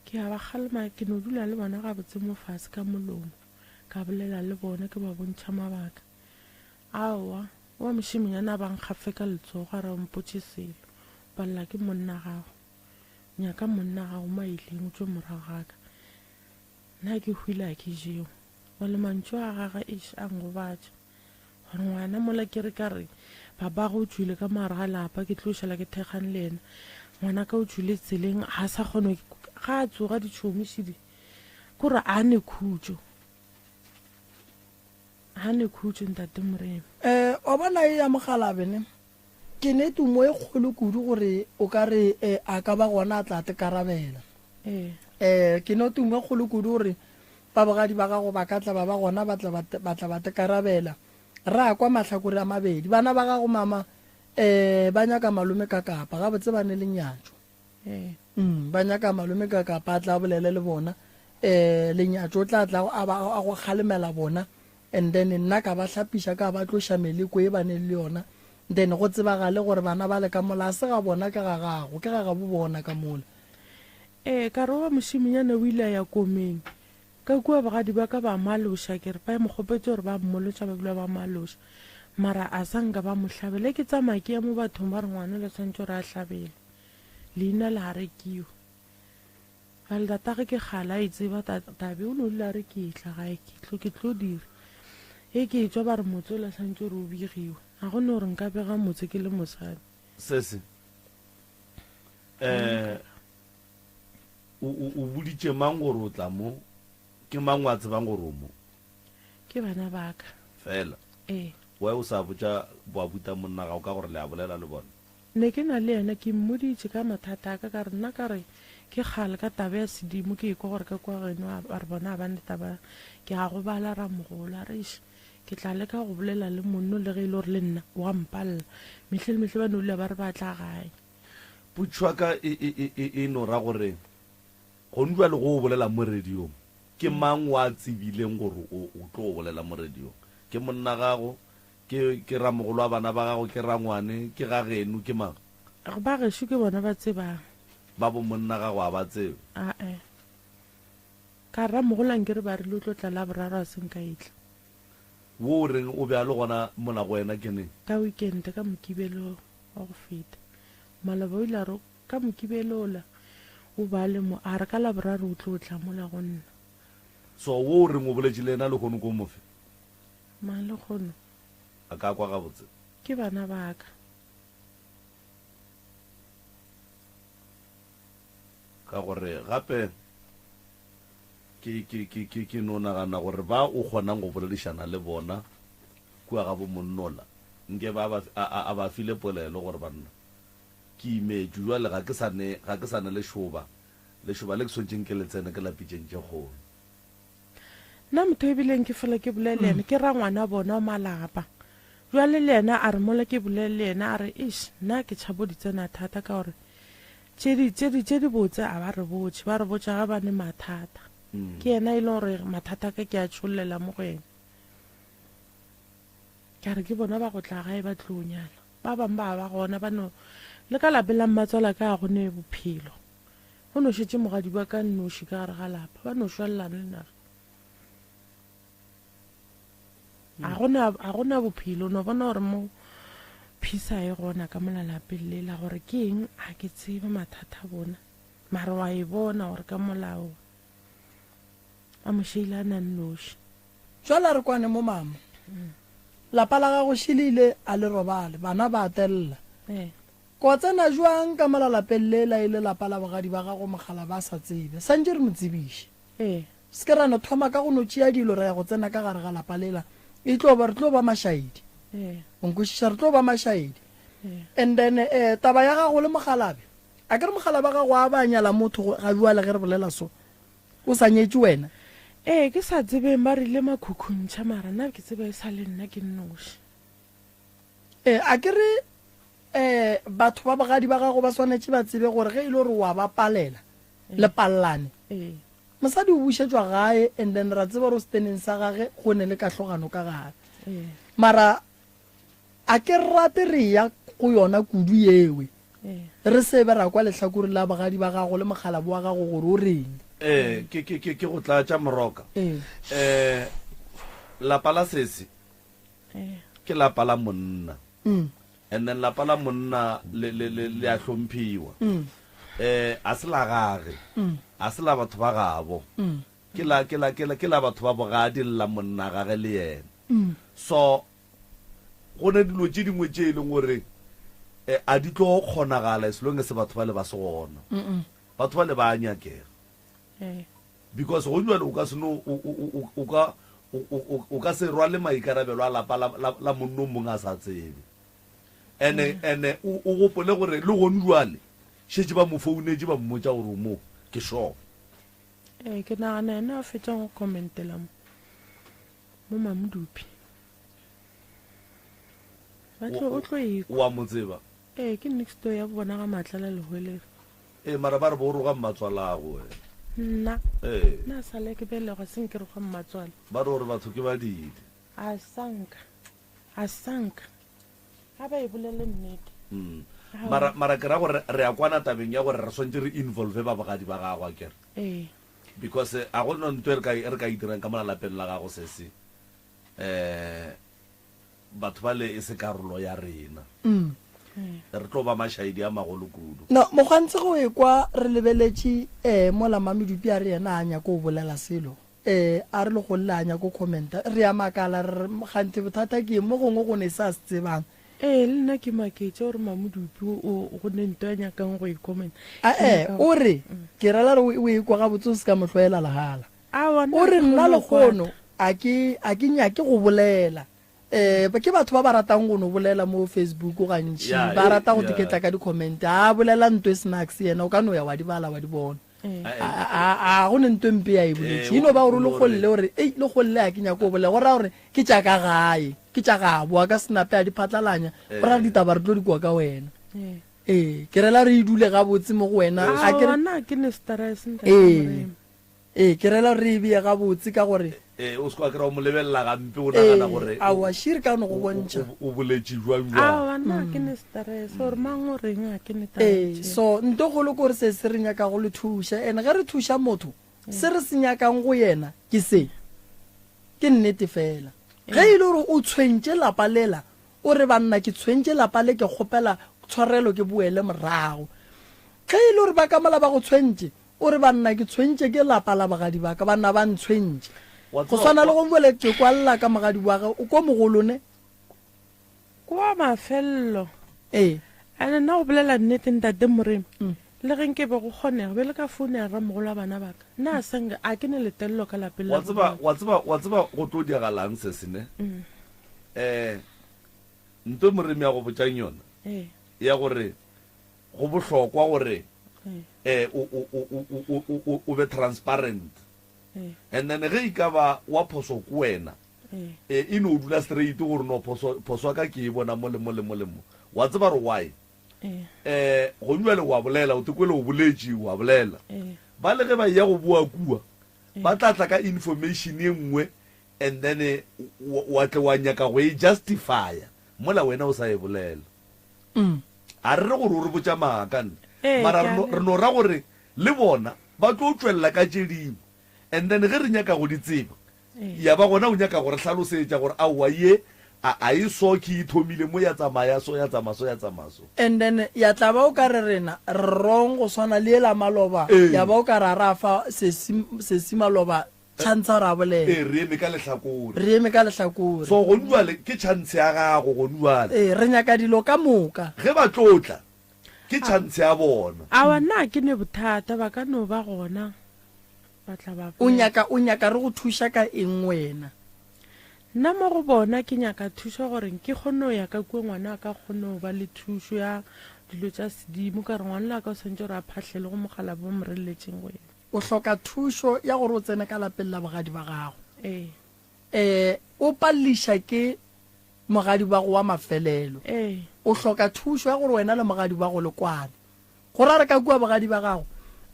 Ke a ba kgalema, ke no dula le bona gabotse mo fase ka molomo, ka bolela le bona, ke ba bontšha mabaka. Aowa, wa mošemanyana a ba nkgafe ka letsogo a re o mpotše selo. O palela ke monna gago. Nyaka monna gago mo a ileng, o tšwe morago ga ka. Nna ke hwile a ke jewe. Bjale mantšu a gagwe eish a ngobatša. Gore ngwana mola ke re ka re babagwe o tšwile ka mo gare ga lapa ke tlo šala ke thekgane le yena. Ngwanaka o tšwile tseleng ga a sa kgona ga a tsoga ditšhomi šidi kore a ne khutšo. Ga ne khutšo Ntate Moremi. Eh, wa bona e ya mogalabe ne? Ke ne tumo e kgolo kudu gore o ka re eh, a ka ba gona a tla te karabela. Ee. Eh, ke ne tumo e kgolo kudu gore ba bogadi ba gago ba ka tla ba ba gona ba tla ba te, ba tla ba te karabela. Ra kwa mahlakore a mabedi. Bana ba gago mama eh ba nyaka malome ka kapa, gabotse ba ne lenyatšo. Ee. Mm, ba nyaka malome ka kapa a tla bolele le bona. Eh, lenyatšo o tla tla a ba a go kgalemela bona and then nna ka ba hlapiša ka ba tloša meleko e ba neng le yona then go tsebagale gore bana ba le ka mola a se ga bona ke ga gago ke ga gabo bona ka mola. Ee, ka re wa mošemonyana o ile a ya komeng ka kua bogadi ba ka ba maloša ke re ba mo kgopetše gore ba mmolotša ba bile ba maloša mara a sa nka ba mo hlabela ke tsamaya ke ya mo bathong ba re ngwana le tshwanetse gore a hlabele Leina le a rekiwa. Bjale tatagwe ke kgale a e tseba tabe o no dula a re ke etla gae ke tlo ke tlo dira. Ge ke etšwa ba re motse ola santše gore o begiwe. Ga go no gore nka bega motse ke le mosadi. Sese, eh, o, o, o boditše mang gore o tla mo? Ke mang wa tsebang gore o mo? Ke bana ba ka. Fela. Ee. Why o sa botša boabuta monna gago ka gore le a bolela le bona? Ne ke na le yena, ke mmoditše ka mathata a ka, ka re, nna ka re, ke kgale ka taba ya sedimo ke ekwa gore ka kua geno a, a re bona ga ba ne taba, ke a gobala ramogolo, a re, eish, ke tla leka go bolela le monno le ge e le gore le nna wa mpalela, mehle le mehle ba no dula ba re ba tla gae. Potšišo ya ka e, e, e, e, e no ra gore, gone bjale go o bolela mo radiong, ke mang wa tsebileng gore o, o tlo bolela mo radiong? Ke monna gago? Ke, ke ramogolo wa bana ba gago, ke rangwane, ke ga geno, ke mang? Ba gešo ke bona ba tsebang. Ba bo monna gago a ba tsebe? Ae. Ka ramogolo a nkere ba rile o tlo tla Laboraro a se nka etla. Wo o reng o be a le gona mola go wena ke neng? Ka weekend, ka Mokibelo wa go feta. Maloba o ile a re ka Mokibelo ola o ba a le mo, a re ka Laboraro o tlo tla mola go nna. So wo o reng o boletše le yena lehono ke o mofe? Mang lekgono? A ka kwa gabotse. Ke bana ba ka. Ka gore gape ke, ke, ke, ke, ke no nagana gore ba o kgonang go boledišana le bona kua ga bomonnola, nke ba, ba, a, a, a ba file polelo gore banna. Ke imetšwe bjale, ga ke sa ne, ga ke sa ne lešoba. Lešoba le ke swanetšeng ke le tsene ke la pitšeng tše kgolo. Nna motho e bileng ke fela ke bolele le yena, ke rangwana bona wa malapa. Bjale le yena a re mola ke bolele le yena a re, Eish, nna ke tšhabo di tsena thata ka gore tše di, tše di, tše di botse a ba re botše, ba re botša ga ba ne mathata. Ke yena e leng gore mathata a ka ke a tšhollela mo go yena. Ka re ke bona ba go tla gae ba tlo nyala. Ba bangwe ba ba gona ba no le ka lapeng la mmatswala ka ga go ne bophelo. Go no šetše mogadi wa ka nnoši ka gare ga lapa, ba no šwalelana le naga. A go na, a go na bophelo, o no bona gore mo phisa e gona ka mola lapeng lela gore ke eng, a ke tsebe mathata a bona. Mara wa e bona gore ka molao a mošeile a na nnoši. Jwale a re kwane mo mama. Lapa la gago šilile a le robale, bana ba telela. Ko tsena jwang ka mola lapeng le la e le lapa la bogadi ba gago mogala ba sa tsebe. Santše re mo tsebiše. Se ke ra no thoma ka go no tšea dilo ra ya go tsena ka gare ga lapa lela. E tlo ba, re tlo ba mašaedi. O nkwešiša? Re tlo ba mašaedi. And then eh, taba ya gago le mogalabe. A ke re mogala ba gago a ba nyala motho ga bjale ge re bolela so. O sa nyetše wena? Ee, ke sa tsebeng ba rile makhukhuntšha mara nna ke tseba e sa le nna ke nnoši. Ee, a ke re um batho ba bogadi ba gago ba swanetše ba tsebe gore ge e le gore wa ba palela, le pallane, mosadi o bušetšwa gae and then ra tseba gore o seteneng sa gage go ne le kahlogano ka gare. Mara A ke rate re eya go yona kudu yewe, re se be ra kwa lehlakore la bogadi ba gago le mokgalabo wa gago gore o reng. Ee, ke, ke, ke, ke go tlatša Moroka. Ee, lapa la sesi ke lapa la monna. And then lapa la monna le, le, le, le a hlomphiwa. Ee, a se la gage, a se la batho ba gabo. Ke la, ke la, ke la, ke la batho ba bogadi le la monna gage le yena. So, Go ne dilo tše dingwe tše e leng gore a di tlo kgonagala as long as batho ba le ba se gona. Batho ba le ba a nyakega. Because go jwale o ka se no o ka o ka se rwale maikarabelo a lapa la la monna o mongwe a sa tsebe. Ene ene o gopole gore le gone jwale šetše ba mo founetše ba mmotša gore o mo ke sure. Ee, ke nagana yena a fetšang go commentela mo. Mo Mamodupi. Ba tlo, o tlo e kwa. O a mo tseba? Ee, ke next door ya bona ga Matlala Lehwelere. Ee, mara ba re bo roga mmatswalago wena. Nna? Ee. Nna sa le ke belegwa se nke roga mmatswale. Ba re gore batho ke badiidi. A sanka. A sanka. A ba e bolele nnete. Mm. Mara, mara ke ra gore re a kwana tabeng ya gore re swantše re involve ba bogadi ba gago akere. Ee. Because a go na ntho e re ka re ka e dirang ka mola lapeng la gago sesi um batho ba le e se karolo ya rena. Re tlo ba mašaedi a magolo kudu. No, mokgwantse go ekwa re lebeletše eh mola Mamedupi a re yena a nyake go bolela selo eh a re legolle a nyake go commenta re a makala re re kganthe bothata ke eng mo gongwe go ne se a se tsebang. Ee, le nna ke maketše gore Mamodupi o go ne nto a nyakang go e comment. Ae, o re, ke rela re o e kwa gabotse o se ka mo hloela legala. Aowa, nna O re ga ke nna kgone go lekgono kwata. a ke a ke nyake go bolela. Eh, ke batho ba ba ratang go no bolela mo Facebook gantši, Ya, ba e, rata go ya. teketla ka di-comment. A bolela nto e snacks yena, o ka no ya wa di bala wa di bona. A a go ne nto e mpe ya e boletše. E no ba gore o lekgolle o re, ei, lekgolle a ke nyake go bolela. Go raya gore ke tša ka gae, ke tša gabo, a ka se nape a di phatlalanya. Go raya gore ditaba re tlo di kwa ka wena. Ee, ke rela re e dule gabotse mo go wena. A ke re. Aowa, nna ke ne stress ntate Ee. Moremi. Ee, ke rela re e beye gabotse ka gore. Ee, o se ke wa kry-a o mo lebelela gampe o nagana Ee, gore aowa, she re ka no go bontšha. o boletše jwang jwang. Aowa, nna ga ke ne stress gore mang o reng ga ke ne taba Ee, tšeo. so nto kgolo ke gore se se re nyakago le thuša, and ge re thuša motho, se re se nyakang go yena ke se. Ke nnete fela. Ge e le gore o tshwentše lapa lela, O re, Banna, ke tshwentše lapa le, ke kgopela tshwarelo ke boele morago. Ge e le gore ba ka mola ba go tshwentše, o re, Banna, ke tshwentše ke lapa la bogadi ba ka, banna ba ntshwentše. Go swana le go bole ke kwa lla ka mogadi wa ge, o ko mogolo ne? Kwa mafello. Ee. Ene nna go bolela nnete ntate Moremi, le ge nke be go kgonega, be le ka founela ramogolo wa bana ba ka, nna a sa nka, a ke ne letello ka lapeng la Wa tseba, bo wa tseba, wa tseba go tlo diragalang se se ne? Eh, nto Moremi a go botšang yona, Ee. ya gore Go bohlokwa gore eh o o o o o o o be transparent. And then ge e ka ba wa phoso ke wena, eh e no dula straight gore no phoso phoso ya ka ke e bona mo le mo le mo le mo. Wa tseba gore why? Eh gong jwale wa bolela, o te kwele o boletše wa bolela. Ba le ge ba eya go boa kua, ba tla tla ka information e nngwe and then wa tle wa nyaka go e justifya mola wena o sa e bolela. A re re gore o re botša maaka nne, mara re no ra gore le bona ba tlo tšwelela ka tše dingwe and then ge re nyaka go di tseba ya ba gona o nyaka go re hlalosetša gore aowa ye a a e so ke e thomile mo ya tsamaya so ya tsamaya so ya tsamaya so. And then ya tla ba o ka re rena re wrong go swana le yela maloba ya ba o ka re a ra fa sesi sesi maloba chance ya gore a bolele. Ee, re eme ka lehlakore. Re eme ka lehlakore. So gonu bjale ke chance ya gago gonu bjale. Ee, re nyaka dilo ka moka. Ge ba tlo tla, ke chance ya bona. Aowa, nna ga ke ne bothata, ba ka no ba gona ba tla ba O bolela. nyaka, o nyaka re go thuša ka eng wena? Nna mo go bona ke nyaka thušo gore ke kgone go ya ka kua ngwana wa ka a kgone go ba le thušo ya dilo tša sedimo, ka re ngwana wa ka o swanetše gore a phahlele go mokgalabje o mo reletšeng go yena. O hloka thušo ya gore o tsene ka lapeng la bogadi ba gago. Ee. Ee, o palliša ke mogadi wa go wa mafelelo. Ee. O hloka thušo ya gore wena le mogadi wa go le kwane. Go ra re ka kua bogadi ba gago,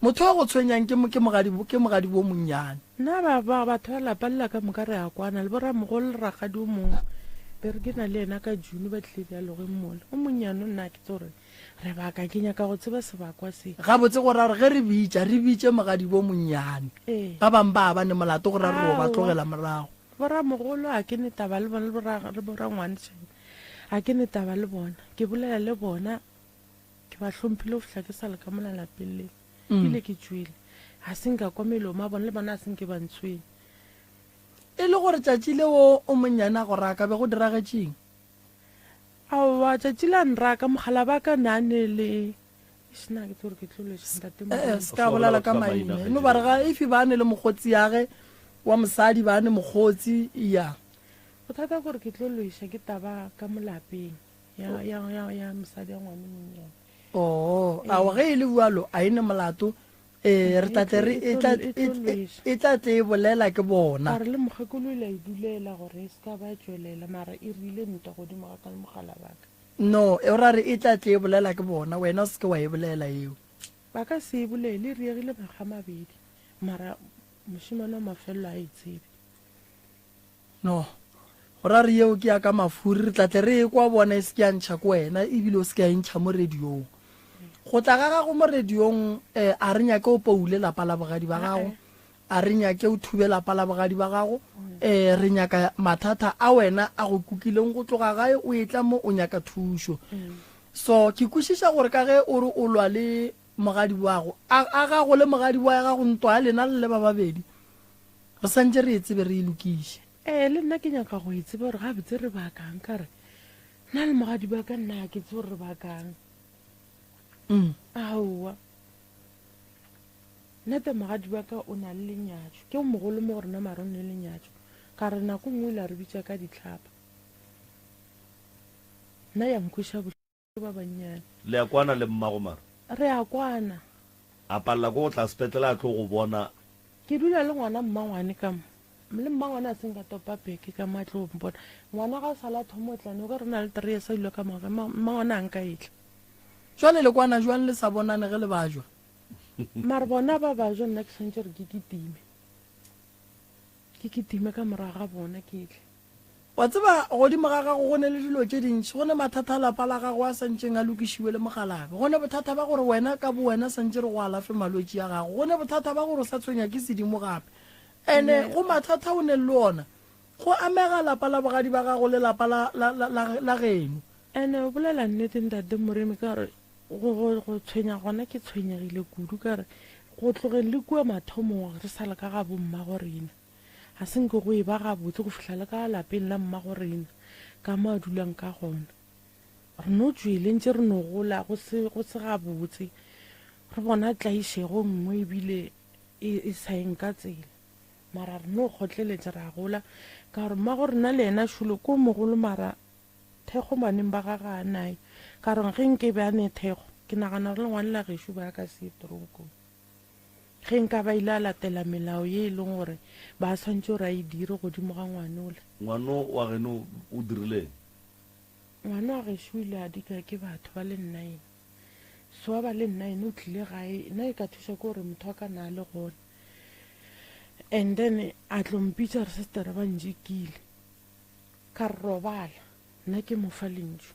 motho wa go tshwenyang ke, ke mogadi, ke mogadi wo monnyane. Nna ba, ba, batho ba lapa lela ka moka re a kwana, le boramogolo le rakgadi o mongwe, be re ke na le yena ka June ba tlile dialogeng mola. O monnyane o nna ke tse gore Re baka, ke nyaka go tseba sebakwa se. Gabotse go ra gore ge re bitša, re bitše mogadibo monnyane. Ee. Ba bang ba ba ne molato go ra re ro ba Aowa. tlogela morago. Boramogolo a ke ne taba le bona, le bora, le borangwane tšheng a ke ne taba le bona. Ke bolela le bona, ke ba hlomphile go fihla ke sa le ka mola lapeng le. Ebile ke tšwele. Ga se nka kwa melomo ya bona, le bona ga se nke ba ntshwenya. E le gore tšatši leo o monnyane a go raka, be go diragetšeng? Aowa, tšatši la nraka, mogala ba ka ne a ne le Eish, na ke tsore ke tlo lweša ntate Eh, Modimo. se ka bolela ka maina. No ba re ga if ba ne le mokgotsi yage wa mosadi ba ne mokgotsi ya. Bothata ke gore ke tlo lweša ke taba ka mo lapeng ya ya ya ya mosadi ya ngwane monnyane. Oh, aowa ge e le bjalo a e ne molato. Ee, re tla tle re e tla e tla tle e bolela ke bona. A re le mokgekolo o ile a e dulela gore e se ka ba ya tšwelela, mara e rile ntwa godimo ga ka le mogala ba ka. No, o ra re e tla tle e bolela ke bona, wena o se ke wa e bolela yeo. Ba ka se e bolele, e riegile makga a mabedi, mara mošemane wa mafelelo a e tsebe. No, go ra re yeo ke ya ka mafuri, re tla tle re ekwa bona e se ke ya ntšha ko wena, ebile o se ke ya e ntšha mo radiong. Go tla ga gago mo radiong, eh, a re nyake o poule lapa la bogadi ba gago, a re nyake o thube lapa la bogadi ba gago, eh, re nyaka mathata a wena a go kukileng go tloga gae o etla mo o nyaka thušo. So, ke kwešiša gore ka ge o re o lwa le mogadi wago, a, a gago le mogadi wa gago ntwa ya lena le le ba babedi, Re santše re e tsebe re e lokiše. Ee, le nna ke nyaka go e tseba gore gabotse re bakang. Ka re, nna le mogadi ba ka nna ga ke tsebe gore re bakang. Mm. Aowa. Nnete mogadi wa ka o na le lenyatšo. Ke o mogolo mo go rena mara o ne le lenyatšo. Ka re nako nngwe o ile a re bitša ka ditlhapa. Nna ya nkweša bohloko. Ba bannyane. Le a kwana le mmago mara? Re a kwana. A palela ke go tla sepetlele a tlo go bona. Ke dula le ngwana mmangwane ka mo. Le mmangwane a se nka topa beke ka mo a tlo mpona. Ngwana ga a sala a thoma o tlane o ka re o na le three years a dula ka mo ga mmangwane a nka etla. Jwale le kwana jwang le sa bonane ge le bajwa? Mara bona ba bajwa nna ke swanetše gore ke kitime. Ke kitime ka morago ga bona ke tle. Wa tseba, godimo ga gago go ne le dilo tše dintši. Go ne mathata a lapa la gago a sa ntšeng a lokišiwe le mogalabe. Go ne bothata ba gore wena ka bowena sa ntše re go alafe malwetši a gago. Go ne bothata ba gore o sa tshwenya ke sedimo gape. Ene go mathata o neng le ona, go amega lapa la bogadi ba gago le lapa la, la, la, la, la geno. Ene o bolela nnete Ntate Moremi ka gore go, go, go tshwenya gona ke tshwenyegile kudu ka gore go tlogeng le kua mathomong re sa le ka ga bommago rena. Ga se nke go e ba gabotse go fihla le ka lapeng la mmagorena, ka mo a dulang ka gona. Re no tšwele ntše re no gola go se, go se gabotse. Re bona tlaišego nngwe ebile e, e sa yeng ka tsela. Mara re no kgotleletša ra gola, ka gore mmagorena le yena šolo ke o mogolo mara thekgo baneng ba gagwe ga a nayo. Ka gore ge nke be a ne thekgo. Ke nagana gore le ngwane la gešo ba ka se ye toronkong. Ge nka ba ile a latela melao ye e leng gore ba swantše gore a e dire godimo ga ngwanola. Ngwano wa geno o dirileng? Ngwana wa gešo o ile a dika ke batho ba le nnaene. So wa ba le nnaene o tlile gae, nna e ka thuša ke gore motho wa ka na a le gona. And then a tlo mpitša re sister ba njikile. Ka re robala, nna ke mo fa lentšu.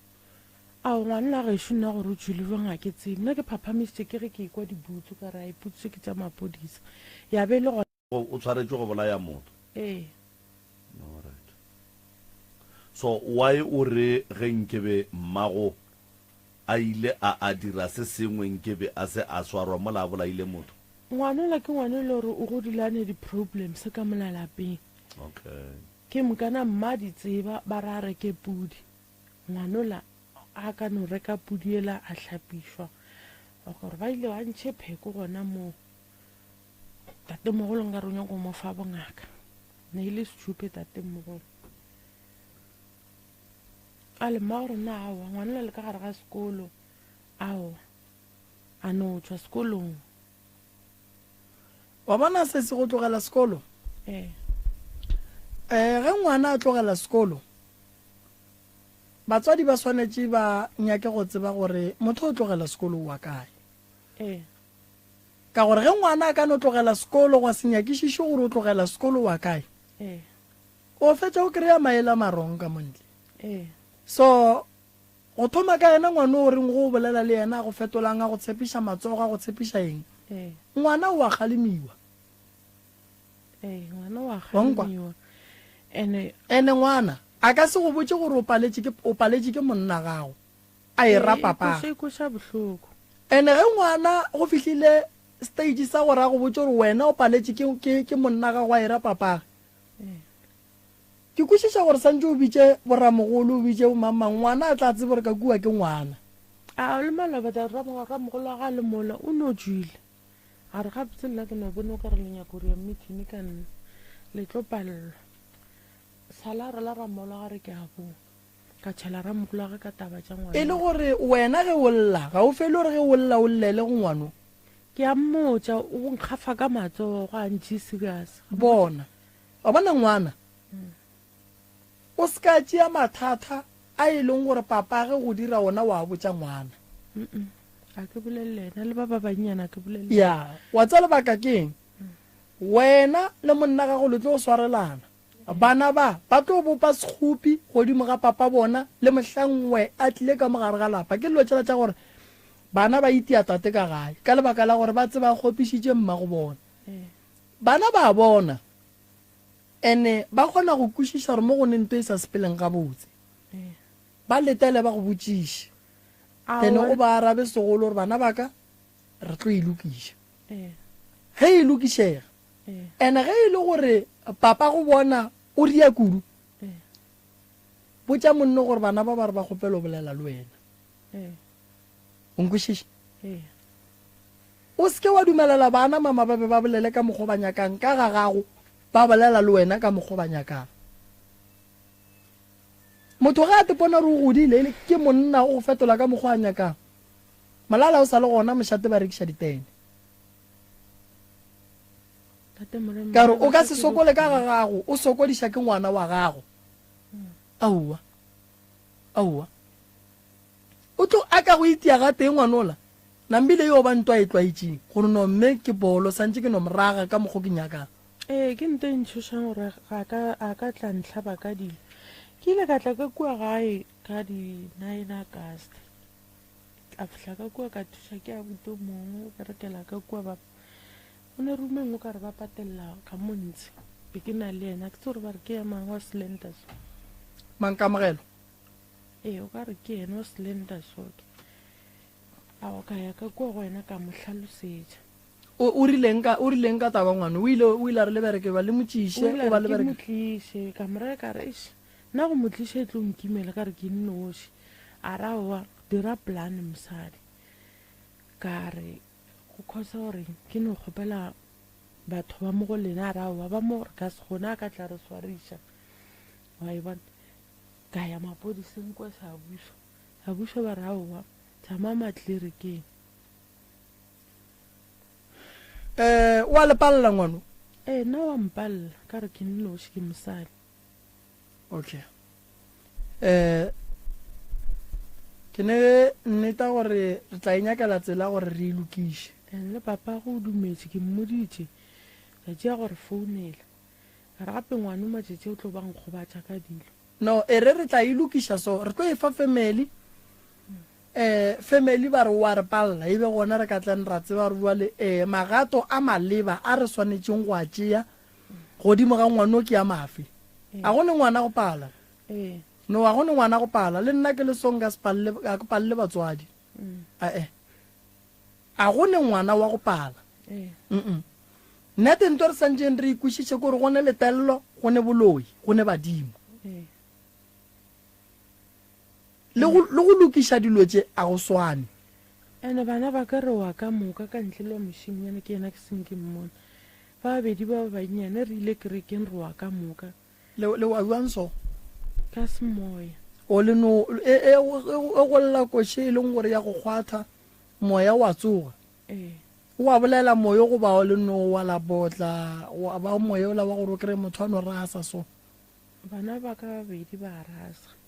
Ao ngwana wa gešo nna gore o tšwile bjang ga ke tsebe. Nna ke phaphamišitše ke ge ke ekwa dibutsu ka re ai putsu ke tša maphodisa. Ya be e le gona. O tshwaretšwe go bolaya motho? Ee. Alright. So why o re ge nkebe mmago a ile a a dira se sengwe nkebe a se a swarwa mola a bolaile motho? Ngwanola ke ngwana e le gore o godile a ne di problems ka mola lapeng. Okay. Ke mokana mma di tseba ba re a reke pudi. Ngwanola a ka no reka pudi yela a hlapišwa gore ba ile ba ntšhe pheko gona moo. Tatemogolo nkare o nyaka go mo fa bongaka. Ne e le stupid tatemogolo. A le mma gore na aowa ngwanola le ka gare ga sekolo aowa a no tšwa sekolong. Wa bona sesi go tlogela sekolo? Ee. Eh ge ngwana a tlogela sekolo batswadi ba swanetše ba nyake go tseba gore motho o tlogela sekolo wa kae. Ee. Ka gore ge ngwana a ka no tlogela sekolo gwa se nyakišiše gore o tlogela sekolo wa kae. Ee. O fetša o kry-a maele a marong ka montle. Ee. So go thoma ka yena ngwana o reng go o bolela le yena a go fetolang a go tshepiša matsogo a go tshepiša eng. Ee. Ngwana o a kgalemiwa. Ee, ngwana o a Wa nkwa? kgalemiwa. Ene Ene ngwana a ka se go botše gore o paletše ke o paletše ke monna gago a e ra ee, e papa. kweša e kweša bohloko. Ene ge ngwana go fihlile stage sa gore a go botše gore wena o paletše ke ke ke monna gago a e ra papage. Ee. Ke kwešiša gore santše o bitše boramogolo o bitše bomangmang ngwana a tla tseba gore ka kua ke ngwana. A le maloba da ramogolo wa ga le mola o no tšwile. A re gabotse nna ke no bona o ka re le nyaka go dira meeting ka nna. Le tlo palelwa. Sala a rela ramogolo wa ga re ke a boa. Ka tšhela ramogolo wa ge ka taba tša E le ngwana. gore wena ge o lla ga o fele gore ge o lla o llele go ngwano. Ke a mmotša o nkgafa ka matsogo a ntšee serious. Bona. Wa bona ngwana? O se ka tšea mathata a e leng gore papage go dira ona wa botša ngwana. Mm a ke bolele le yena le ba ba bannyane a ke bolele le Ya, wa tseba lebaka ke eng? Wena le monna gago le tlo swarelana. Bana ba ba tlo bopa sekgopi godimo ga papa bona le mohlang nngwe a tlile ka mo gare ga lapa. Ke dilo tšela tša gore bana ba itia tate ka gae ka lebaka la gore ba tseba a kgopišitše mmago bona. Bana ba bona Ene ba kgona go kwešiša gore mo go ne nto e sa sepeleng gabotse. Ba letele ba go botšiše. Then o ba arabe segolo gore bana ba ka re tlo e lokiša. Ge e lokišega. Ene ge e le gore papa go bona o ria kudu, botša monno gore bana ba ba re ba kgopela go bolela le wena. O nkwešiša? O se ke wa dumelela bana mama ba be ba bolele ka mokgo ba nyakang ka ga gago, ba bolela le wena ka mokgo ba nyakang. Motho ge a tepona gore o godile e le ke monna o go fetola ka mokgo a nyakang. Molala o sa le gona mošate ba rekiša ditene. Ka re o ka se sokole ka ga gago o sokodiša ke ngwana wa gago. Aowa. Aowa. O tlo a ka go itia gatee ngwanola. Nambile yo ba ntwa e tlwaetšeng gore no mme ke bolo santše ke no moraga ka mokgo ke nyakang. Ee, ke nto e ntšhošang gore ga ka a ka tla ntlhaba ka dilo. Ke ile ka tla ka kua gae ka di 9 August. Ka fihla ka kua ka thuša ke abuti o mongwe o berekela ka kua ba o ne roomeng o ka re ba patelela ka mo ntshe. Be ke na le yena ke tse gore ba re ke ya mang wa slender so. Mang Kamogelo? Ee, o ka re ke yena wa slender so ke. Ao ka ya ka kua go yena ka mo hlalosetša. O, o rileng ka, o rileng ka taba ngwana? O ile, o ile a re le bereke ba le mo tšiše, O ile o ba a re le ke mo bereke. tliše, ka mo raya ka re, Eish, nna go mo tliša e tlo nkimela ka re ke nnoši. A re aowa, dira plan mosadi. Ka re, go khosa gore ke no kgopela batho ba mo go lena, a re aowa, ba mo re ka se kgone, a ka tla re swariša. Wa e bona? Ka ya mapodiseng kua Seabušo, Seabušo ba re aowa. Tsamaya matlirikeng. Eh, wa le palela ngwano? Ee, nna wa mpalela, ka re ke nnoši, ke mosadi. Okay. Eh, ke ne nneta gore re tla e nyakela tsela gore re e lokiše. And le papa go o dumetše, ke mmoditše tšatši ya gore founela. Ka re gape ngwano matšatši o tlo ba nkgobatša ka dilo. No, e re re tla e lokiša so, re tlo e fa family. Eh, family ba re o a re palela, e be gona re ka tlang ra tseba gore bjale eh, magato a maleba a re swanetšeng go a tšea godimo ga ngwano ke a mafe. A go ne ngwana go pala? No, a go ne ngwana go pala. Le nna ke le so nka se palele, ga ke palele batswadi. Ae. A go ne ngwana wa go pala. Mm. Nnete nto re santšeng re ikwešiše ke gore go ne letello, go ne boloi, go ne badimo. Le go, le go lokiša dilo tše a go swane. Ene bana ba ka re wa ka moka ka ntle le wa mošemnyana ke yena ke seng ke mmone. Ba babedi ba ba bannyane re ile kerekeng re wa ka moka. Le, le wa bjang so? Ka semoya. O le no, e, e, e go lla koše e leng gore ya go kgwatha, moya wa tsoga. Ee. O a bolela moyo goba o le no wa la botla, wa ba moya ola wa gore o kry motho a no rasa so. Bana ba ka babedi ba rasa.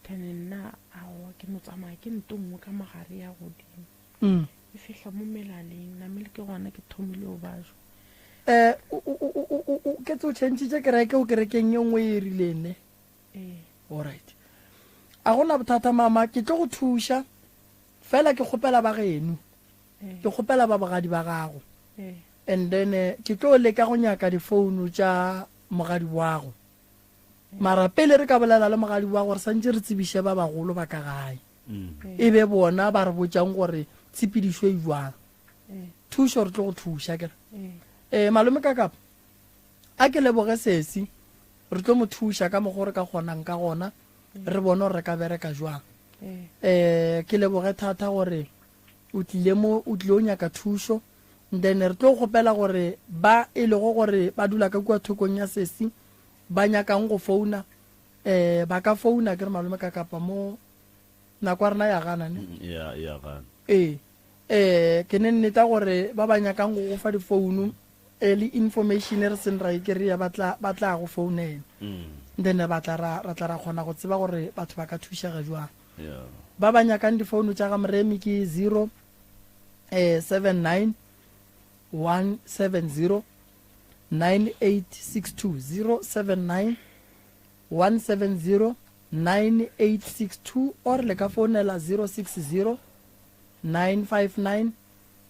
Then nna aowa ke no tsamaya ke nto nngwe ka mogare ya godimo. Mm. E fihla mo melaleng, namele ke gona ke thomile o bajwa. Eh, o, o, o, o, o, o, ke tse o tšhentšhitše kereke o kerekeng e nngwe e rileng ne? Ee. Alright. A gona bothata mama, ke tlo go thuša. Fela ke kgopela ba geno. Ee. Ke kgopela ba bogadi ba gago. Ee. And then eh, ke tlo leka go nyaka difounu tša mogadi wago. Mara pele re ka bolela le mogadi wa gore santše re tsebiše ba bagolo ba ka gae. E be bona ba re botšang gore tshepedišo e jwang. Thušo re tlo go thuša kere. Eh malome ka kapa a ke leboge sesi re tlo mo thuša ka mokgwa o re ka kgonang ka gona re bone gore re ka bereka jwang. Eh ke leboge thata gore o tlile mo o tlile o nyaka thušo then re tlo kgopela gore ba e lego gore ba dula ka kua thokong ya sesi ba nyakang go founa um ba ka founa ke re malome ka kapa mo nako ya rena ya gana ne mm, ya ya gana ee eh ke ne nneta gore ba ba nyakang go go fa difounu eh, le information e re seng ra e kry-a ba tla ba tla go founela mm. then ba tla ra ra tla ra kgona go tseba gore batho ba ka thušega jwang yeah ba ba nyakang difounu tša ga moremi ke 0 eh 79 170 9862 079 170 9862 or le ka founela 060 959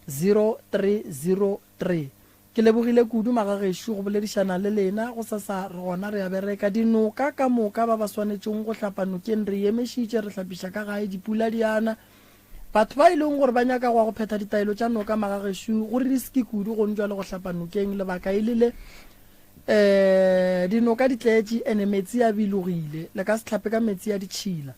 0303. Ke lebogile kudu magagešo go boledišana le lena. Gosasa re gona re a bereka. Dinoka ka moka ba ba swanetšeng go hlapa nokeng re emešitše, re hlapiša ka gae, dipula di ana. Batho ba e leng gore ba nyaka go ya go phetha ditaelo tša noka magagešo go risky kudu go ntšwa le go hlapa nokeng lebaka e le le um dinoka di tletše ene metsi a bilogile le ka se hlape ka metsi a ditšhila.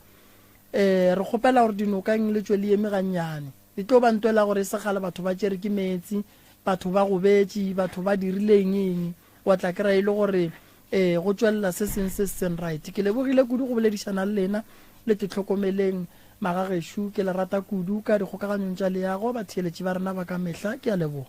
Um re kgopela gore dinokang le tšwe le eme gannyane. E tlo ba ntwela gore e se kgale batho ba tšere ke meetse, batho ba gobetše, batho ba dirile eng eng, wa tla kry-a e le gore um go tšwelela se seng se se seng right. Ke lebogile kudu go boledišana le lena, le te hlokomeleng magagešo, ke le rata kudu ka dikgokaganyong tša leago, batheeletši ba rena ba ka mehla, ke a leboga.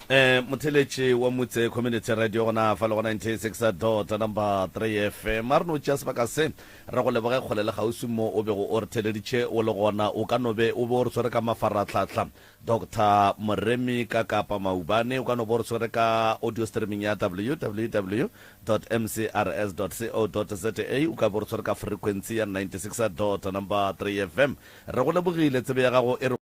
Eh, motheletši wa Motse Community Radio gona fa le go 96 dot number 3 FM. A re no tšea sebaka se re go leboge kgole le kgauswi mo o bego o re theleditše o le gona. O ka no be o be o re swere ka mafarahlahla Doctor Moremi ka Kapa Maubane, o ka no be o re swere ka audio streaming ya www dot mcrs dot co dot za, o ka be o re swere ka frequency ya 96 dot number 3 FM. Re go lebogile, tsebe ya gago e re.